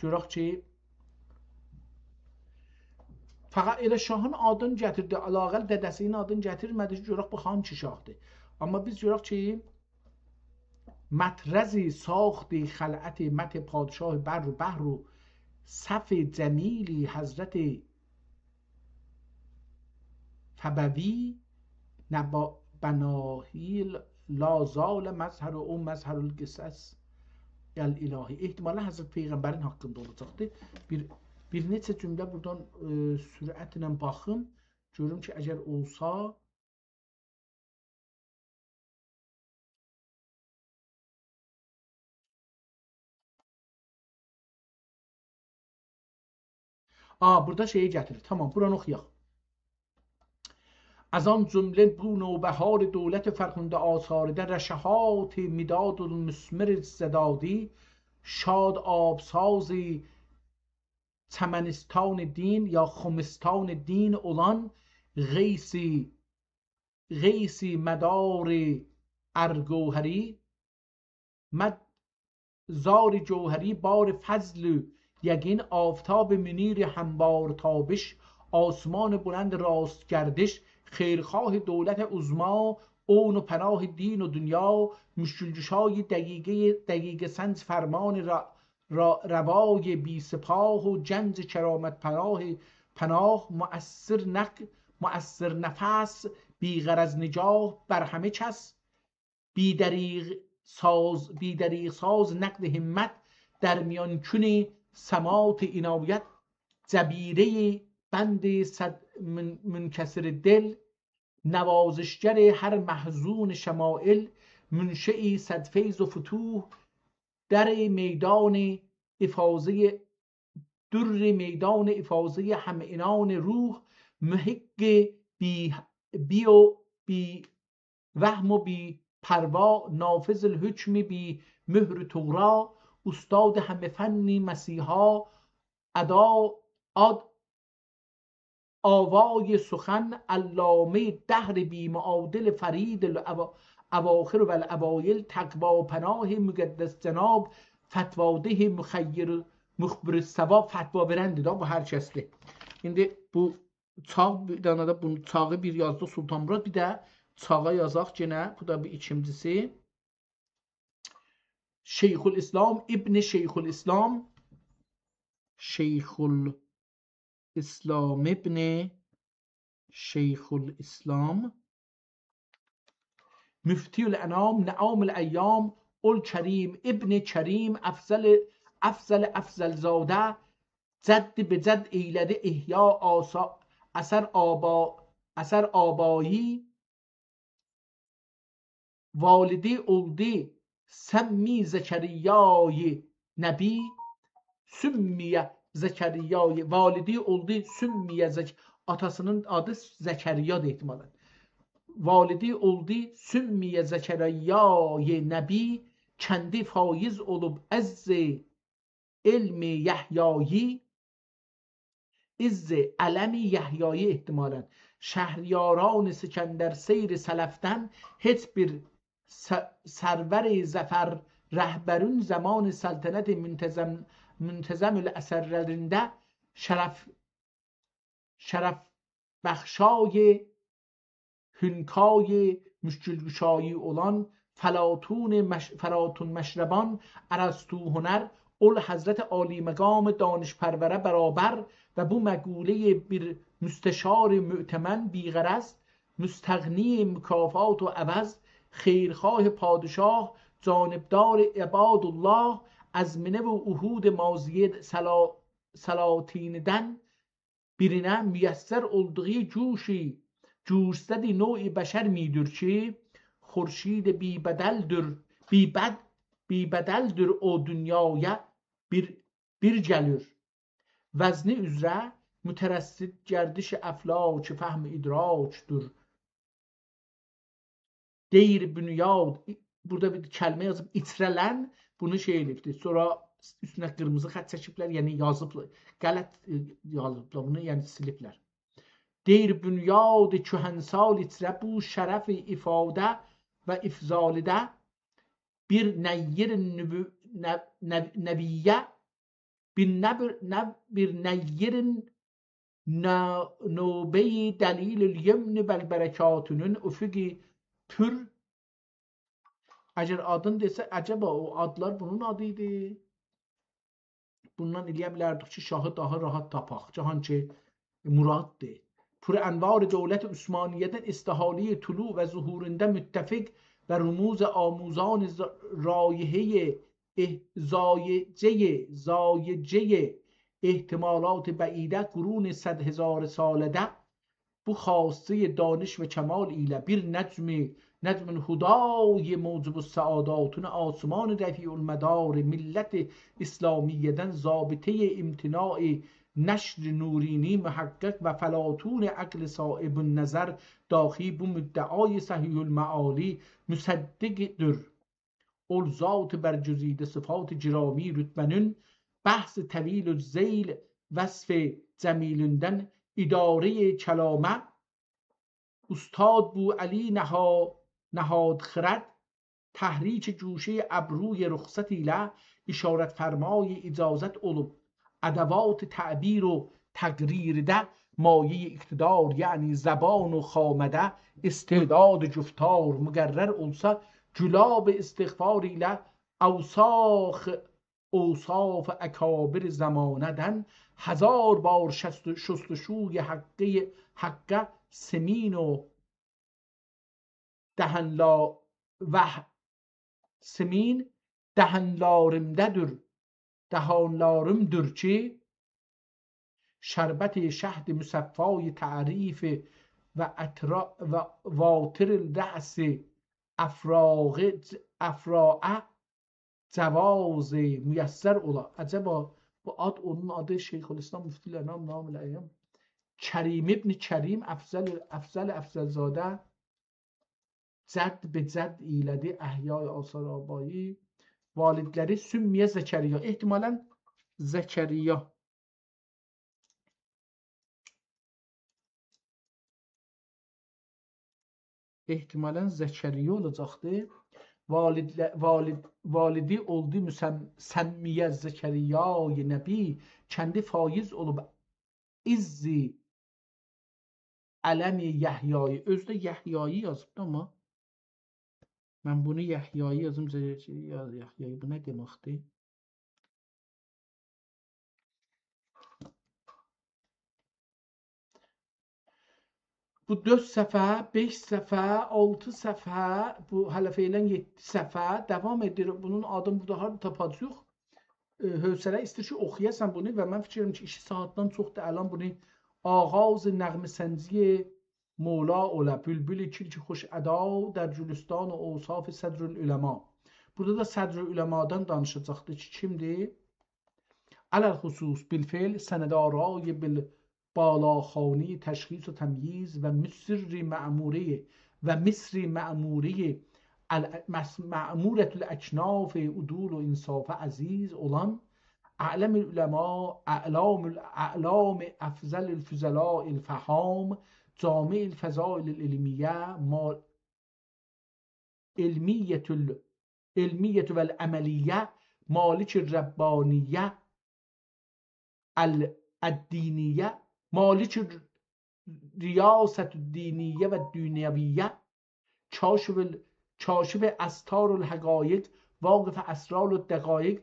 گؤرک کی، فقط ائله شاهین آدینی گتیردی، علی‌الاقل دده‌سینین آدینی گتیرمه‌دی کی، گؤرک بو هانسی شاهدیر. آمما بیز گؤرک کی، مطرز ساخت خلعت مت پادشاه بر و بحر و صف جمیل حضرت فبوی نبا-، بناهی لا زال مظهر او مظهر القصص الالهی. احتمالاً حضرت پیغمبرین حاقیندا اولاجاقدی. بیر، بیر نئچه جمله بورادان، ائ، سرعتله باخیم. گؤروم کی، اگر اولسا، آ، بورادا شئیی گتیریر. تامام، بورانی اوخویاق. از آن جمله بو نوبهار دولت فرخنده آثاریده رشحات مداد المثمر زدادی، شاد آبساز چمنستان دین یا خمستان دین اولان غیث، غیث مدار ارگوهری، مد-، زار جوهری، بار فضل یقین، آفتاب منیر هموار تابش، آسمان بلند راست گردش، خیرخواه دولت عظمی، عون و پناه دین و دنیا، مشکل‌گشای دقیقه، دقیقه‌سنج فرمان ر-، را-، روای بی‌سپاه و گنج کرامت‌پناه، پناه، مؤثر نق-، مؤثر نفس، بی‌غرض نگاه بر همه کس، بی‌دریغ‌ساز، بی‌دریغ‌ساز نقد همت، در میان‌کون سماط عنایت، جبیرهٔ بند صد من-، منکسر دل، نوازشگر هر محزون شمایل، منشئ صد فیض و فتوح، در میدان افاضهٔ، در میدان افاضهٔ همعنان روح، محق بی، بی و بی وهم و بی پروا، نافذ الحکم بی مهر طغرا، استاد همه فن مسیحا، ادا، آد، آوای سخن، علامهٔ دهر بی‌معادل، فرید الاوا-، اواخر و الاوایل، تقواپناه مقدس جناب، فتواده مخیر، مخبر الصواب، فتوا وئرندیر ده، بو هر کسدیر. ایندی بو چاغ، بیر دنه ده بونو، چاغی بیر یازدی سلطان مراد، بیر ده چاغا یازاق یئنه، بو دا بیر ایکینجیسی. شیخ‌الاسلام، ابن شیخ‌الاسلام، شیخ‌الاسلام ابن شیخ‌الاسلام، مفتی الانام، نعام الایام، الکریم ابن کریم، افضل، افضل، افضل‌زاده، جد به جد ائیله‌دی احیا آثا-، اثر آبا-، اثر آبایی، والدی اولدو سمی زکریای نبی، سمی زکریای، والدی اولدو سمی زک-، آتاسینین آدی زکریادیر احتمالاً. والدی اولدو سمی زکریای نبی، کندی فایض اولوب عز علم یحیایی، عز علم یحیایی احتمالاً. شهریاران سکندر سیر سلفدن هئچ بیر س-، سرور ظفر رهبرون زمان سلطنت منتظم، منتظم الاثرلرینده شرف، شرف‌بخشای هنکای مشکل‌گشایی اولان فلاطون مش-، فلاطون مشربان، ارسطو هنر، اول حضرت عالی‌مقام دانش‌پروره برابر و بو مقولهٔ بیر مستشار مؤتمن بی‌غرض، مستغنی مکافات و عوض، خیرخواه پادشاه، جانبدار عبادالله، ازمنه و عهود ماضیه سلا-، سلاطینیندن بیرینه میسر اولدوغو جوشی، جوش‌زد نوع بشر می‌دور کی، خورشید بی‌بدلدور، بی‌بد-، بی‌بدلدور او دونیایا بیر، بیر گلیر. وزنی اوزره مترصد گردش افلاک فهم ادراکدور. دیر بنیاد، بورادا بیر کلمه یازیب، ایتره‌لن، بونو شئی ائله‌ییبدیر. سونرا اوستونه قیرمیزی خط چکیبلر، یعنی یازیبلار، غلط، ائ، یازیبلار بونو، یعنی سیلیبلر. دیر بنیاد کهنسال ایتره بو شرف افاده و افضالده بیر نیر نبو-، نب-، نب-، نبیه بیر نبر-، نب-، بیر نیرین ن-، نوبه‌ی دلیل الیمن و البرکاتونون افقی پر. اگر آدین دئسه، عجبا او آدلار بونون آدی ایدی؟ بوندان ائلیه بیلردیک کی، شاهی داها راحت تاپاق. جهان کی، مراددیر. پر انوار دولت عثمانیه‌دن استحالهٔ طلوع و ظهوروندا متفق و رموز آموزان ز-، رایحهٔ اح-، زایجهٔ، زایجهٔ احتمالات بعیده قرون صد هزار ساله‌ده بو خاصهٔ دانش و کمال ایله بیر نجم، نجم هدای موجب السعاداتون آسمان رفیع المدار ملت اسلامیه‌دن ضابطهٔ امتناع نشر نورینی محقق و فلاطون عقل صائب النظر داخی بو مدعای صحیح المعالی مصدقدیر. اول ذات برگزیده صفات گرامی رتبه‌نون بحث طویل الذیل وصف جمیلوندن ادارهٔ کلامه استاد بوعلی نها-، نهادخرد تحریک گوشهٔ ابروی رخصت ایله اشارت‌فرمای اجازت اولوب، ادوات تعبیر و تقریرده مایهٔ اقتدار، یعنی زبان و خامده استعداد گفتار مقرر اولسا، گلاب استغفار ایله اوساخ اوصاف اکابر زمانه‌دن هزار بار شست-، شستشوی حقه، حقه سمین و دهانلا-، وه-، سمین دهانلاریمدادیر، دهانلاریمدیر کی، شربت شهد مصفای تعریف و اطرا-، و واتر الرأس افراغ-، افراع جواز میسر اولا. عجبا بو آد، اونون آدی شیخ‌الاسلام مفتی الانام نام الایام، کریم ابن کریم افضل، افضل افضل‌زاده جد به جد ایله‌دی احیای آثار آبایی. والدلری سمیه زکریا، احتمالاً زکریا. احتمالاً زکریا اولاجاقدی. والد، والد، والدی اولدو مسم-، سمیه زکریای نبی، کندی فایض اولوب عزی علم یحیایی. اؤزو ده یحیایی یازیبدی، آمما من بونو یحیایی یازیم، ز-، یا-، یحیایی. بو نه دئمکدیر؟ بو دؤرد صفحه، بئش صفحه، آلتی صفحه، بو هله فعلاً یئددی صفحه داوام ائدیر. بونون آدینی بورادا هاردا تاپاجاغیق؟ ائ، حوصله ایسته‌ییر کی، اوخویاسان بونو و من فیکر ائدیرم کی، ایکی ساعاتدان چوخدور الان بونو آغاز نغمه‌سنجی مولا اولا، بلبل کلک خوش ادا در گلستان اوصاف صدرالعلما. بورادا دا صدرالعلمادان دانیشاجاقدی کی، کیمدیر؟ علی الخصوص بالفعل سندآرای بال-، بالاخوانی تشخیص و تمییز و مصر معموری و مصر معموری ال-، مس-، معمورة الاکناف عدول و انصافه عزیز اولان اعلم العلماء، اعلام ال-، اعلام افضل الفضلاء الفهام، جامع الفضائل العلمیه، ما-، علمیة ال-، علمیة و العملیه، مالک الربانیه، ال-، الدینیه، مالک الریاست الدینیه و الدنیویه، کاشف ال-، کاشف استار الحقایق، واقف اسرار الدقایق،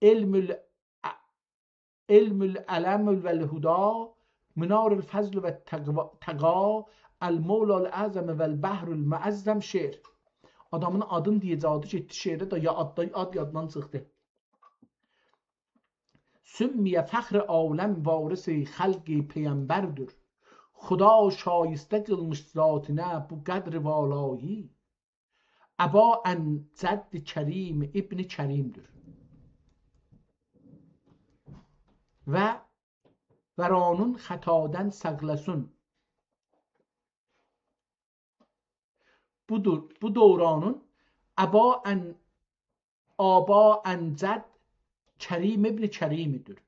علم ال-، علم العلم و الهدی، منار الفضل و التقوی، تقی، المولا الاعظم و البحر المعظم شعر. آدامین آدینی دئیه‌جکدی، گئتدی شعره ده، یا آد، آد یاددان چیخدی. سمی فخر عالم، وارث خلق پیمبردیر. خدا شایسته قیلمیش ذاتینه بو قدر والایی. ابا ان جد کریم ابن کریم‌دیر. و ورانون خطادن ساقلاسون. بو دور، بو دورانین ابا ان، آبا ان جد کریم ابن کریم‌دیر.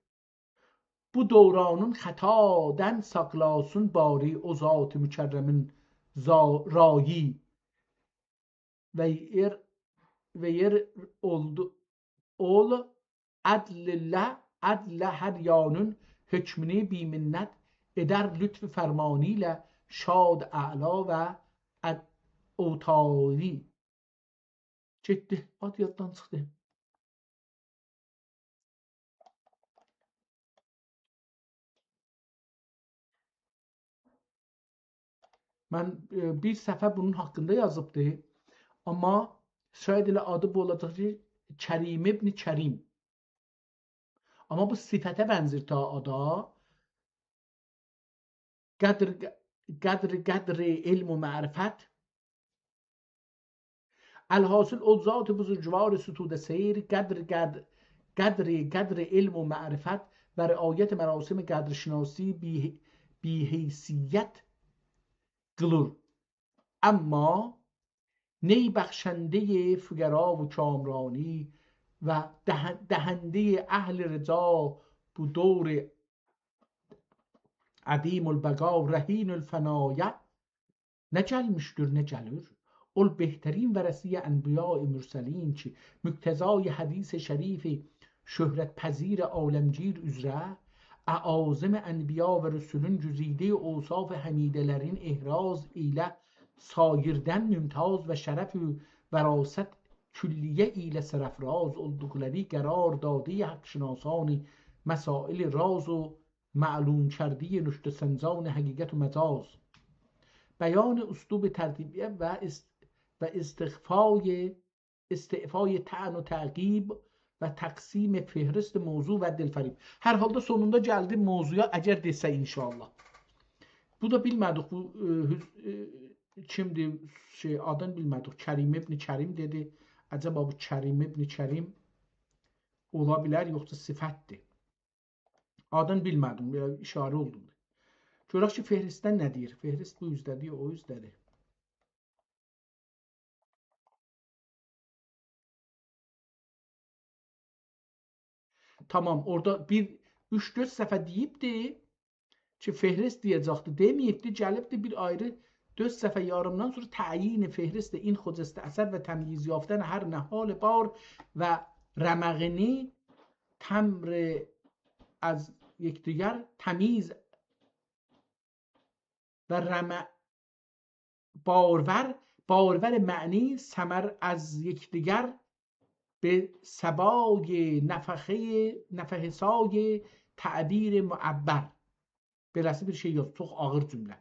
بو دورانین خطادن ساقلاسون باری او ذات مکرمین زا-، رایی. و یر، و یر اولدو، اول عدل له، عدل هر یانین حکمونو بی‌منت، ائدر لطف فرمانی ایله شاد اعلا و اد-، اوتاری. گئتدی، آد یاددان چیخدی. من، ائ، بیر صفحه بونون حاقیندا یازیبدی. آمما شاید ائله آدی بو اولاجاق کی، کریم ابن کریم. آمما بو صفته بنزیر تا آدا. قدر، قدر، قدر علم و معرفت. الحاصل، او ذات بزرگوار ستوده سیر، قدر، قدر، قدر، قدر علم و معرفت و رعایت مراسم قدرشناسی بی، بی‌حیثیت قیلیر. آمما نی بخشندهٔ فقرا و کامرانی و ده، دهندهٔ اهل رجا بو دور عدیم البقا، رهین الفنایا، نه گلمیشدیر، نه گلیر. اول بهترین ورثهٔ انبیاء مرسلین کی، مقتضای حدیث شریف شهرت‌پذیر عالمگیر اوزره، اعاظم انبیا و رسولون گزیده اوصاف حمیده‌لرین احراز ایله سایردن ممتاز و شرف وراثت کلیه ایله سرافراز اولدوقلاری قرار دادهٔ حق‌شناسان مسائل راز و معلوم کردهٔ نکته‌سنجان حقیقت و مجاز. بیان اسلوب ترتیبیه و است، و استخفای، استعفای طعن و تعقیب و تقسیم فهرست موضوع و دلفریب. هر حالدا سونوندا گلدی موضوعا، اگر دئسه ان‌شاءالله. بو دا بیلمه‌دیک، بو، ائ، حس، ائ، کیمدیر، شئی، آدینی بیلمه‌دیک. کریم ابن کریم دئدی. عجبا بو کریم ابن کریم اولا بیلر، یوخسا صفتدیر؟ آدینی بیلمه‌دیم، بئله اشاره اولدوم. گؤرک کی، فهرستده نه دئییر؟ فهرست بو اوزده‌دیر، او اوزده‌دیر. تمام، اورادا بیر اوچ-دؤرد صفحه دئییبدی کی، فهرست دئیه‌جکدی، دئمه‌ییبدی، گلیبدی بیر آیری دؤرد صفحه یاریمدان سونرا تعیین فهرست این خجسته اثر و تمییز یافتن هر نهال بار و رمقینی تمر از یکدیگر تمیز و رمق بارور، بارور معنی ثمر از یکدیگر به صبای نفخهٔ، نفخه‌سای تعبیر معبر. بئله‌سی بیر شئی یوخ، چوخ آغیر جمله.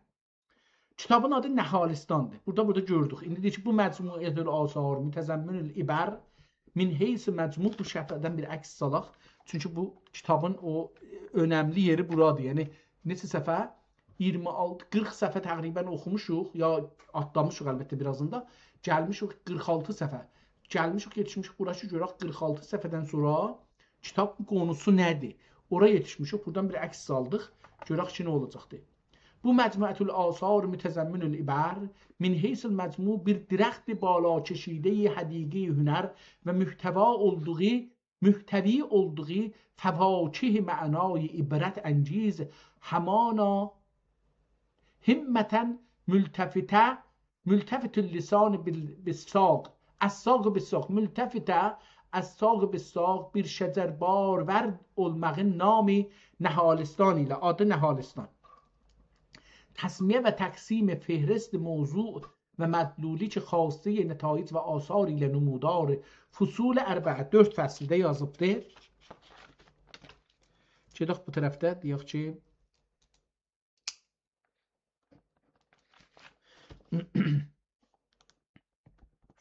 کیتابین آدی نهالستاندیر. بورادا، بورادا گؤردوک. ایندی دئییر کی، بو مجموعة الآثار متضمن العبر من حیث مجموع، بو صفحه‌دن بیر عکس سالاق. چونکی بو کیتابین او اؤنملی یئری بورادیر. یعنی نئچه صفحه؟ اییرمی آلتی، قیرخ صفحه تقریبا اوخوموشوق، یا آتلامیشیق البته بیر آزیندا. گلمیشیک قیرخ آلتی صفحه. گلمیشیک، یئتیشمیشیک بورا کی، گؤرک قیرخ آلتی صفحه‌دن سونرا کیتابین قونوسو نه‌دیر؟ اورا یئتیشمیشیک، بورادان بیر عکس سالدیق. گؤرک کی، نه اولاجاقدیر. بو مجموعة الآثار متضمن العبر من حیث المجموع بیر درخت بالا کشیدهٔ حدیقهٔ هنر و محتوا اولدوغو، محتوی اولدوغو فواکه معنای عبرت‌انگیز، همانا همةً ملتفتة، ملتفت اللسان بال، بالساق، الساق بالساق، ملتفتة الساق بالساق، بیر شجر بارور اولماغین نامی نهالستان ایله، آدی نهالستان. تسمیه و تقسیم فهرست موضوع و مدلولیک خاصهٔ نتایج و آثار ایله نمودار فصول اربعه. دؤرد فصلده یازیبدی. گئدک بو طرفده، دئیک کی،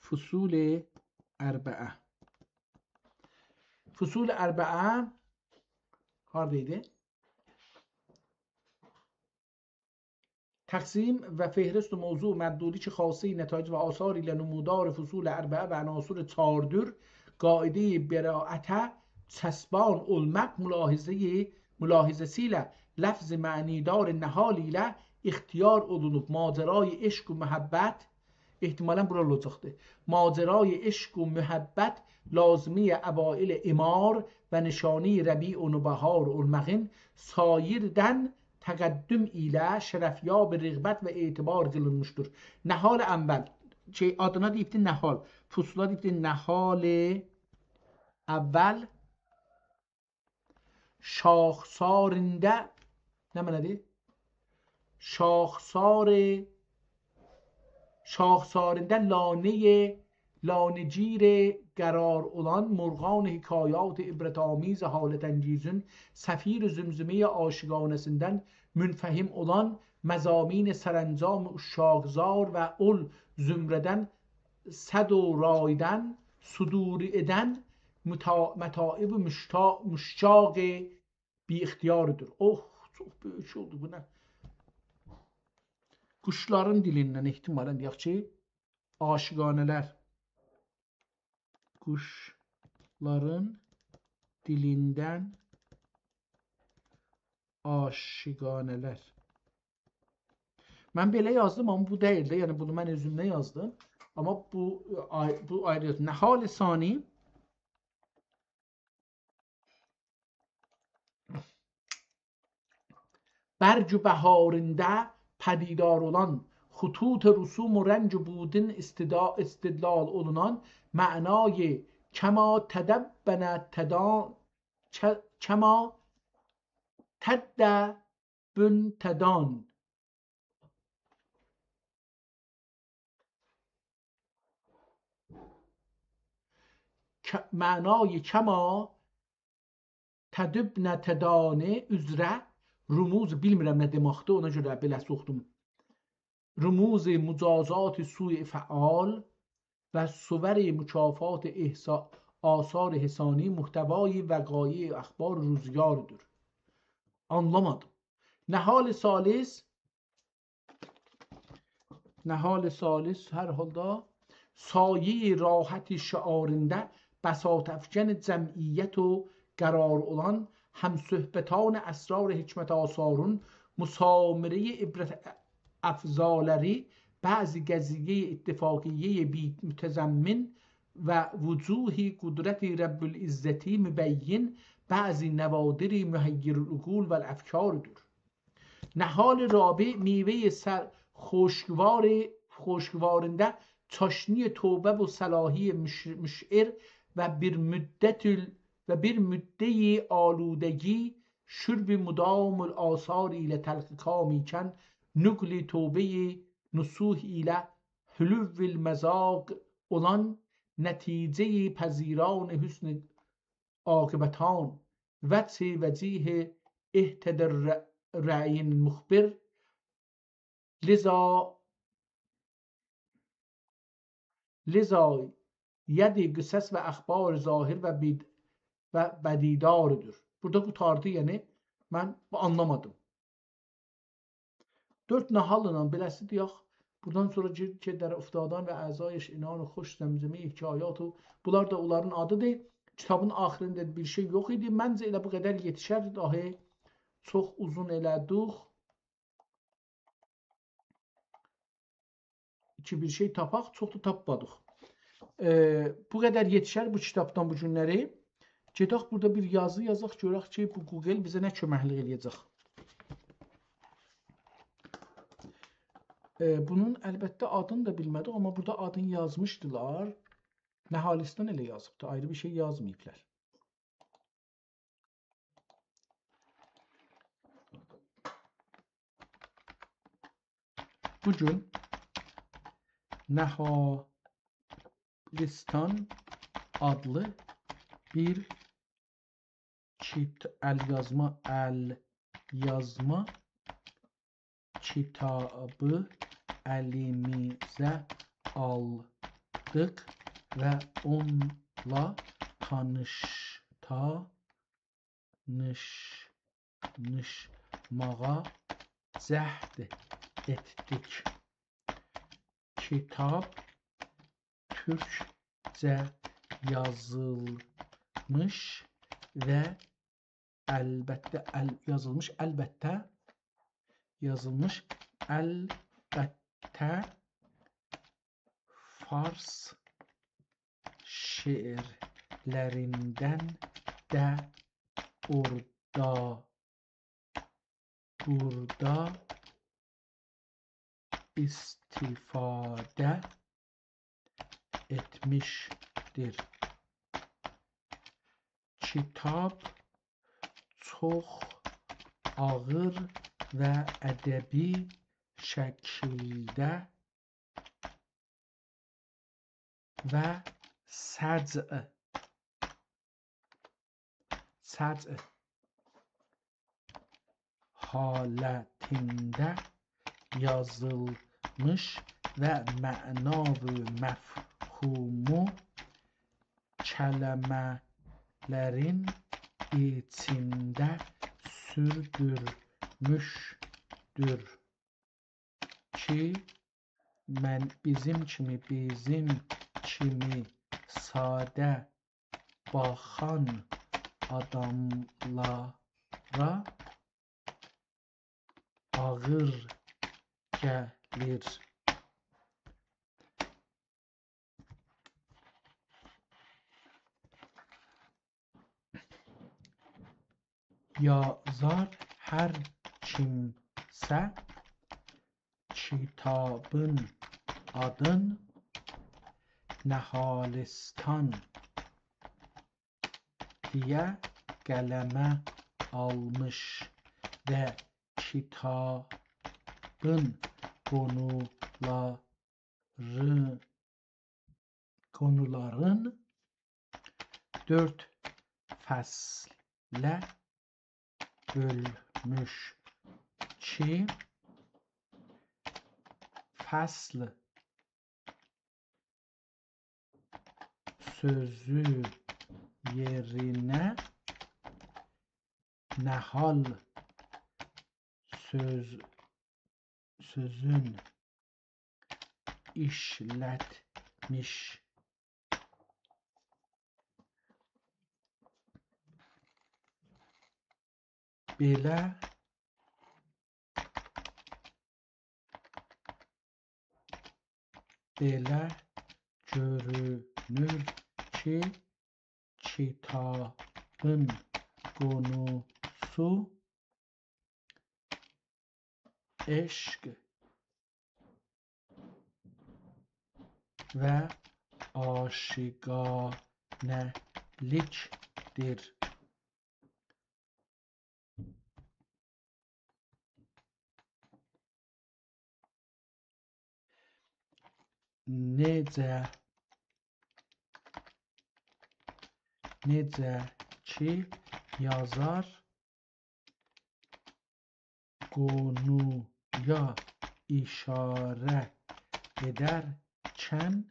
فصول اربعه. فصول اربعه هاردا ایدی؟ تقسیم و فهرست موضوع و مدلولیک خاصهٔ نتایج و آثار ایله نمودار فصول اربعه و عناصر چهاردور قاعدهٔ براءته چسبان اولماق ملاحظهٔ، ملاحظه‌سی ایله لفظ معنیدار نهال ایله اختیار اولونوب ماجرای عشق و محبت، احتمالاً بورا اولاجاقدیر. ماجرای عشق و محبت لازمهٔ اوایل عمار و نشانهٔ ربیع و نوبهار اولماغین سایردن تقدم ایله شرفیاب رغبت و اعتبار قیلینمیشدیر. نهال اول، شئی، آدینا دئییبدی نهال، فصولا دئییبدی نهال اول، شاخساریندا، نه معنادیر؟ شاخسار، شاخساریندا لانهٔ، لانه‌گیر قرار اولان مرغان حکایات عبرت‌آمیز حالت‌انگیزین صفیر زمزمهٔ عاشقانه‌سیندن منفهم اولان مضامین سرانجام عشاق‌زار و اول زمره‌دن صد و رایدن صدور ائدن متا-، متاعب مشتا-، مشتاق بی‌اختیاری‌دیر. اوه، چوخ بؤیوک اولدو، بو نه؟ قوشلارین دیلیندن احتمالاً، دئیک کی، عاشقانه‌لر. قوشلارین دیلیندن عاشقانه‌لر. من بئله یازدیم، آمما بو دئییل ده. یعنی، بونو من اؤزومدن یازدیم. آمما بو، آی-، بو آیری یاز-، نهال ثانی برگ و بهاریندا پدیدار اولان، خطوط رسوم و رنگ و بودین استدا-، استدلال اولونان معنای کما تدبن تدان، چ-، کما تدبن تدان. ک-، معنای کما تدبن تدان اوزره رموز، بیلمیرم نه دئمکدیر، اونا گؤره بئله سوخدوم. رموز مجازات سوء فعال و صور مکافات احسا-، آثار حسانی محتوای وقایع اخبار روزگاردیر. آنلامادیم. نهال ثالث، نهال ثالث هر حالدا سایهٔ راحت شعاریندا بساط‌افکن جمعیت و قرار اولان هم‌صحبتان اسرار حکمت‌آثارین مسامرهٔ عبرت‌افزالری بعضی قضیهٔ اتفاقیهٔ بی-، متضمن و وجوه قدرت رب‌العزتی مبین بعضی نوادر محیرالعقول والافکاردیر. نهال رابع میوهٔ سر-، خوشگوار، خوشگواریندا چاشنی توبه و صلاحی مش-، مشعر و بیر مدت ال-، و بیر مدهٔ آلودگی شرب مدام الآثار ایله تلخکامی‌کن نقل توبهٔ نصوح ایله حلو المذاق اولان نتیجهٔ پذیران حسن عاقبتان، وجه وجیه اهتدی الر-، رأی المخبر، لذا، لذا ید قصص و اخبار ظاهر و بید-، و بدیداردیر. بورادا قوتاردی، یعنی من بو آنلامادیم. دؤرد نهاللا بئله‌سی دئیک. بوردان سونرا گیر-، گئدر افتادان و اعضایش عنان خوش زمزمهٔ حکایات و بونلار دا اونلارین آدیدیر. کیتابین آخیریندا بیر شئی یوخ ایدی. منجه ائله بو قدر یئتیشر، داهی چوخ اوزون ائله‌دیک. کی بیر شئی تاپاق، چوخ دا تاپمادیق. ائ، بو قدر یئتیشر بو کیتابدان بو گونلری. گئدک بورادا بیر یازی یازاق، گؤرک کی بو گوگل بیزه نه کؤمکلیک ائله‌یه‌جک. ائ، بونون البته آدینی دا بیلمه‌دیک، آمما بورادا آدینی یازمیشدیلار. نهالستان ائله یازیبدی، آیری بیر شئی یازماییبلار. بو گون نهالیستان آدلی بیر کیت-، ال‌یازما، ال‌یازما کیتابی الیمیزه آلدیق و اونونلا تانیش-، تانیشماغا جهد ائتدیک. کیتاب تورکجه یازیلمیش و البته، ال-، یازیلمیش، البته، یازیلمیش، البته، فارس شعرلریندن ده اورادا، بورادا ایستیفاده ائتمیشدیر. کیتاب چوخ آغیر و ادبی شکیلده و سجع، سجع حالتینده یازیلمیش و معنا و مفهومو کلمه‌لرین ایچینده سوردورموشدور کی، من، بیزیم کیمی، بیزیم کیمی ساده باخان آداملارا آغیر گلیر. یازار هر کیمسه کیتابین آدین نهالیستان دئیه قلمه آلمیش و کیتابین قونولارین قونولارین دؤرد فصله بؤلموش کی، فصل سؤزو یئرینه نهال سؤز، سؤزون ایشلتمیش. بئله، بئله گؤرونور کی، کیتابین قونوسو عشق و عاشقانه‌لیکدیر. نئجه، نئجه کی، یازار قونویا ایشاره ائدرکن،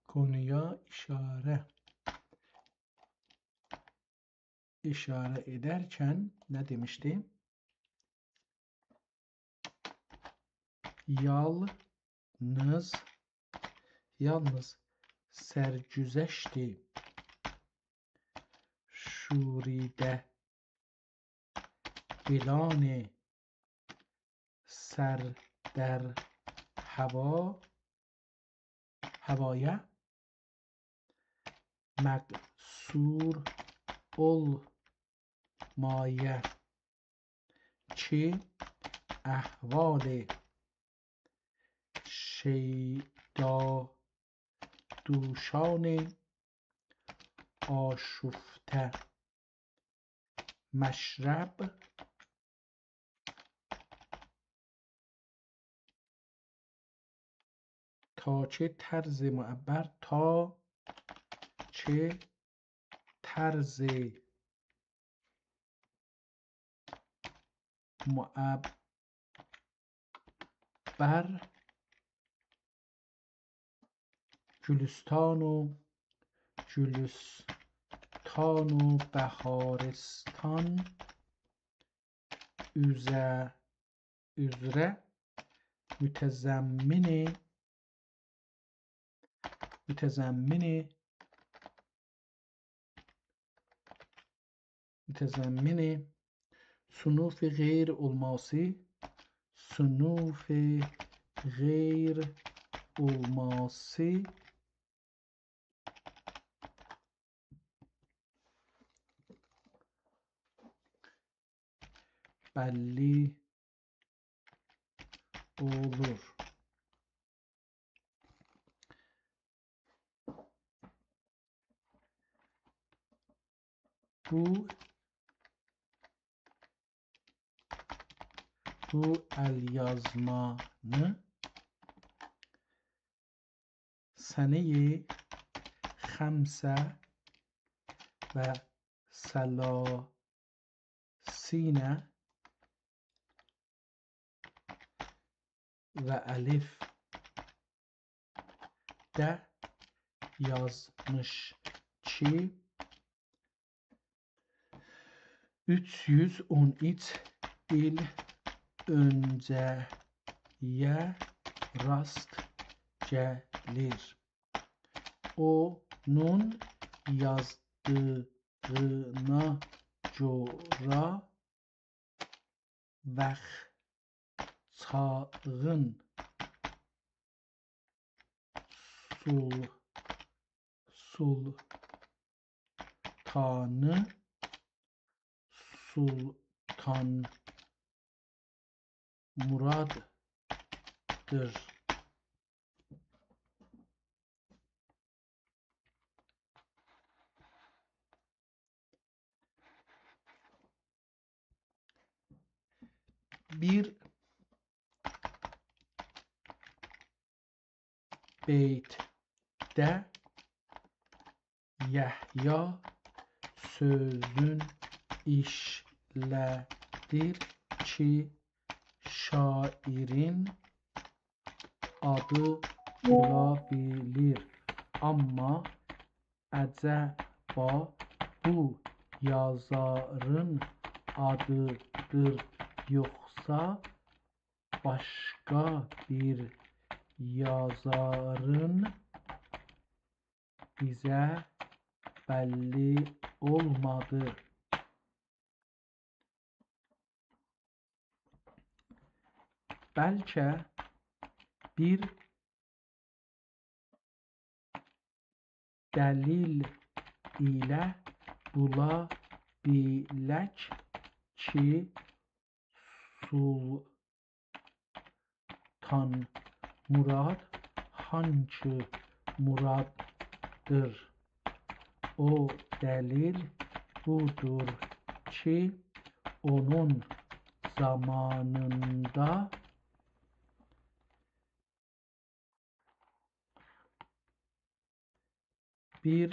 قونویا ایشاره، ایشاره ائدرکن نه دئمیشدی؟ یالنیز، یالنیز سرگذشت شوریده بیلان سر در هوا، هوایا مقصور اولمایا کی، احوال شیدا دوشان آشفته مشرب تا که طرز معبر، تا که طرز معبر گلستان و، گلستان و بهارستان اوزه، اوزره متضمن، متضمن، متضمن صنوف غیر الماسی، صنوف غیر الماسی بللی اولور. بو، بو ال‌یازمانی سنهٔ خمسه و ثلاثین و الف ده یازمیش کی، اوچ یوز اون اوچ ایل اؤنجه‌یه راست گلیر. اونون یازدیغینا گؤره واخچاغین سول-، سلطانی سلطان مراددیر. بیر بیتده یحیی سؤزون ایشله‌دیر کی، شاعرین آدی اولا بیلیر. آمما عجبا بو یازارین آدیدیر، یوخسا باشقا بیر یازارین، بیزه بللی اولمادی. بلکه بیر دلیل ایله بولا بیلک کی، سلطان مراد هانکی مراددیر؟ او دلیل بودور کی، اونون زامانیندا بیر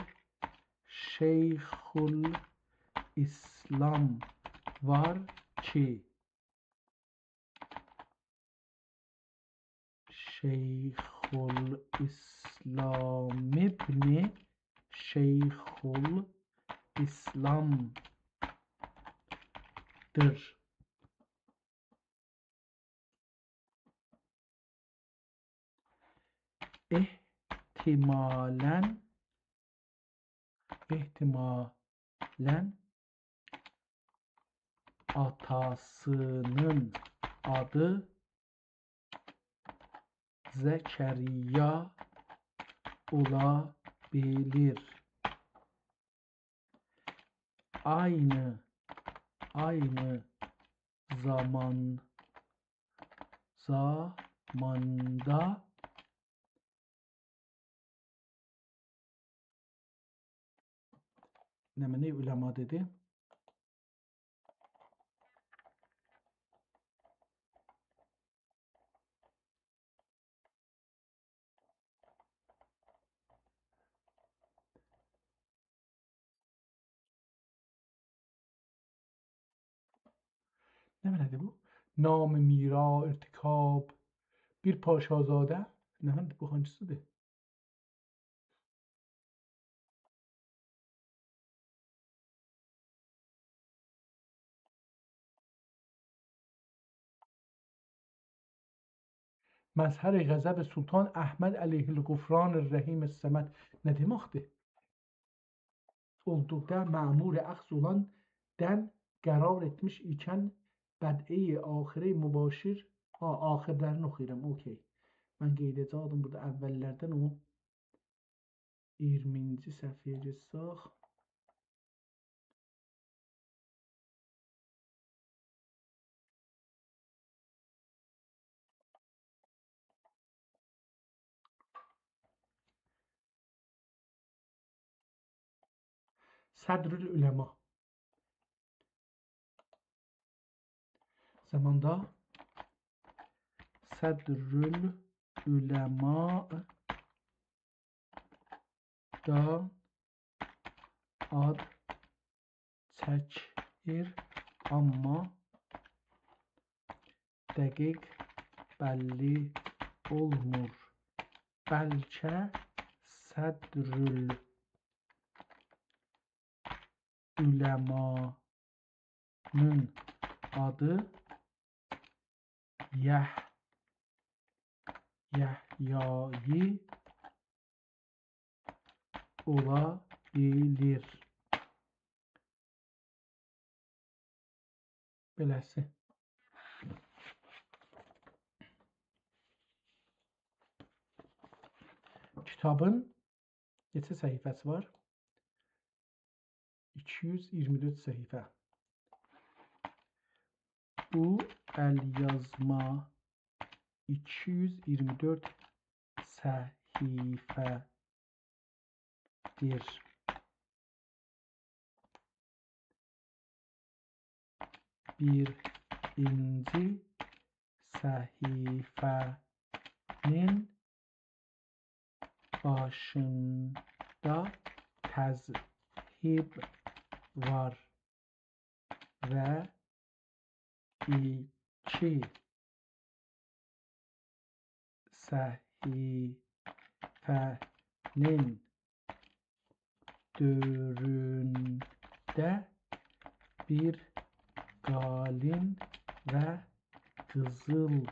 شیخ‌الاسلام وار کی، شیخ‌الاسلام ابن شیخ‌الاسلامدیر. احتمالاً، احتمالاً آتاسی‌نین آدی زکریا اولا بیلیر. عینی، عینی زامان، زاماندا نمنه علما دئدی؟ نمنه‌دیر بو؟ نام میرا ارتکاب بیر پاشازاده. نمنه‌دیر بو، هانسیدیر؟ مظهر غضب سلطان احمد علیه الغفران الرحیم الصمد. نه دئمکدیر؟ اولدوقدا مأمور اخذ اولاندان قرار ائتمیش ایکن بدعهٔ آخره مباشر، ها، آخرلرینی اوخویورام، اوکی. من قاییداجاقدیم بورادا اوللردن او اییرمینجی صفحه‌یه گئتسک. صدرالعلما. زاماندا صدرالعلمادان آد چکیر، آمما دقیق بللی اولمور. بلکه صدرالعلمانین آدی یح-، یحیایی اولا بیلیر. بئله‌سی. کیتابین نئچه صفحه‌سی وار؟ ایکی یوز اییرمی دؤرد صفحه. بو ال‌یازما ایکی یوز اییرمی دؤرد صفحه‌دیر. بیرینجی صفحه‌نین باشیندا تذهیب وار و ایکی صفحه‌نین دؤرونده بیر قالین و قیزیللا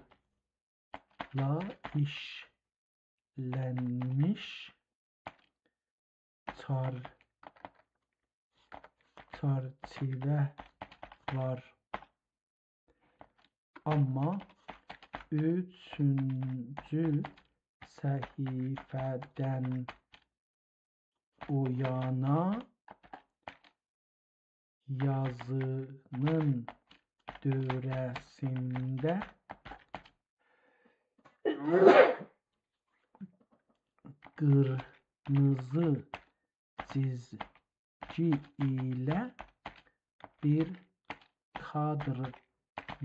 ایشلنمیش چار-، چارچیوه وار. آمما اوچونجو صفحه‌دن او یانا یازینین دؤوره‌سینده قیرمیزی چیزگی ایله بیر کادر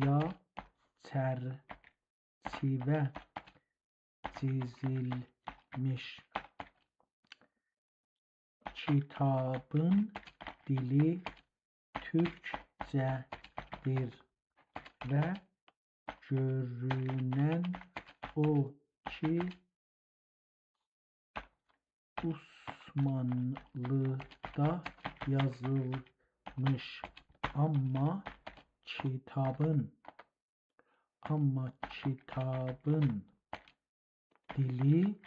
یا چرچیوه چیزیلمیش. کیتابین دیلی تورکجه‌دیر و گؤرونن او کی، عثمانلیدا یازیلمیش. آمما کیتابین، آمما کیتابین دیلی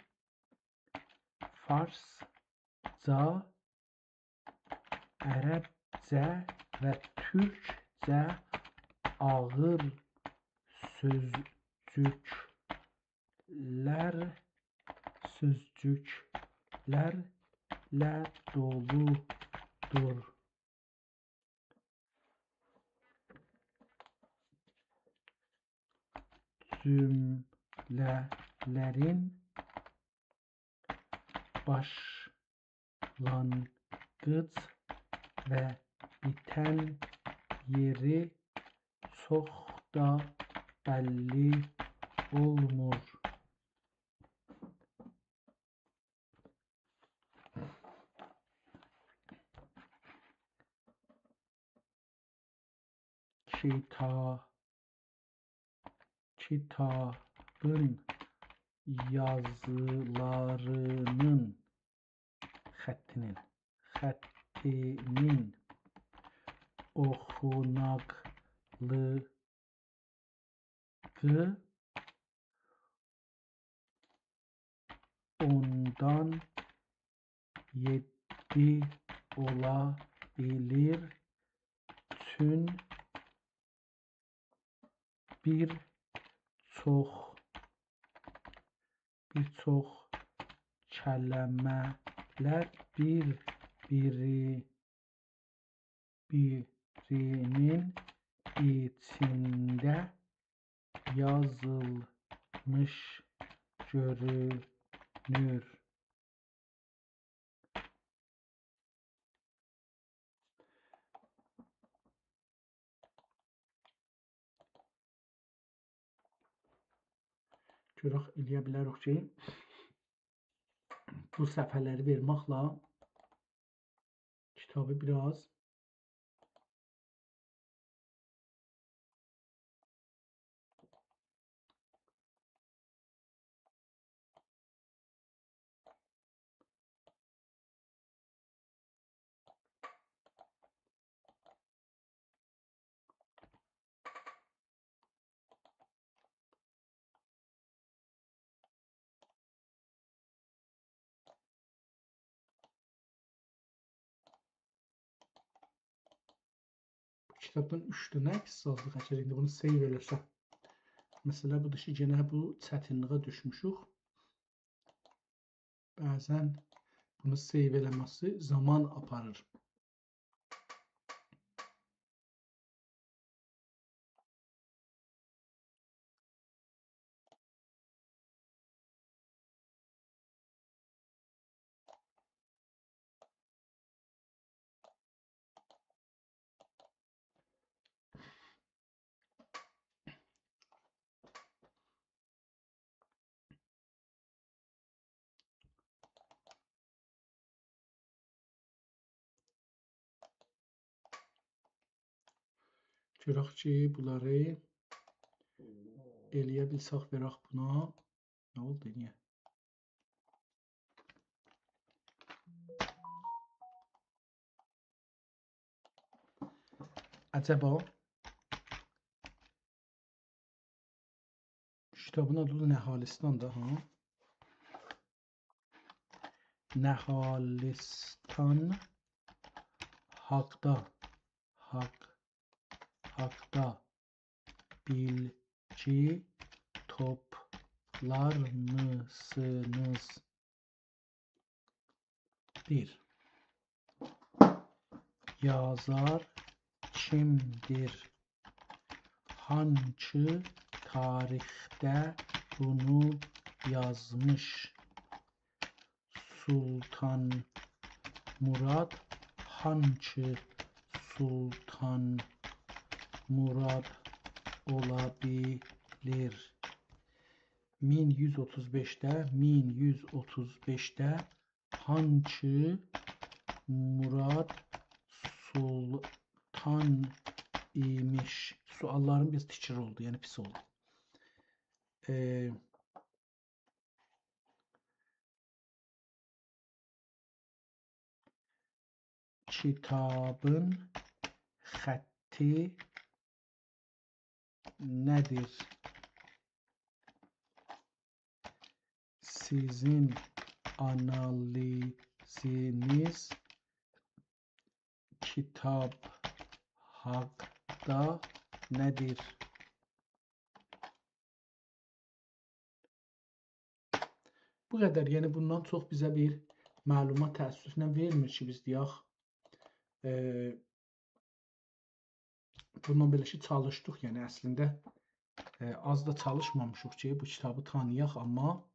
فارسجا، عربجه و تورکجه آغیر سؤزجوکلر، سؤزجوکلرله دولودور. جمله‌لرین باشلانغیج و بیتن یئری چوخ دا بللی اولمور. کیتا-، کیتابین یازیلارینین خطینین، خطینین اوخوناقلیغی اوندان یئددی اولا بیلیر. چون بیر چوخ، بیر چوخ کلمه‌لر بیر-بیری، بیرینین ایچینده یازیلمیش گؤرونور. گؤرک، ائلیه بیلریک کی، بو صفحه‌لری وئرمکله کیتابی بیر آز بو کیتابدان اوچ دنه عکس آلدیق. اگر ایندی بونو سیو ائله‌سم. مسئله بودور کی، یئنه بو چتینلیگه دوشموشوک. بعضا بونو سیو ائله‌مه‌سی زامان آپاریر. گؤرک کی، بونلاری ائلیه بیلسک، وئرک بونا. نه اولدو، نییه؟ عجبا کیتابین آدی نهالیستان دا، ها؟ نهالیستان حاقدا، حاق، حاقدا بیلگی توپلارمیسینیز؟ بیر. یازار کیمدیر؟ هانکی تاریخده بونو یازمیش؟ سلطان مراد، هانکی سلطان مراد اولا بیلیر؟ مین یوز اوتوز بئشده، مین یوز اوتوز بئشده هانکی مراد سلطان ایمیش؟ سؤاللاریم بیر آز تیکیر اولدو، یعنی پیس اولدو. ائ، کیتابین خطی نه‌دیر؟ سیزین آنالیزینیز کیتاب حاقدا نه‌دیر؟ بو قدر، یعنی بوندان چوخ بیزه بیر معلومات تأسفله وئرمیر کی، بیز دئیک، ائ، بونونلا بئله کی، چالیشدیق، یعنی اصلینده، ائ، آز دا چالیشمامیشیق کی، بو کیتابی تانییاق، آمما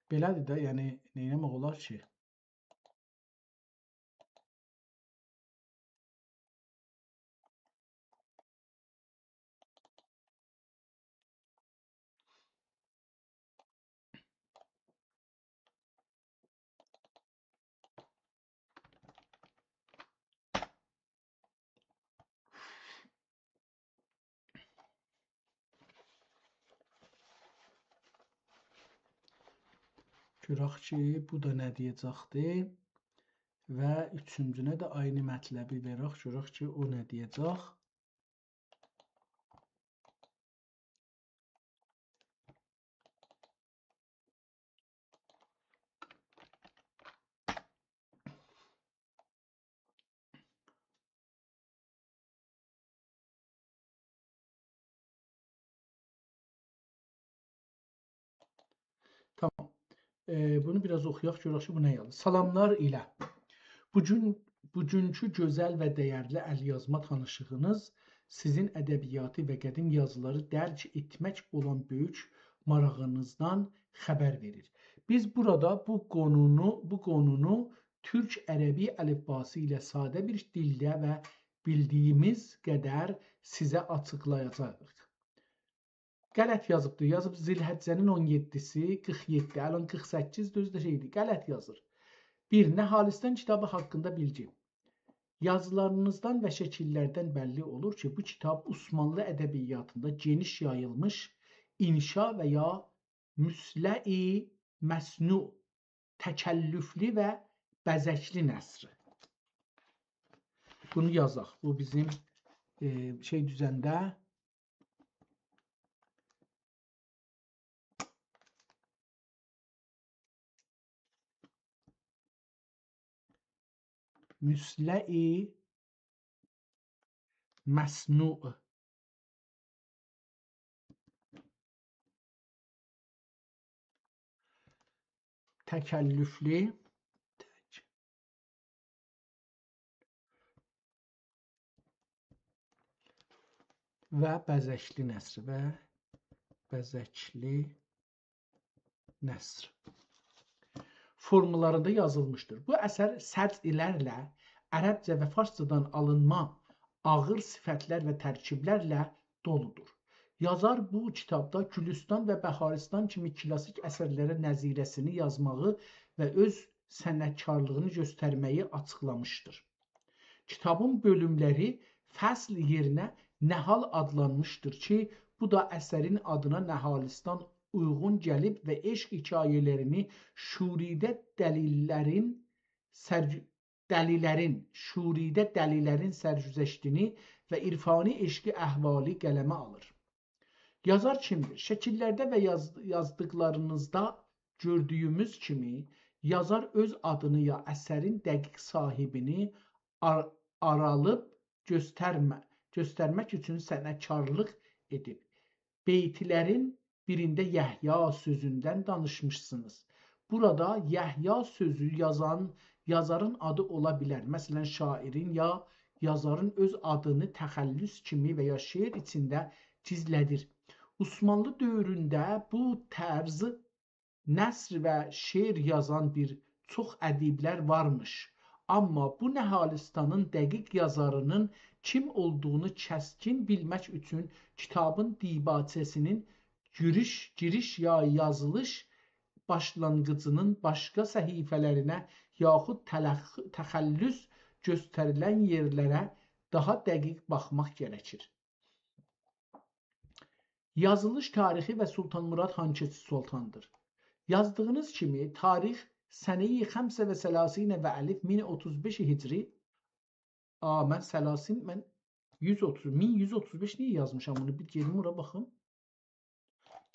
بئله‌دیر ده، یعنی نئینه‌مک اولار کی؟ گؤرک کی، بو دا نه دئیه‌جکدی. و اوچونجونه ده عینی مطلبی وئرک، گؤرک کی، او نه دئیه‌جک. تامام. ائ، بونو بیر آز اوخویاق، گؤرک کی، بو نه یازیر. سلاملار ایله. بوگون، بوگونکو گؤزل و دَیَرلی ال‌یازما تانیشیغینیز سیزین ادبیاتی و قدیم یازیلاری درک ائتمک اولان بؤیوک ماراغینیزدان خبر وئریر. بیز بورادا بو قونونو، بو قونونو تورک عربی الیفباسی ایله ساده بیر دیلده و بیلدیگیمیز قدر سیزه آچیقلایاجاغیق. غلط یازیبدیر. یازیب ذوالحجه‌نین اون یئددیسی، قیرخ یئددی، الان قیرخ سککیز، اؤزو ده شئیدیر، غلط یازیر. بیر، نهالستان کیتابی حاقیندا بیلگی. یازیلارینیزدان و شکیللردن بللی اولور کی، بو کیتاب عثمانلی ادبیاتیندا گئنیش یاییلمیش انشا و یا مثله‌ی مصنوع، تکلفلی و بزکلی نثر. بونو یازاق. بو بیزیم، ائ، شئی دوزنده مثله‌ی مصنوع. تکلفلی و بزکلی نثر و بزکلی نثر فورمولاریندا یازیلمیشدیر. بو اثر سجع‌لرله، عربجه و فارسجادان آلینما آغیر صفتلر و ترکیبلرله دولودور. یازار بو کیتابدا گولوستان و بهارستان کیمی کلاسیک اثرلره نظیره‌سینی یازماغی و اؤز صنعتکارلیغینی گؤسترمه‌یی آچیقلامیشدیر. کیتابین بؤلوملری فصل یئرینه نهال آدلانمیشدیر کی، بو دا اثرین آدینا نهالستان اویغون گلیب و عشق حکایه‌لرینی شوریده دلیلرین سرگ-، دلیلرین، شوریده دلیلرین سرگذشتینی و عرفانی عشقی احوالی قلمه آلیر. یازار کیمدیر؟ شکیللرده و یاز-، یازدیقلارینیزدا گؤردویوموز کیمی، یازار اؤز آدینی یا اثرین دقیق صاحیبینی آر-، آرالیب گؤسترمه-، گؤسترمک اوچون صنعتکارلیق ائدیب. بیتلرین بیرینده یحیی سؤزوندن دانیشمیشسینیز. بورادا یحیی سؤزو یازان، یازارین آدی اولا بیلر. مثلا، شاعرین یا یازارین اؤز آدینی تخلص کیمی و یا شعر ایچینده گیزله‌دیر. عثمانلی دؤورونده بو طرز نثر و شعر یازان بیر چوخ ادیبلر وارمیش. آمما بو نهالستانین دقیق یازارینین کیم اولدوغونو کسکین بیلمک اوچون کیتابین دیباچه‌سینین گیریش، گیریش یا یازیلیش باشلانغیجینین باشقا صفحه‌لرینه یاخود تلخ-، تخلص گؤستریلن یئرلره داها دقیق باخماق گرکیر. یازیلیش تاریخی و سلطان مراد هانکیچی سلطاندیر. یازدیغینیز کیمی، تاریخ سنه‌ی خمس و ثلاثین و الف، مین اوتوز بئش هجری. آ، من ثلاثین، من یوز اوتوز، مین یوز اوتوز بئش نییه یازمیشام بونو؟ بیر گئدیم اورا باخیم.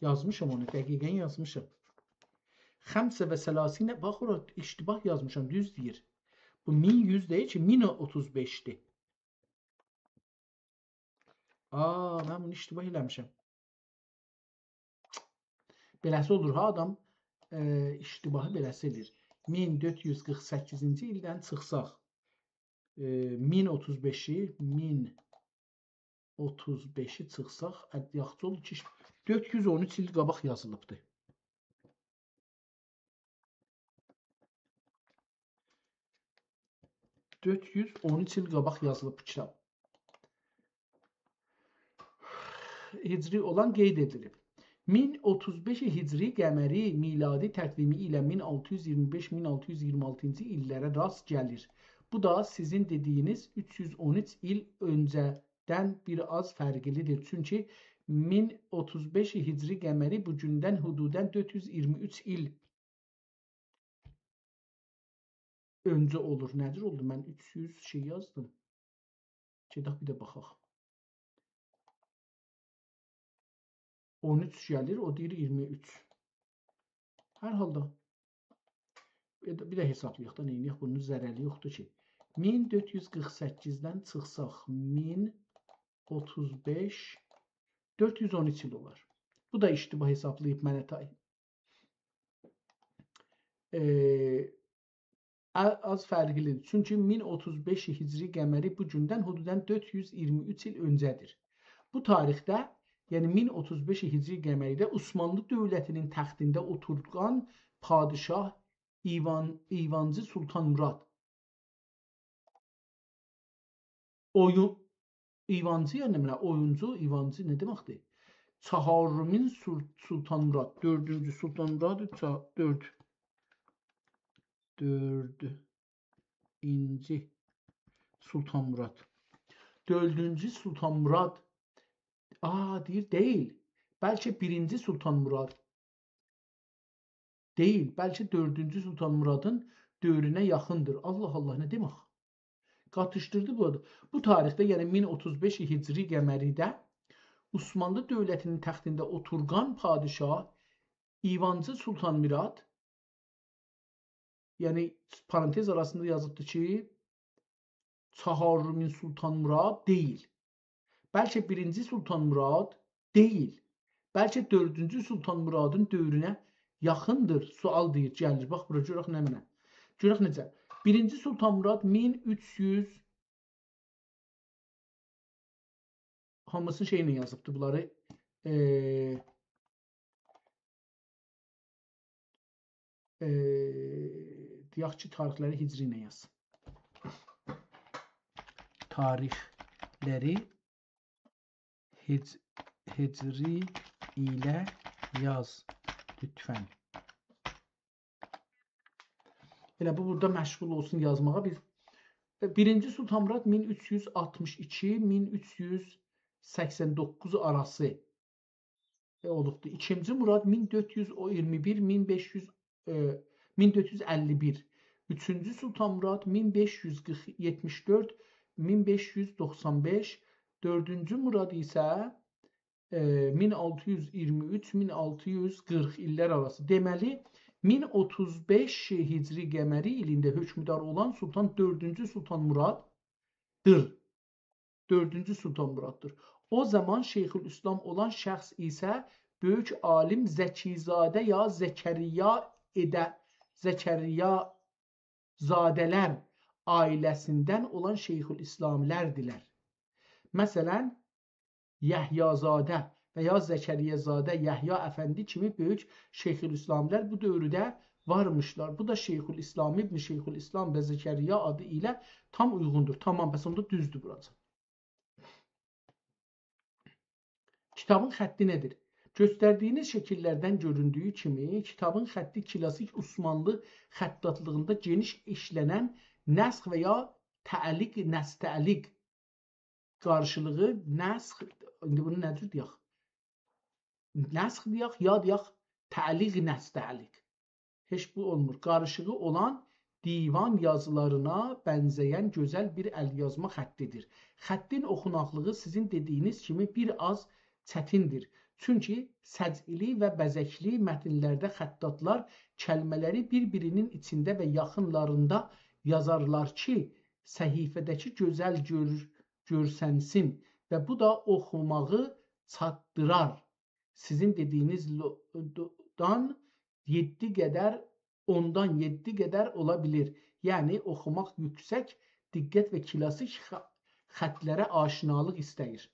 یازمیشام اونو، دقیقا یازمیشام. خمس و ثلاثین، باخ اورا اشتباه یازمیشام، دوز دئییر. بو مین یوز دئییل کی، مین اوتوز بئشدیر. آ، من بونو اشتباه ائله‌میشم. بئله‌سی اولور ها، آدام، ائ، اشتباهی بئله‌سی ائله‌ییر. مین دؤرد یوز قیرخ سککیزینجی ایلدن چیخساق، ائ، مین اوتوز بئشی، مین اوتوز بئشی چیخساق، اد-، یاخشی اولدو کی، دؤرد یوز اون اوچ ایل قاباق یازیلیبدی. دؤرد یوز اون اوچ ایل قاباق یازیلیب بو کیتاب. هجری اولان قید ائدیلیب. مین اوتوز بئش هجری قمری میلادی تقویمی ایله مین آلتی یوز اییرمی بئش، مین آلتی یوز اییرمی آلتینجی ایللره راست گلیر. بو دا سیزین دئدیگینیز اوچ یوز اون اوچ ایل اؤنجه‌دن بیر آز فرقلی‌دیر. چونکی مین اوتوز بئش هجری قمری بوگوندن حدوداً دؤرد یوز اییرمی اوچ ایل اؤنجه اولور. نه جور اولدو؟ من اوچ یوز شئی یازدیم. گئدک بیر ده باخاق. اون اوچ گلیر، او دئییر اییرمی اوچ. هر حالدا، بیر ده، بیر ده حسابلایاق دا، نئینییک؟ بونون ضرری یوخدور کی. مین دؤرد یوز قیرخ سککیزدن چیخساق، مین اوتوز بئش، دؤرد یوز اون اوچ ایل اولار. بو دا اشتباه حسابلاییب منه تای. ائ، ا-، آز فرقلی‌دیر. چونکی مین اوتوز بئش هجری قمری بو گوندن حدوداً دؤرد یوز اییرمی اوچ ایل اؤنجه‌دیر. بو تاریخده، یعنی مین اوتوز بئش هجری قمریده عثمانلی دؤولتی‌نین تختینده اوتورغان پادشاه ایوان، ایوانجی سلطان مراد اویون، ایوانجی، یعنی نمنه، اویونجو، ایوانجی نه دئمکدیر؟ چهارمین سل-، سلطان مراد، دؤردونجو سلطان مراد، چا-، دؤرد، دؤردونجو سلطان مراد. دؤردونجو سلطان مراد، آ، دئییر، دئییل. بلکه بیرینجی سلطان مراد. دئییل، بلکه دؤردونجو سلطان مرادین دؤورونه یاخیندیر. الله الله، نه دئمک؟ قاتیشدیردی بو. بو تاریخده، یعنی مین اوتوز بئش هجری قمریده عثمانلی دؤولتی‌نین تختینده اوتورغان پادشاه ایوانجی سلطان مراد، یعنی پارانتز آراسیندا یازیبدی کی، چهارمین سلطان مراد دئییل. بلکه بیرینجی سلطان مراد دئییل. بلکه دؤردونجو سلطان مرادین دؤورونه یاخیندیر. سؤال دئییر، گلیر. باخ، بورا گؤرک نمنه. گؤرک نئجه. بیرینجی سلطان مراد مین اوچ یوز، هامیسینی شئی ایله یازیبدی بونلاری. ائ، ائ، دئیک کی، تاریخلری هجری ایله یاز. تاریخلری هج-، هجری ایله یاز، لطفاً. ائله بو بورادا مشغول اولسون یازماغا. بیز، ائ، بیرینجی سلطان مراد مین اوچ یوز آلتمیش ایکی، مین اوچ یوز سکسن دوققوز آراسی، ائ، اولوبدور. ایکینجی مراد مین دؤرد یوز اییرمی بیر، مین بئش یوز، ائ، مین دؤرد یوز اللی بیر. اوچونجو سلطان مراد مین بئش یوز قیرخ، یئتمیش دؤرد، مین بئش یوز دوخسان بئش. دؤردونجو مراد ایسه، ائ، مین آلتی یوز اییرمی اوچ، مین آلتی یوز قیرخ ایللر آراسی. دئمه‌لی، مین اوتوز بئش هجری قمری ایلینده حؤکمدار اولان سلطان دؤردونجو سلطان مراددیر. دؤردونجو سلطان مراددیر. او زامان شیخ‌الاسلام اولان شخص ایسه بؤیوک عالیم زکی‌زاده یا زکریا اده، زکریا زاده‌لر عائله‌سیندن اولان شیخ‌الاسلامی‌لردیلر. مثلاً، یحیی‌زاده و یا زکریا‌زاده، یحیی افندی کیمی بؤیوک شیخ‌الاسلامی‌لر بو دؤورده وارمیشلار. بو دا شیخ‌الاسلام، ابن شیخ‌الاسلام و زکریا آدی ایله تام اویغوندور. تامام، پس اوندا دوزدور بوراجان. کیتابین خطی نه‌دیر؟ گؤستردیگینیز شکیللردن گؤروندویو کیمی، کیتابین خطی کلاسیک عثمانلی خطاطلیغیندا گئنیش ایشله‌نن نسخ و یا تعلیق، نسخ‌تعلیق قارشیلیغی، نسخ، ایندی بونو نه جور دئیک؟ نسخ دئیک، یا دئیک تعلیق، نسخ‌تعلیق. هئچ بو اولمور. قاریشیغی اولان دیوان یازیلارینا بنزه‌ین گؤزل بیر ال‌یازما خطی‌دیر. خطین اوخوناقلیغی سیزین دئدیگینیز کیمی بیر آز چتیندیر. چونکی سجعلی و بزکلی متنلرده خطاطلار کلمه‌لری بیر-بیرینین ایچینده و یاخینلاریندا یازارلار کی، صفحه‌ده‌کی گؤزل گؤر-، گؤرسنسین و بو دا اوخوماغی چاتدیرار. سیزین دئدیگینیز لو-، دو-، دان یئددی قدر، اوندان یئددی قدر اولا بیلیر. یعنی، اوخوماق یوکسک دقت و کلاسیک خ-، خطلره آشنالیق ایسته‌ییر.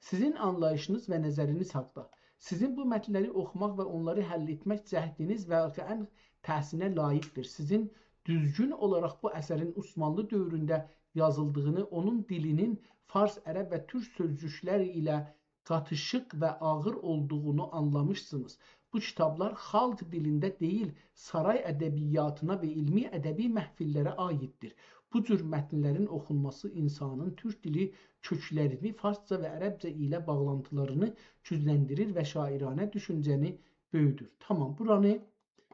سیزین آنلاییشینیز و نظرینیز حاقدا. سیزین بو متنلری اوخوماق و اونلاری حل ائتمک جهدینیز واقعاً تحسینه لایقدیر. سیزین دوزگون اولاراق بو اثرین عثمانلی دؤورونده یازیلدیغینی، اونون دیلینین فارس، عرب و تورک سؤزجوکلری ایله قاتیشیق و آغیر اولدوغونو آنلامیشسینیز. بو کیتابلار خالق دیلینده دئییل، سارای ادبیاتینا و علمی ادبی محفیللره عاییددیر. بو جور متنلرین اوخونماسی اینسانین تورک دیلی کؤکلرینی، فارسجا و عربجه ایله باغلانتیلارینی گوجلندیریر و شاعرانه دوشونجه‌نی بؤیودور. تامام، بورانی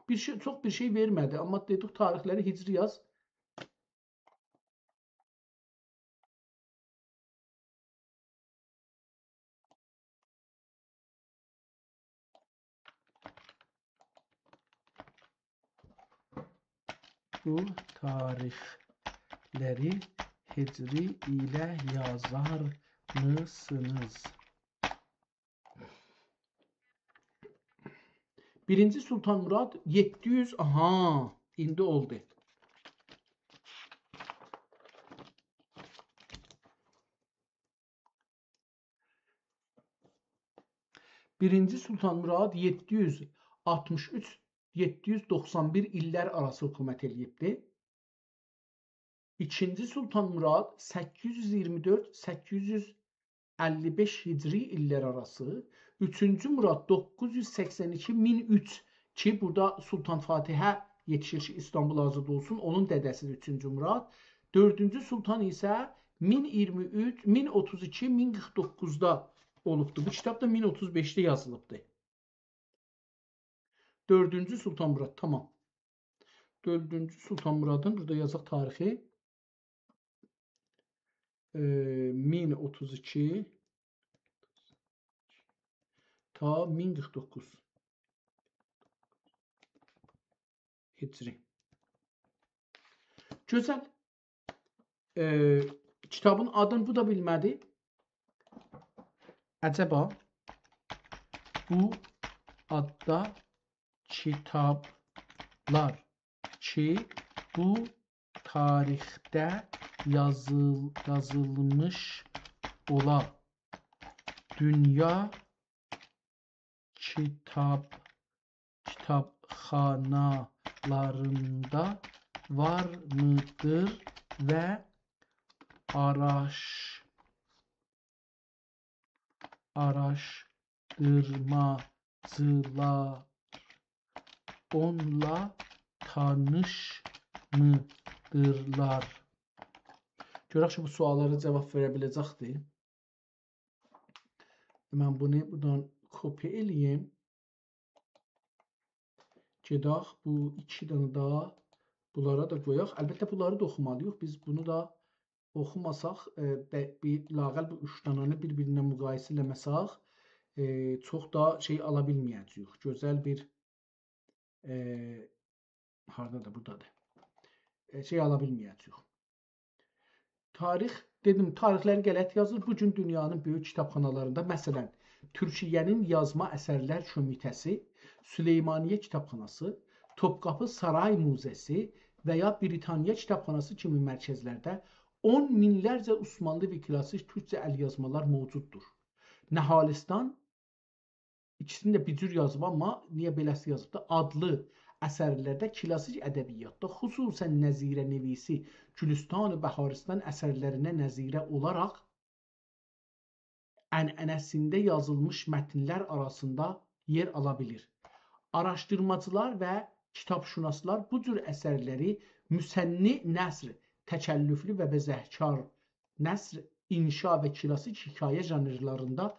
بیر شئی، چوخ بیر شئی وئرمه‌دی، آمما دئدیک، تاریخلری هجری یاز. بو تاریخلری هجری ایله یازارمیسینیز؟ بیرینجی سلطان مراد یئددی یوز، آها، ایندی اولدو. بیرینجی سلطان مراد یئددی یوز آلتمیش اوچ، یئددی یوز دوخسان بیر ایللر آراسی حکومت ائله‌ییبدی. ایکینجی سلطان مراد سککیز یوز ایگیرمی دؤرد، سککیز یوز اللی بئش هجری ایللر آراسی. اوچونجو مراد دوققوز یوز سکسن ایکی، مین اوچ، کی، بورادا سلطان فاتحه یئتیشیر کی، ایستانبول آزاد اولسون، اونون دده‌سی‌دیر اوچونجو مراد. دؤردونجو سلطان ایسه مین ایگیرمی اوچ، مین اوتوز ایکی، مین قیرخ دوققوزدا اولوبدور. بو کیتاب دا مین اوتوز بئشده یازیلیبدیر. دؤردونجو سلطان مراد، تامام. دؤردونجو سلطان مرادین، بورادا یازاق تاریخی. ائ، مین اوتوز ایکی تا مین قیرخ دوققوز هجری. گؤزل. ائ، کیتابین آدینی بو دا بیلمه‌دی. عجبا بو آددا کیتابلار کی، بو تاریخده یازیل-، یازیلمیش اولا، دونیا کیتاب، کیتابخانالاریندا وارمیدیر و آراش-، آراشدیرماجیلار اونونلا تانیشمیدیرلار؟ گؤرک کی، بو سؤاللارا جواب وئره بیله‌جکدیر. من بونو بورادان کپی ائله‌ییم. گئدک بو ایکی دنه ده بونلارا دا قویاق. البته، بونلاری دا اوخومالی‌ییق. بیز بونو دا اوخوماساق، ائ، به-، بیر، لااقل بو اوچ دنه‌نی بیر-بیرینن مقایسه ائله‌مه‌سک، ائ، چوخ دا شئی آلا بیلمه‌یه‌جه‌ییک. گؤزل بیر، ائ، هاردادیر؟ بورادادیر. ائ، شئی آلا بیلمه‌یه‌جه‌ییک. تاریخ، دئدیم، تاریخلری غلط یازیر. بو گون دونیانین بؤیوک کیتابخانالاریندا، مثلا، تورکیه‌نین یازما اثرلر کمیته‌سی، سلیمانیه کیتابخاناسی، توپقاپی سارای موزه‌سی و یا بریتانیا کیتابخاناسی کیمی مرکزلرده اون مینلرجه عثمانلی و کلاسیک تورکجه ال‌یازمالار موجوددور. نهالستان، ایکیسینی ده بیر جور یازیب، آمما نییه بئله‌سی یازیبدی؟ آدلی اثرلرده کلاسیک ادبیاتدا، خصوصا نظیره‌نویسی گلستان بهارستان اثرلرینه نظیره اولاراق عنعنه‌سینده یازیلمیش متنلر آراسیندا یئر آلا بیلیر. آراشدیرماجیلار و کیتابشناسلار بو جور اثرلری مصنع نثر، تکلفلی و بزهکار نثر، انشا و کلاسیک حکایه ژانرلاریندا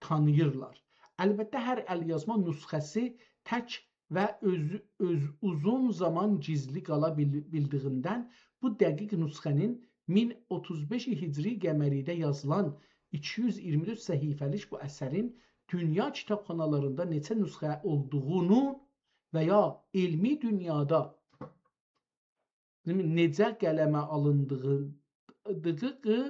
تانیییرلار. البته، هر ال‌یازما نسخه‌سی تک و اؤز، اؤز اوزون زامان گیزلی قالا بیل-، بیلدیگیندن بو دقیق نسخه‌نین مین اوتوز بئش هجری قمری‌ده یازیلان ایکی یوز ایگیرمی دؤرد صفحه‌لیک بو اثرین دونیا کیتابخانالاریندا نئچه نسخه اولدوغونو و یا علمی دونیادا نئجه قلمه آلیندیغی، دیغی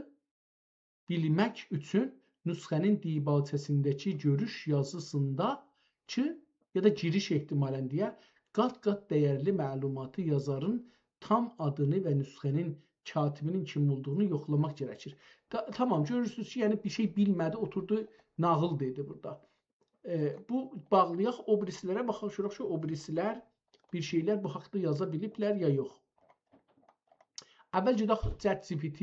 بیلمک اوچون نسخه‌نین دیباچه‌سینده‌کی گؤروش یازیسیندا کی، یا دا گیریش احتمالاً دئیه، قات-قات دَیرلی معلوماتی یازارین تام آدینی و نسخه‌نین کاتبی‌نین کیم اولدوغونو یوخلاماق گرکیر. تا-، تامام، گؤرورسونوز کی، یعنی بیر شئی بیلمه‌دی، اوتوردو، ناغیل دئدی بورادا. ائ، بو باغلایاق، او بیریسی‌لره باخاق، گؤرک کی، او بیریسی‌لر بیر شئیلر بو حاقدا یازا بیلیبلر یا یوخ. اول گئدک ChatGPT،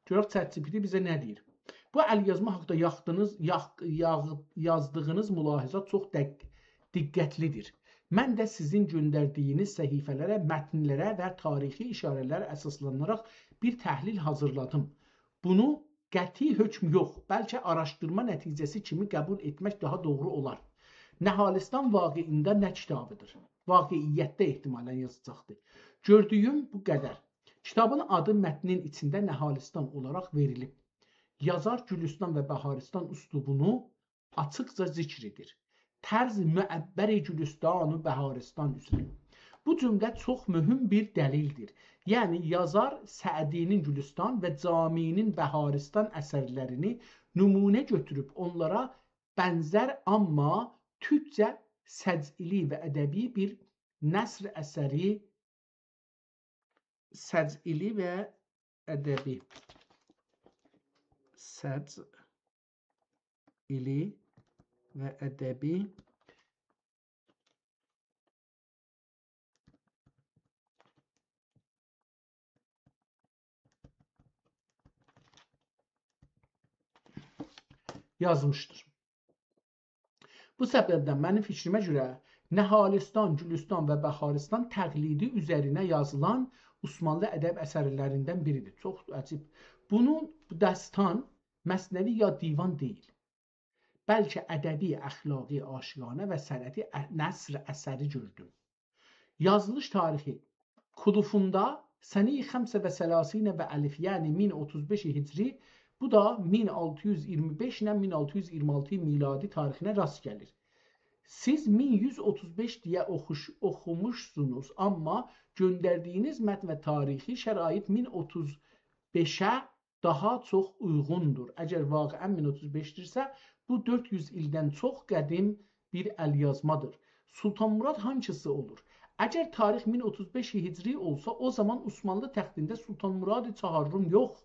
گؤرک ChatGPT بیزه نه دئییر. بو ال‌یازما حاقدا یاخدینیز، یاخ-، یاغ-، یازدیغینیز ملاحظات چوخ دق-، دقتلی‌دیر. من ده سیزین گؤندردیگینیز صفحه‌لره، متنلره و تاریخی ایشاره‌لره اساسلاناراق بیر تحلیل حاضیرلادیم. بونو قطعی حکم یوخ، بلکه آراشدیرما نتیجه‌سی کیمی قبول ائتمک داها دوغرو اولار. نهالستان واقعیندا نه کیتابی‌دیر؟ واقعیتده احتمالاً یازاجاقدیر. گؤردویوم بو قدر. کیتابین آدی متنین ایچینده نهالستان اولاراق وئریلیب. یازار گولوستان و بهارستان اسلوبونو آچیقجا ذکر ائدیر. طرز معبر گولستان و بهارستان اوزره. بو جمله چوخ مهم بیر دلیلدیر. یعنی، یازار سعدی‌نین گلستان و جامی‌نین بهارستان اثرلرینی نمونه گؤتوروب اونلارا بنزر، آمما تورکجه سجعلی و ادبی بیر نثر اثری، سجعلی و ادبی، سجعلی و ادبی یازمیشدیر. بو سببدن منیم فیکریمه گؤره نهالستان، گلستان و بهارستان تقلیدی اوزرینه یازیلان عثمانلی ادب اثرلریندن بیریدیر. چوخ عجیب. بونون، بو داستان، مثنوی یا دیوان دئییل. بلکه ادبی، اخلاقی، عاشقانه و صنعتی ا-، نثر اثری گؤردوم. یازیلیش تاریخی: کلوفوندا سنهٔ خمس و ثلاثین و الف، یعنی مین اوتوز بئش هجری، بو دا مین آلتی یوز ایگیرمی بئش ایله مین آلتی یوز ایگیرمی آلتی میلادی تاریخینه راست گلیر. سیز مین یوز اوتوز بئش دئیه اوخوش-، اوخوموشسونوز، آمما گؤندردیگینیز متن و تاریخی شرایط مین اوتوز بئشه داها چوخ اویغوندور. اگر واقعاً مین اوتوز بئشدیرسه، بو دؤرد یوز ایلدن چوخ قدیم بیر ال‌یازمادیر. سلطان مراد هانسیسی اولور؟ اگر تاریخ مین اوتوز بئش هجری اولسا، او زامان عثمانلی تختینده سلطان مراد چهارم یوخ.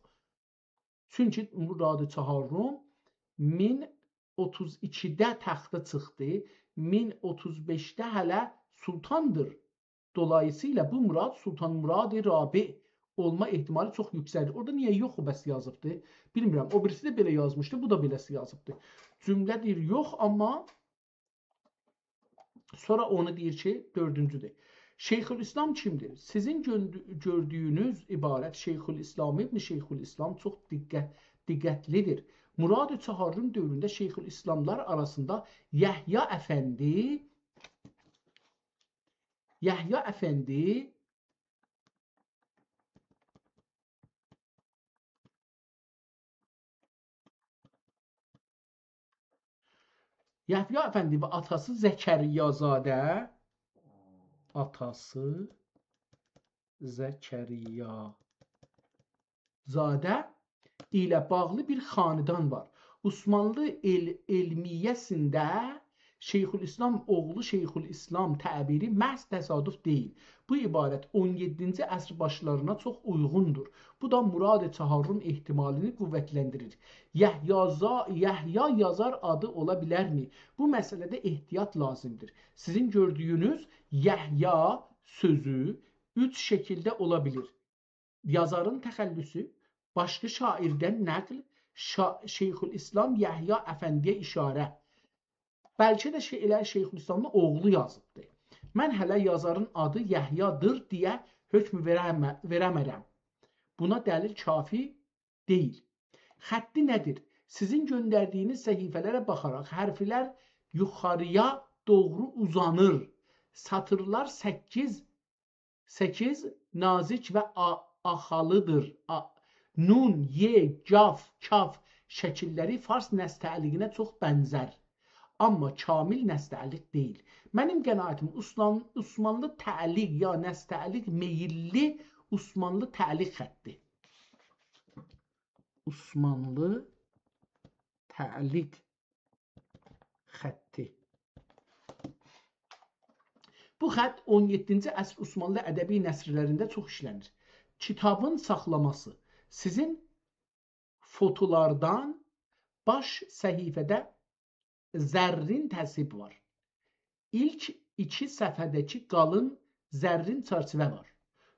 چونکی مراد چهارم مین اوتوز ایکیده تخته چیخدی، مین اوتوز بئشده هله سلطاندیر. دولاییسییلا بو مراد سلطان مراد رابع اولما احتمالی چوخ یوکسکدیر. اورادا نییه یوخو بس یازیبدی؟ بیلمیرم. او بیریسی ده بئله یازمیشدی، بو دا بئله‌سی یازیبدی. جمله دئییر یوخ، آمما سونرا اونو دئییر کی، دؤردونجودور. شیخ‌الاسلام کیمدیر؟ سیزین گؤندو-، گؤردویونوز عبارت شیخ‌الاسلام ابن شیخ‌الاسلام چوخ دقت-، دقتلیدیر. مراد چهارم دؤورونده شیخ‌الاسلاملار آراسیندا یحیی افندی، یحیی افندی یحیی افندی و آتاسی زکریازاده، آتاسی زکریازاده ایله باغلی بیر خاندان وار. عثمانلی ائل-، علمیه‌سینده شیخ‌الاسلام اوغلو شیخ‌الاسلام تعبیری محض تصادف دئییل. بو عبارت اون یئددینجی عصر باشلارینا چوخ اویغوندور. بو دا مراد چهارم احتمالینی قوتلندیریر. یحیی زا-، یحیی یازار آدی اولا بیلرمی؟ بو مسئله‌ده احتیاط لازیمدیر. سیزین گؤردویونوز یحیی سؤزو اوچ شکیلده اولا بیلیر. یازارین تخلصو، باشقا شاعیردن نقل، شا-، شیخ‌الاسلام یحیی افندی‌یه اشاره. بلکه ده شعرلری شیخ‌الاسلامین اوغلو یازیبدی. من هله یازارین آدی یحیی‌دیر دئیه حکم وئره‌مه-، وئره‌مرم. بونا دلیل کافی دئییل. خطی نه‌دیر؟ سیزین گؤندردیگینیز صفحه‌لره باخاراق حرفلر یوخارییا دوغرو اوزانیر. سطیرلار سککیز سککیز نازیک و آ-، آخالیدیر. آ-، نون، ی، قاف، کاف شکیللری فارس نستعلیقینه چوخ بنزر. آمما کامل نستعلیق دئییل. منیم قناعتیم عثمان-، عثمانلی تعلیق یا نستعلیق میللی عثمانلی تعلیق خطی. عثمانلی تعلیق خطی. بو خط اون یئددینجی عصر عثمانلی ادبی نثرلرینده چوخ ایشله‌نیر. کیتابین ساخلاماسی. سیزین فوتولاردان باش صفحه‌ده زرین تثیب وار. ایلک ایکی صفحه‌ده‌کی قالین زرین چرچیوه وار.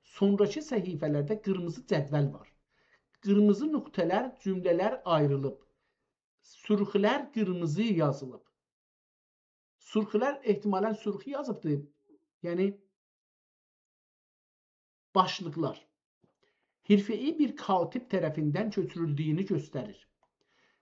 سونراکی صفحه‌لرده قیرمیزی جدول وار. قیرمیزی نقطه‌لر، جمله‌لر آیریلیب. سورخولر قیرمیزی یازیلیب. سورخولر احتمالاً سورخی یازیبدی. یعنی باشلیقلار. حرفه‌ای بیر کاتب طرفیندن کؤچورولدویونو گؤستریر.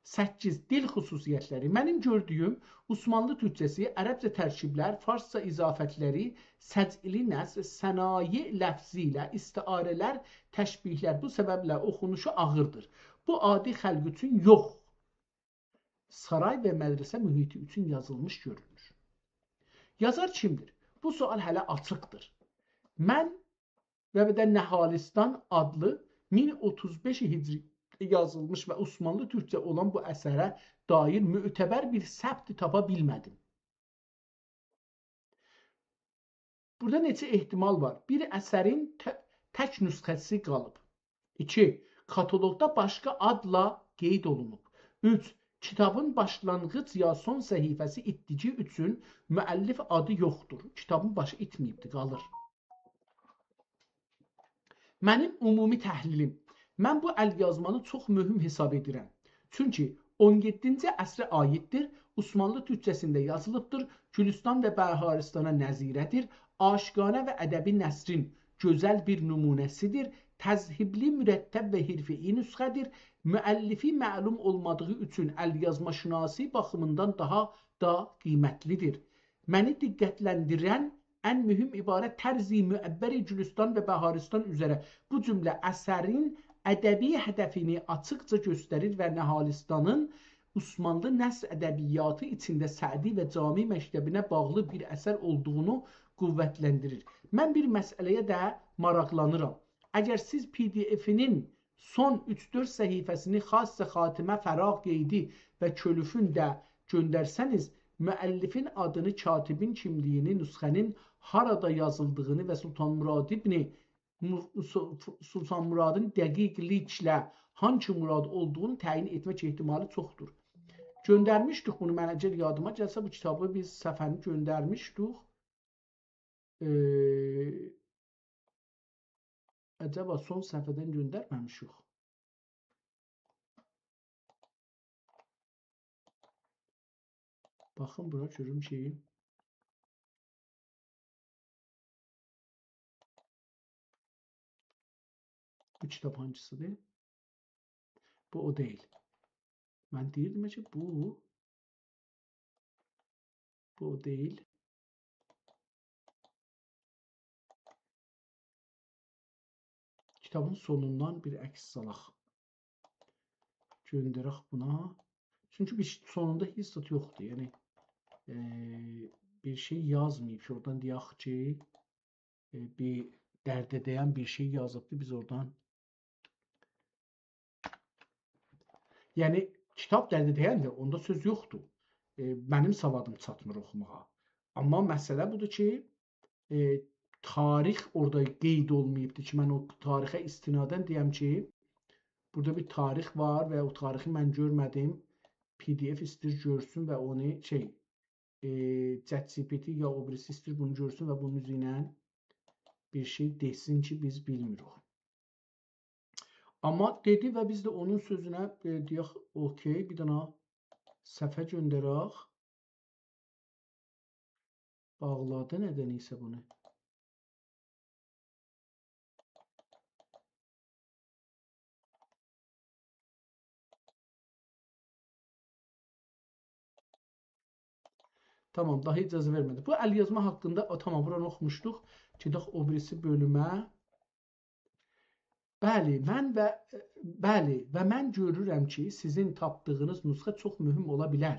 سککیز، دیل خصوصیتلری. منیم گؤردویوم، عثمانلی تورکجه‌سی، عربجه ترکیبلر، فارسجا اضافتلری، سجعلی نثر، صنایع لفظی ایله استعاره‌لر، تشبیه‌لر، بو سببله اوخونوشو آغیردیر. بو عادی خلق اوچون یوخ، سارای و مدرسه محیطی اوچون یازیلمیش گؤرونور. یازار کیمدیر؟ بو سؤال هله آچیقدیر. من و به ده نهالیستان آدلی مین اوتوز بئش هجری یازیلمیش و عثمانلی تورکجه اولان بو اثره دایر معتبر بیر ثبت تاپا بیلمه‌دیم. بورادا نئچه احتمال وار. بیر، اثرین ت-، تک نسخه‌سی قالیب. ایکی، کاتالوگدا باشقا آدلا قید اولونوب. اوچ، کیتابین باشلانغیج یا سون صفحه‌سی ایتدیگی اوچون مؤلف آدی یوخدور. کیتابین باشی ایتمه‌ییبدی، قالیر. منیم عمومی تحلیلیم. من بو ال‌یازمانی چوخ مهم حساب ائدیرم. چونکی اون یئددینجی عصره عاییددیر، عثمانلی تورکجه‌سینده یازیلیبدیر، گلستان و بهارستانا نظیره‌دیر، عاشقانه و ادبی نثرین گؤزل بیر نمونه‌سیدیر، تذهیبلی، مرتب و حرفه‌ای نسخه‌دیر، مؤلفی معلوم اولمادیغی اوچون ال‌یازماشناسی باخیمیندان داها دا قیمتلیدیر. منی دقتلندیرن ان مهم عبارت طرز معبر گلستان و بهارستان اوزره بو جمله اثرین ادبی هدفینی آچیقجا گؤستریر و نهالیستانین عثمانلی نثر ادبیاتی ایچینده سعدی و جامی مکتبینه باغلی بیر اثر اولدوغونو قوتلندیریر. من بیر مسئله‌یه ده ماراقلانیرام. اگر سیز پی دی افینین سون اوچ-دؤرد صفحه‌سینی خاص خاتمه، فراق قیدی و کلفون ده گؤندرسه‌نیز، مؤلفین آدینی، کاتبین کیملیگینی، نسخه‌نین هارادا یازیلدیغینی و سلطان مراد ابن مو-، سو-، سلطان مرادین دقیقلیکله هانسی مراد اولدوغونو تعیین ائتمک احتمالی چوخدور. گؤندرمیشدیک بونو، من اگر یادیما گلسه، بو کیتابی بیز صفحه‌نی گؤندرمیشدیک. ائ، عجبا سون صفحه‌دن گؤندرمه‌میشیک؟ باخین بورا، گؤروم کی، بو کیتاب هانسیدیر؟ بو او دئییل. من دئییردیم کی، بو، بو او دئییل. کیتابین سونوندان بیر عکس سالاق. گؤندرک بونا. چونکی بیز سونوندا هئچ زاد یوخدور. یعنی، ائ، بیر شئی یازماییب کی، اورادان دئیک کی، ائ، بیر درده دَیَن بیر شئی یازیبدی، بیز اورادان، یعنی، کیتاب درده دَیَندیر، اوندا سؤز یوخدور. ائ، منیم سوادیم چاتمیر اوخوماغا. آمما مسئله بودور کی، ائ، تاریخ اورادا قید اولماییبدیر کی، من او تاریخه استناداً دئیم کی، بورادا بیر تاریخ وار و او تاریخی من گؤرمه‌دیم. پی دی اف ایستیر گؤرسون و اونو شئی، ائ، چت جی پی تی یا او بیریسی ایستیر بونو گؤرسون و بونون اوزو ایله بیر شئی دئسین کی، بیز بیلمیریک. آمما دئدی و بیز ده اونون سؤزونه، ائ، دئیک، اوکئی، بیر دنه صفحه گؤندرک. باغلادی نه‌دن ایسه بونو. تامام، داها اجازه وئرمه‌دی. بو ال‌یازما حاقیندا، او، تامام، بورانی اوخوموشدوق. گئدک او بیریسی بؤلومه. بلی، من و، بلی، و من گؤرورم کی، سیزین تاپدیغینیز نسخه چوخ مهم اولا بیلر.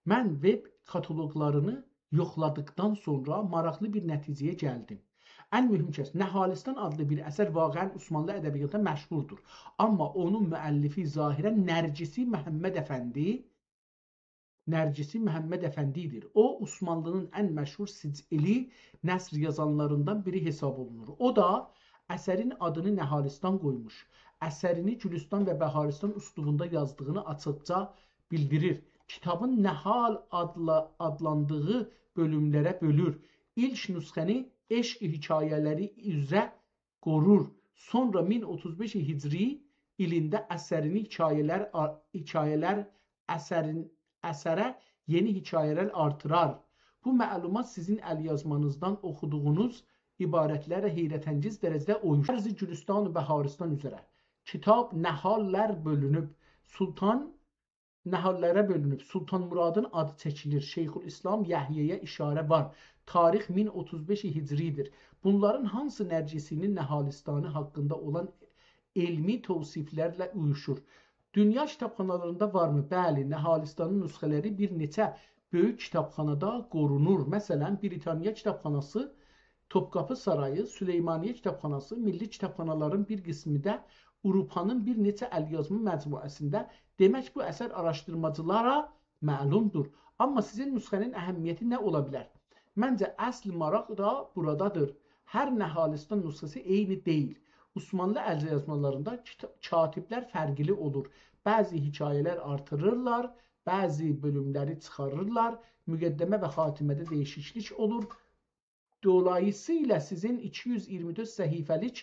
من وب کاتالوقلارینی یوخلادیقدان سونرا ماراقلی بیر نتیجه‌یه گلدیم. ان مهم کس، نهالیستان آدلی بیر اثر واقعاً عثمانلی ادبیاتینا مشهوردور. آمما اونون مؤلفی ظاهراً نرگسی محمد افندی، نرگسی محمد افندی‌دیر. او، عثمانلی‌نین ان مشهور سجعه‌لی نثر یازانلاریندان بیری حساب اولونور. او دا اثرین آدینی نهالیستان قویموش. اثرینی گلستان و بهارستان اسلوبوندا یازدیغینی آچیقجا بیلدیریر. کیتابین نهال آدلا-، آدلاندیغی بؤلوملره بؤلور. ایلک نسخه‌نی عشق حکایه‌لری اوزره قورور. سونرا مین اوتوز بئش هجری ایلینده اثرینی حکایه‌لر آر-، حکایه‌لر اثرین، اثره یئنی حکایه‌لر آرتیرار. بو معلومات سیزین ال‌یازمانیزدان اوخودوغونوز عبارتلره حیرت‌انگیز درجه‌ده اویوشور. طرز گلستان و بهارستان اوزره. کیتاب نهاللار بؤلونوب. سلطان نهاللارا بؤلونوب. سلطان مرادین آدی چکیلیر. شیخ‌الاسلام یحیی‌یه اشاره وار. تاریخ مین اوتوز بئش هجری‌دیر. بونلارین هانسی نرگسی‌نین نهالیستانی حاقیندا اولان علمی توصیفلرله اویوشور؟ دونیا کیتابخانالاریندا وارمی؟ بلی، نهالیستانین نسخه‌لری بیر نئچه بؤیوک کیتابخانادا قورونور. مثلاً، بریتانیا کیتابخاناسی توپقاپی سارایی، سلیمانیه کیتابخاناسی، میللی کیتابخانالارین بیر قیسمی ده آوروپانین بیر نئچه ال‌یازما مجموعه‌سینده. دئمک، بو اثر آراشدیرماجیلارا معلومدور. آمما سیزین نسخه‌نین اهمیتی نه اولا بیلر؟ منجه، اصل ماراق دا بورادادیر. هر نهالیستان نسخه‌سی عینی دئییل. عثمانلی ال‌یازمالاریندا کیتا-، کاتیبلر فرقلی اولور. بعضی حکایه‌لر آرتیریرلار، بعضی بؤلوملری چیخاریرلار، مقدمه و خاتمه‌ده دییشیکلیک اولور. دولاییسییلا سیزین ایکی یوز اییرمی دؤرد صفحه‌لیک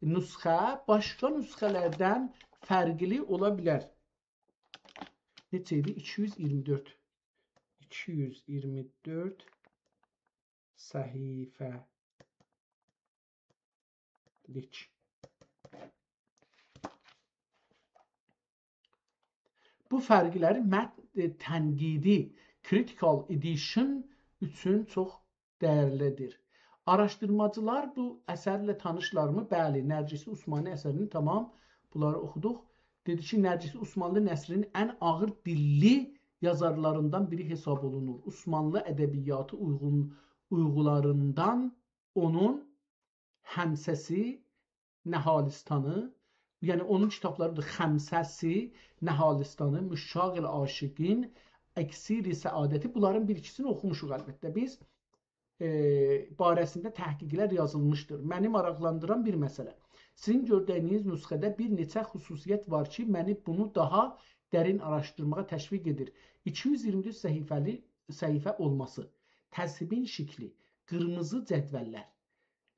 نسخه باشقا نسخه‌لردن فرقلی اولا بیلر. نئچه ایدی؟ ایکی یوز اییرمی دؤرد. ایکی یوز اییرمی دؤرد صفحه‌لیک. بو فرقلری متن، ائ، تنقیدی، critical edition اوچون چوخ دیرلی‌دیر. آراشدیرماجیلار بو اثرله تانیشلارمی؟ بلی، نرگس عثمانی اثرینی، تامام، بونلاری اوخودوق. دئدی کی، نرگس عثمانلی نثرینین ان آغیر دیللی یازارلاریندان بیری حساب اولونور. عثمانلی ادبیاتی اویغون-، اویغولاریندان اونون همسه‌سی نهالیستانی، یعنی اونون کیتابلاری دا، خمسه‌سی، نهالیستانی، مشاغل عاشقین، اکسیر سعادتی، بونلارین بیر ایکیسینی اوخوموشوق البته بیز. ائ، باره‌سینده تحقیقلر یازیلمیشدیر. منی ماراقلاندیران بیر مسئله. سیزین گؤردویونوز نسخه‌ده بیر نئچه خصوصیت وار کی، منی بونو داها درین آراشدیرماغا تشویق ائدیر. ایکی یوز اییرمی دؤرد صفحه‌لی، صفحه اولماسی، ترتیبین شکلی، قیرمیزی جدوللر،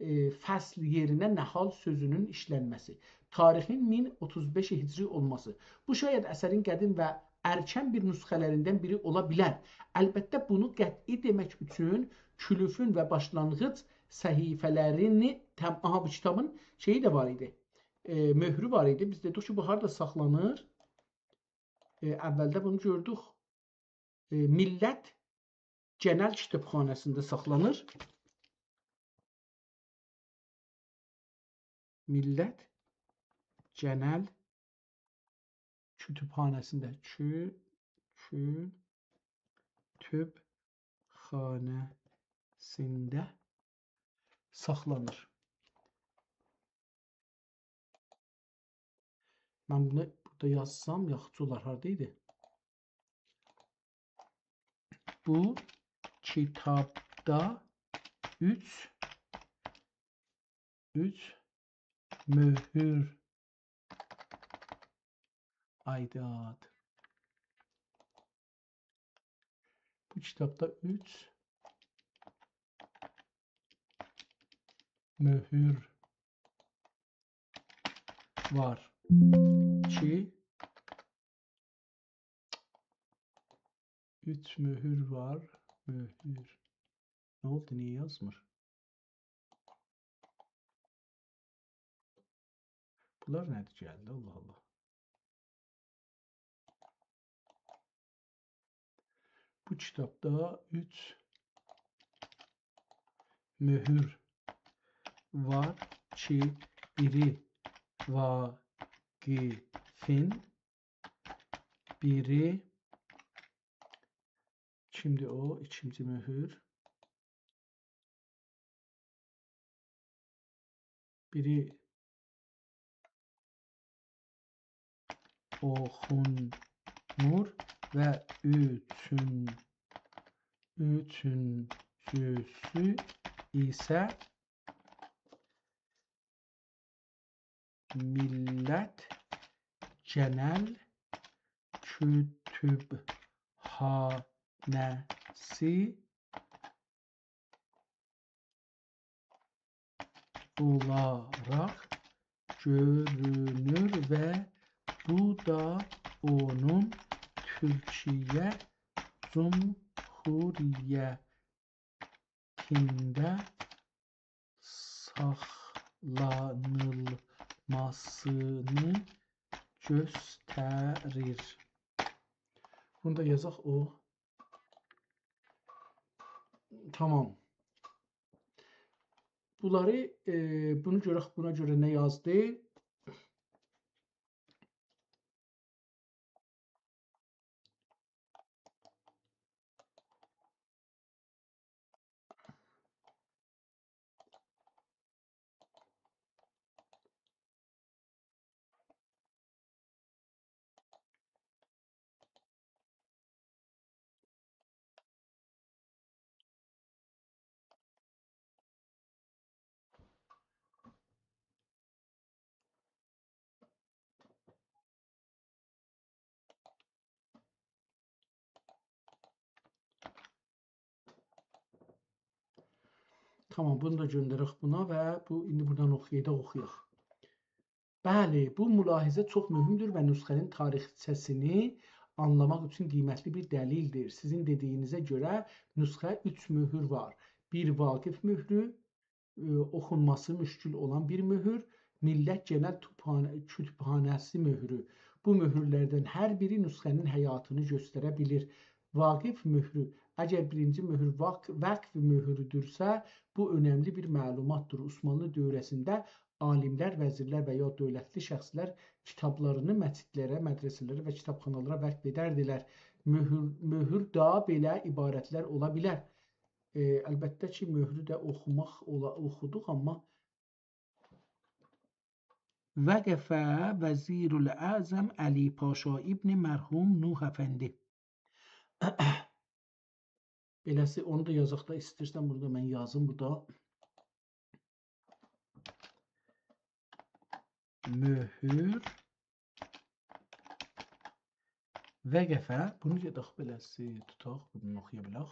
ائ، فصل یئرینه نهال سؤزونون ایشلنمه‌سی، تاریخین مین اوتوز بئش هجری اولماسی. بو شاید اثرین قدیم و ارکن بیر نسخه‌لریندن بیری اولا بیلر. البته، بونو قطعی دئمک اوچون کلوفون و باشلانغیج صفحه‌لرینی تم-، آها، بو کیتابین شئیی ده وار ایدی. ائ، مؤهرو وار ایدی. بیز دئدیک کی، بو هاردا ساخلانیر؟ ائ، اولده بونو گؤردوک. ائ، میللت گئنل کتابخانه‌سینده ساخلانیر. میللت گئنل کتابخانه‌سینده، کو-، کوتوبخانه‌سینده ساخلانیر. من بونو بورادا یازسام یاخشی اولار. هاردا ایدی؟ بو کیتابدا اوچ، اوچ مؤهور، آیداد. بو کیتابدا اوچ مؤهور وار کی، اوچ مؤهور وار، مؤهور. نه اولدو، نییه یازمیر؟ بونلار نه‌دیر گلدی؟ الله الله. بو کیتابدا اوچ مؤهور وار کی، بیری واقفین، بیری، کیمدیر او ایکینجی مؤهور؟ بیری اوخونمور و اوچون-، اوچونجوسو ایسه میللت گئنل کتابخانه‌سی اولاراق گؤرونور و بو دا اونون تورکیه جمهوریتینده ساخلانیلماسینی گؤستریر. بونو دا یازاق او. تامام. بونلاری، ائ، بونو گؤرک، بونا گؤره نه یازدی؟ تامام، بونو دا گؤندرک بونا و بو، ایندی بورادان اوخویاق، اوخویاق. بلی، بو ملاحظه چوخ مهمدور و نسخه‌نین تاریخچه‌سینی آنلاماق اوچون قیمتلی بیر دلیلدیر. سیزین دئدیگینیزه گؤره نسخه اوچ مهر وار. بیر واقف مهرو، ائ، اوخونماسی مشکل اولان بیر مهر، میللت گئنل توپهانه-، کوتوبخانه‌سی مهرو. بو مهرلردن هر بیری نسخه‌نین حیاتینی گؤستره بیلیر. واقف مهرو، اگر بیرینجی مهر واق-، وقف مهرودورسه، بو اؤنملی بیر معلوماتدیر. عثمانلی دؤوره‌سینده عالیملر، وزیرلر و یا دؤولتلی شخصلر کیتابلارینی مسجدلره، مدرسه‌لره و کیتابخانالارا وقف ائدردیلر. مهر، مهر دا بئله عبارتلر اولا بیلر. ائ، البته کی، مهرو ده اوخوماق اولا-، اوخودوق، آمما وقف وزیرالاعظم علی پاشا ابن مرحوم نوح افندی. بئله‌سی، اونو دا یازاق دا، ایسته‌ییرسن بورادا من یازیم بورادا. مهر وقف، بونو گئدک بئله‌سی توتاق، بونو اوخویا بیلک.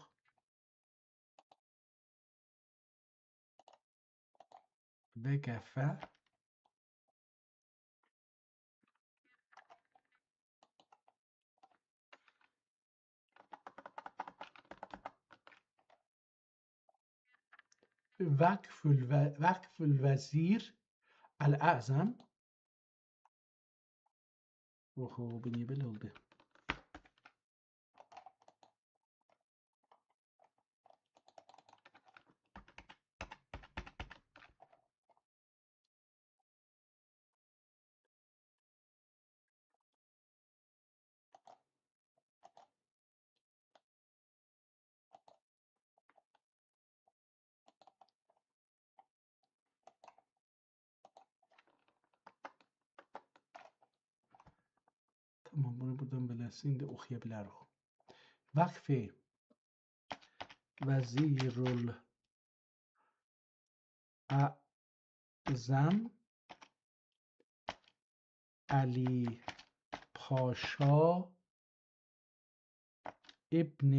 وقف وقف الو-، وقف الوزیر الاعظم. اوهو، بو نییه بئله اولدو؟ تامام، بونو بورادان بئله‌سی ایندی اوخویا بیلریک. وقف وزیرالاعظم علی پاشا ابن،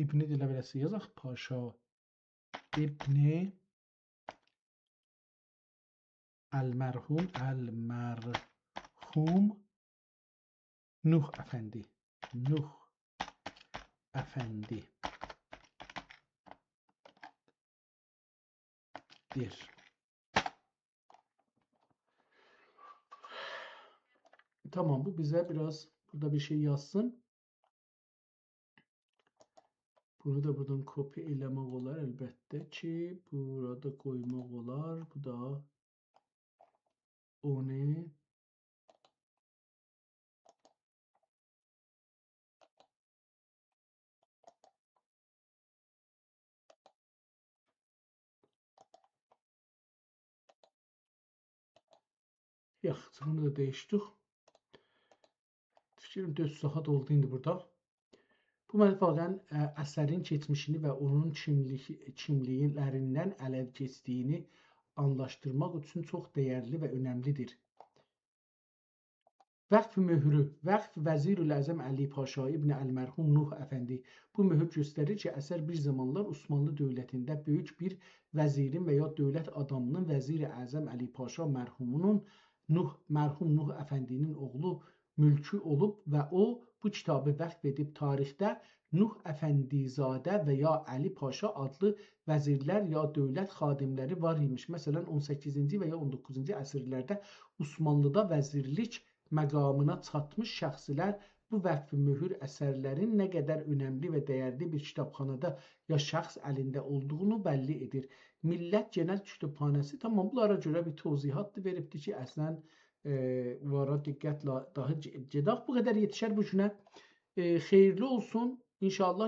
ابن دئییل، بئله‌سی یازاق، پاشا ابن المرحوم، المرحوم نوح افندی. نوح افندی. دیر. تامام، بو بیزه بیر آز بورادا بیر شئی یازسین. بونو دا بورادان کپی ائله‌مک اولار، البته کی، بورادا قویماق اولار. بو دا اونو یاخشی، بونو دا دییشدیک. فیکریم دؤرد ساعات اولدو ایندی بورادا. بو منه واقعاً، ائ، اثرین کئچمیشینی و اونون کیملیک-، کیملیکلریندن اله کئچدیگینی آنلاشدیرماق اوچون چوخ دَیرلی و اؤنملی‌دیر. وقف مهرو، وقف وزیرالاعظم علی پاشا ابن المرحوم نوح افندی. بو مهر گؤستریر کی، اثر بیر زامانلار عثمانلی دؤولتینده بؤیوک بیر وزیرین و یا دؤولت آدامینین، وزیر اعظم علی پاشا مرحومونون، نوح، مرحوم نوح افندی‌نین اوغلو مولکو اولوب و او بو کیتابی وقف ائدیب. تاریخده نوح افندی‌زاده و یا علی پاشا آدلی وزیرلر یا دؤولت خادملری وار ایمیش. مثلاً، اون سککیزینجی و یا اون دوققوزونجو عصرلرده عثمانلی‌دا وزیرلیک مقامینا چاتمیش شخصلر بو وقف مهر اثرلرین نه قدر اؤنملی و دَیرلی بیر کیتابخانادا یا شخص الینده اولدوغونو بللی ائدیر. میللت گئنل کوتوبخانه‌سی، تامام، بونلارا گؤره بیر توضیحات دا وئریبدیر کی، اصلاً، ائ، بونلارا دقتله داها گئ-، گئدک. بو قدر یئتیشر بو گونه. ائ، خئییرلی اولسون. انشاءالله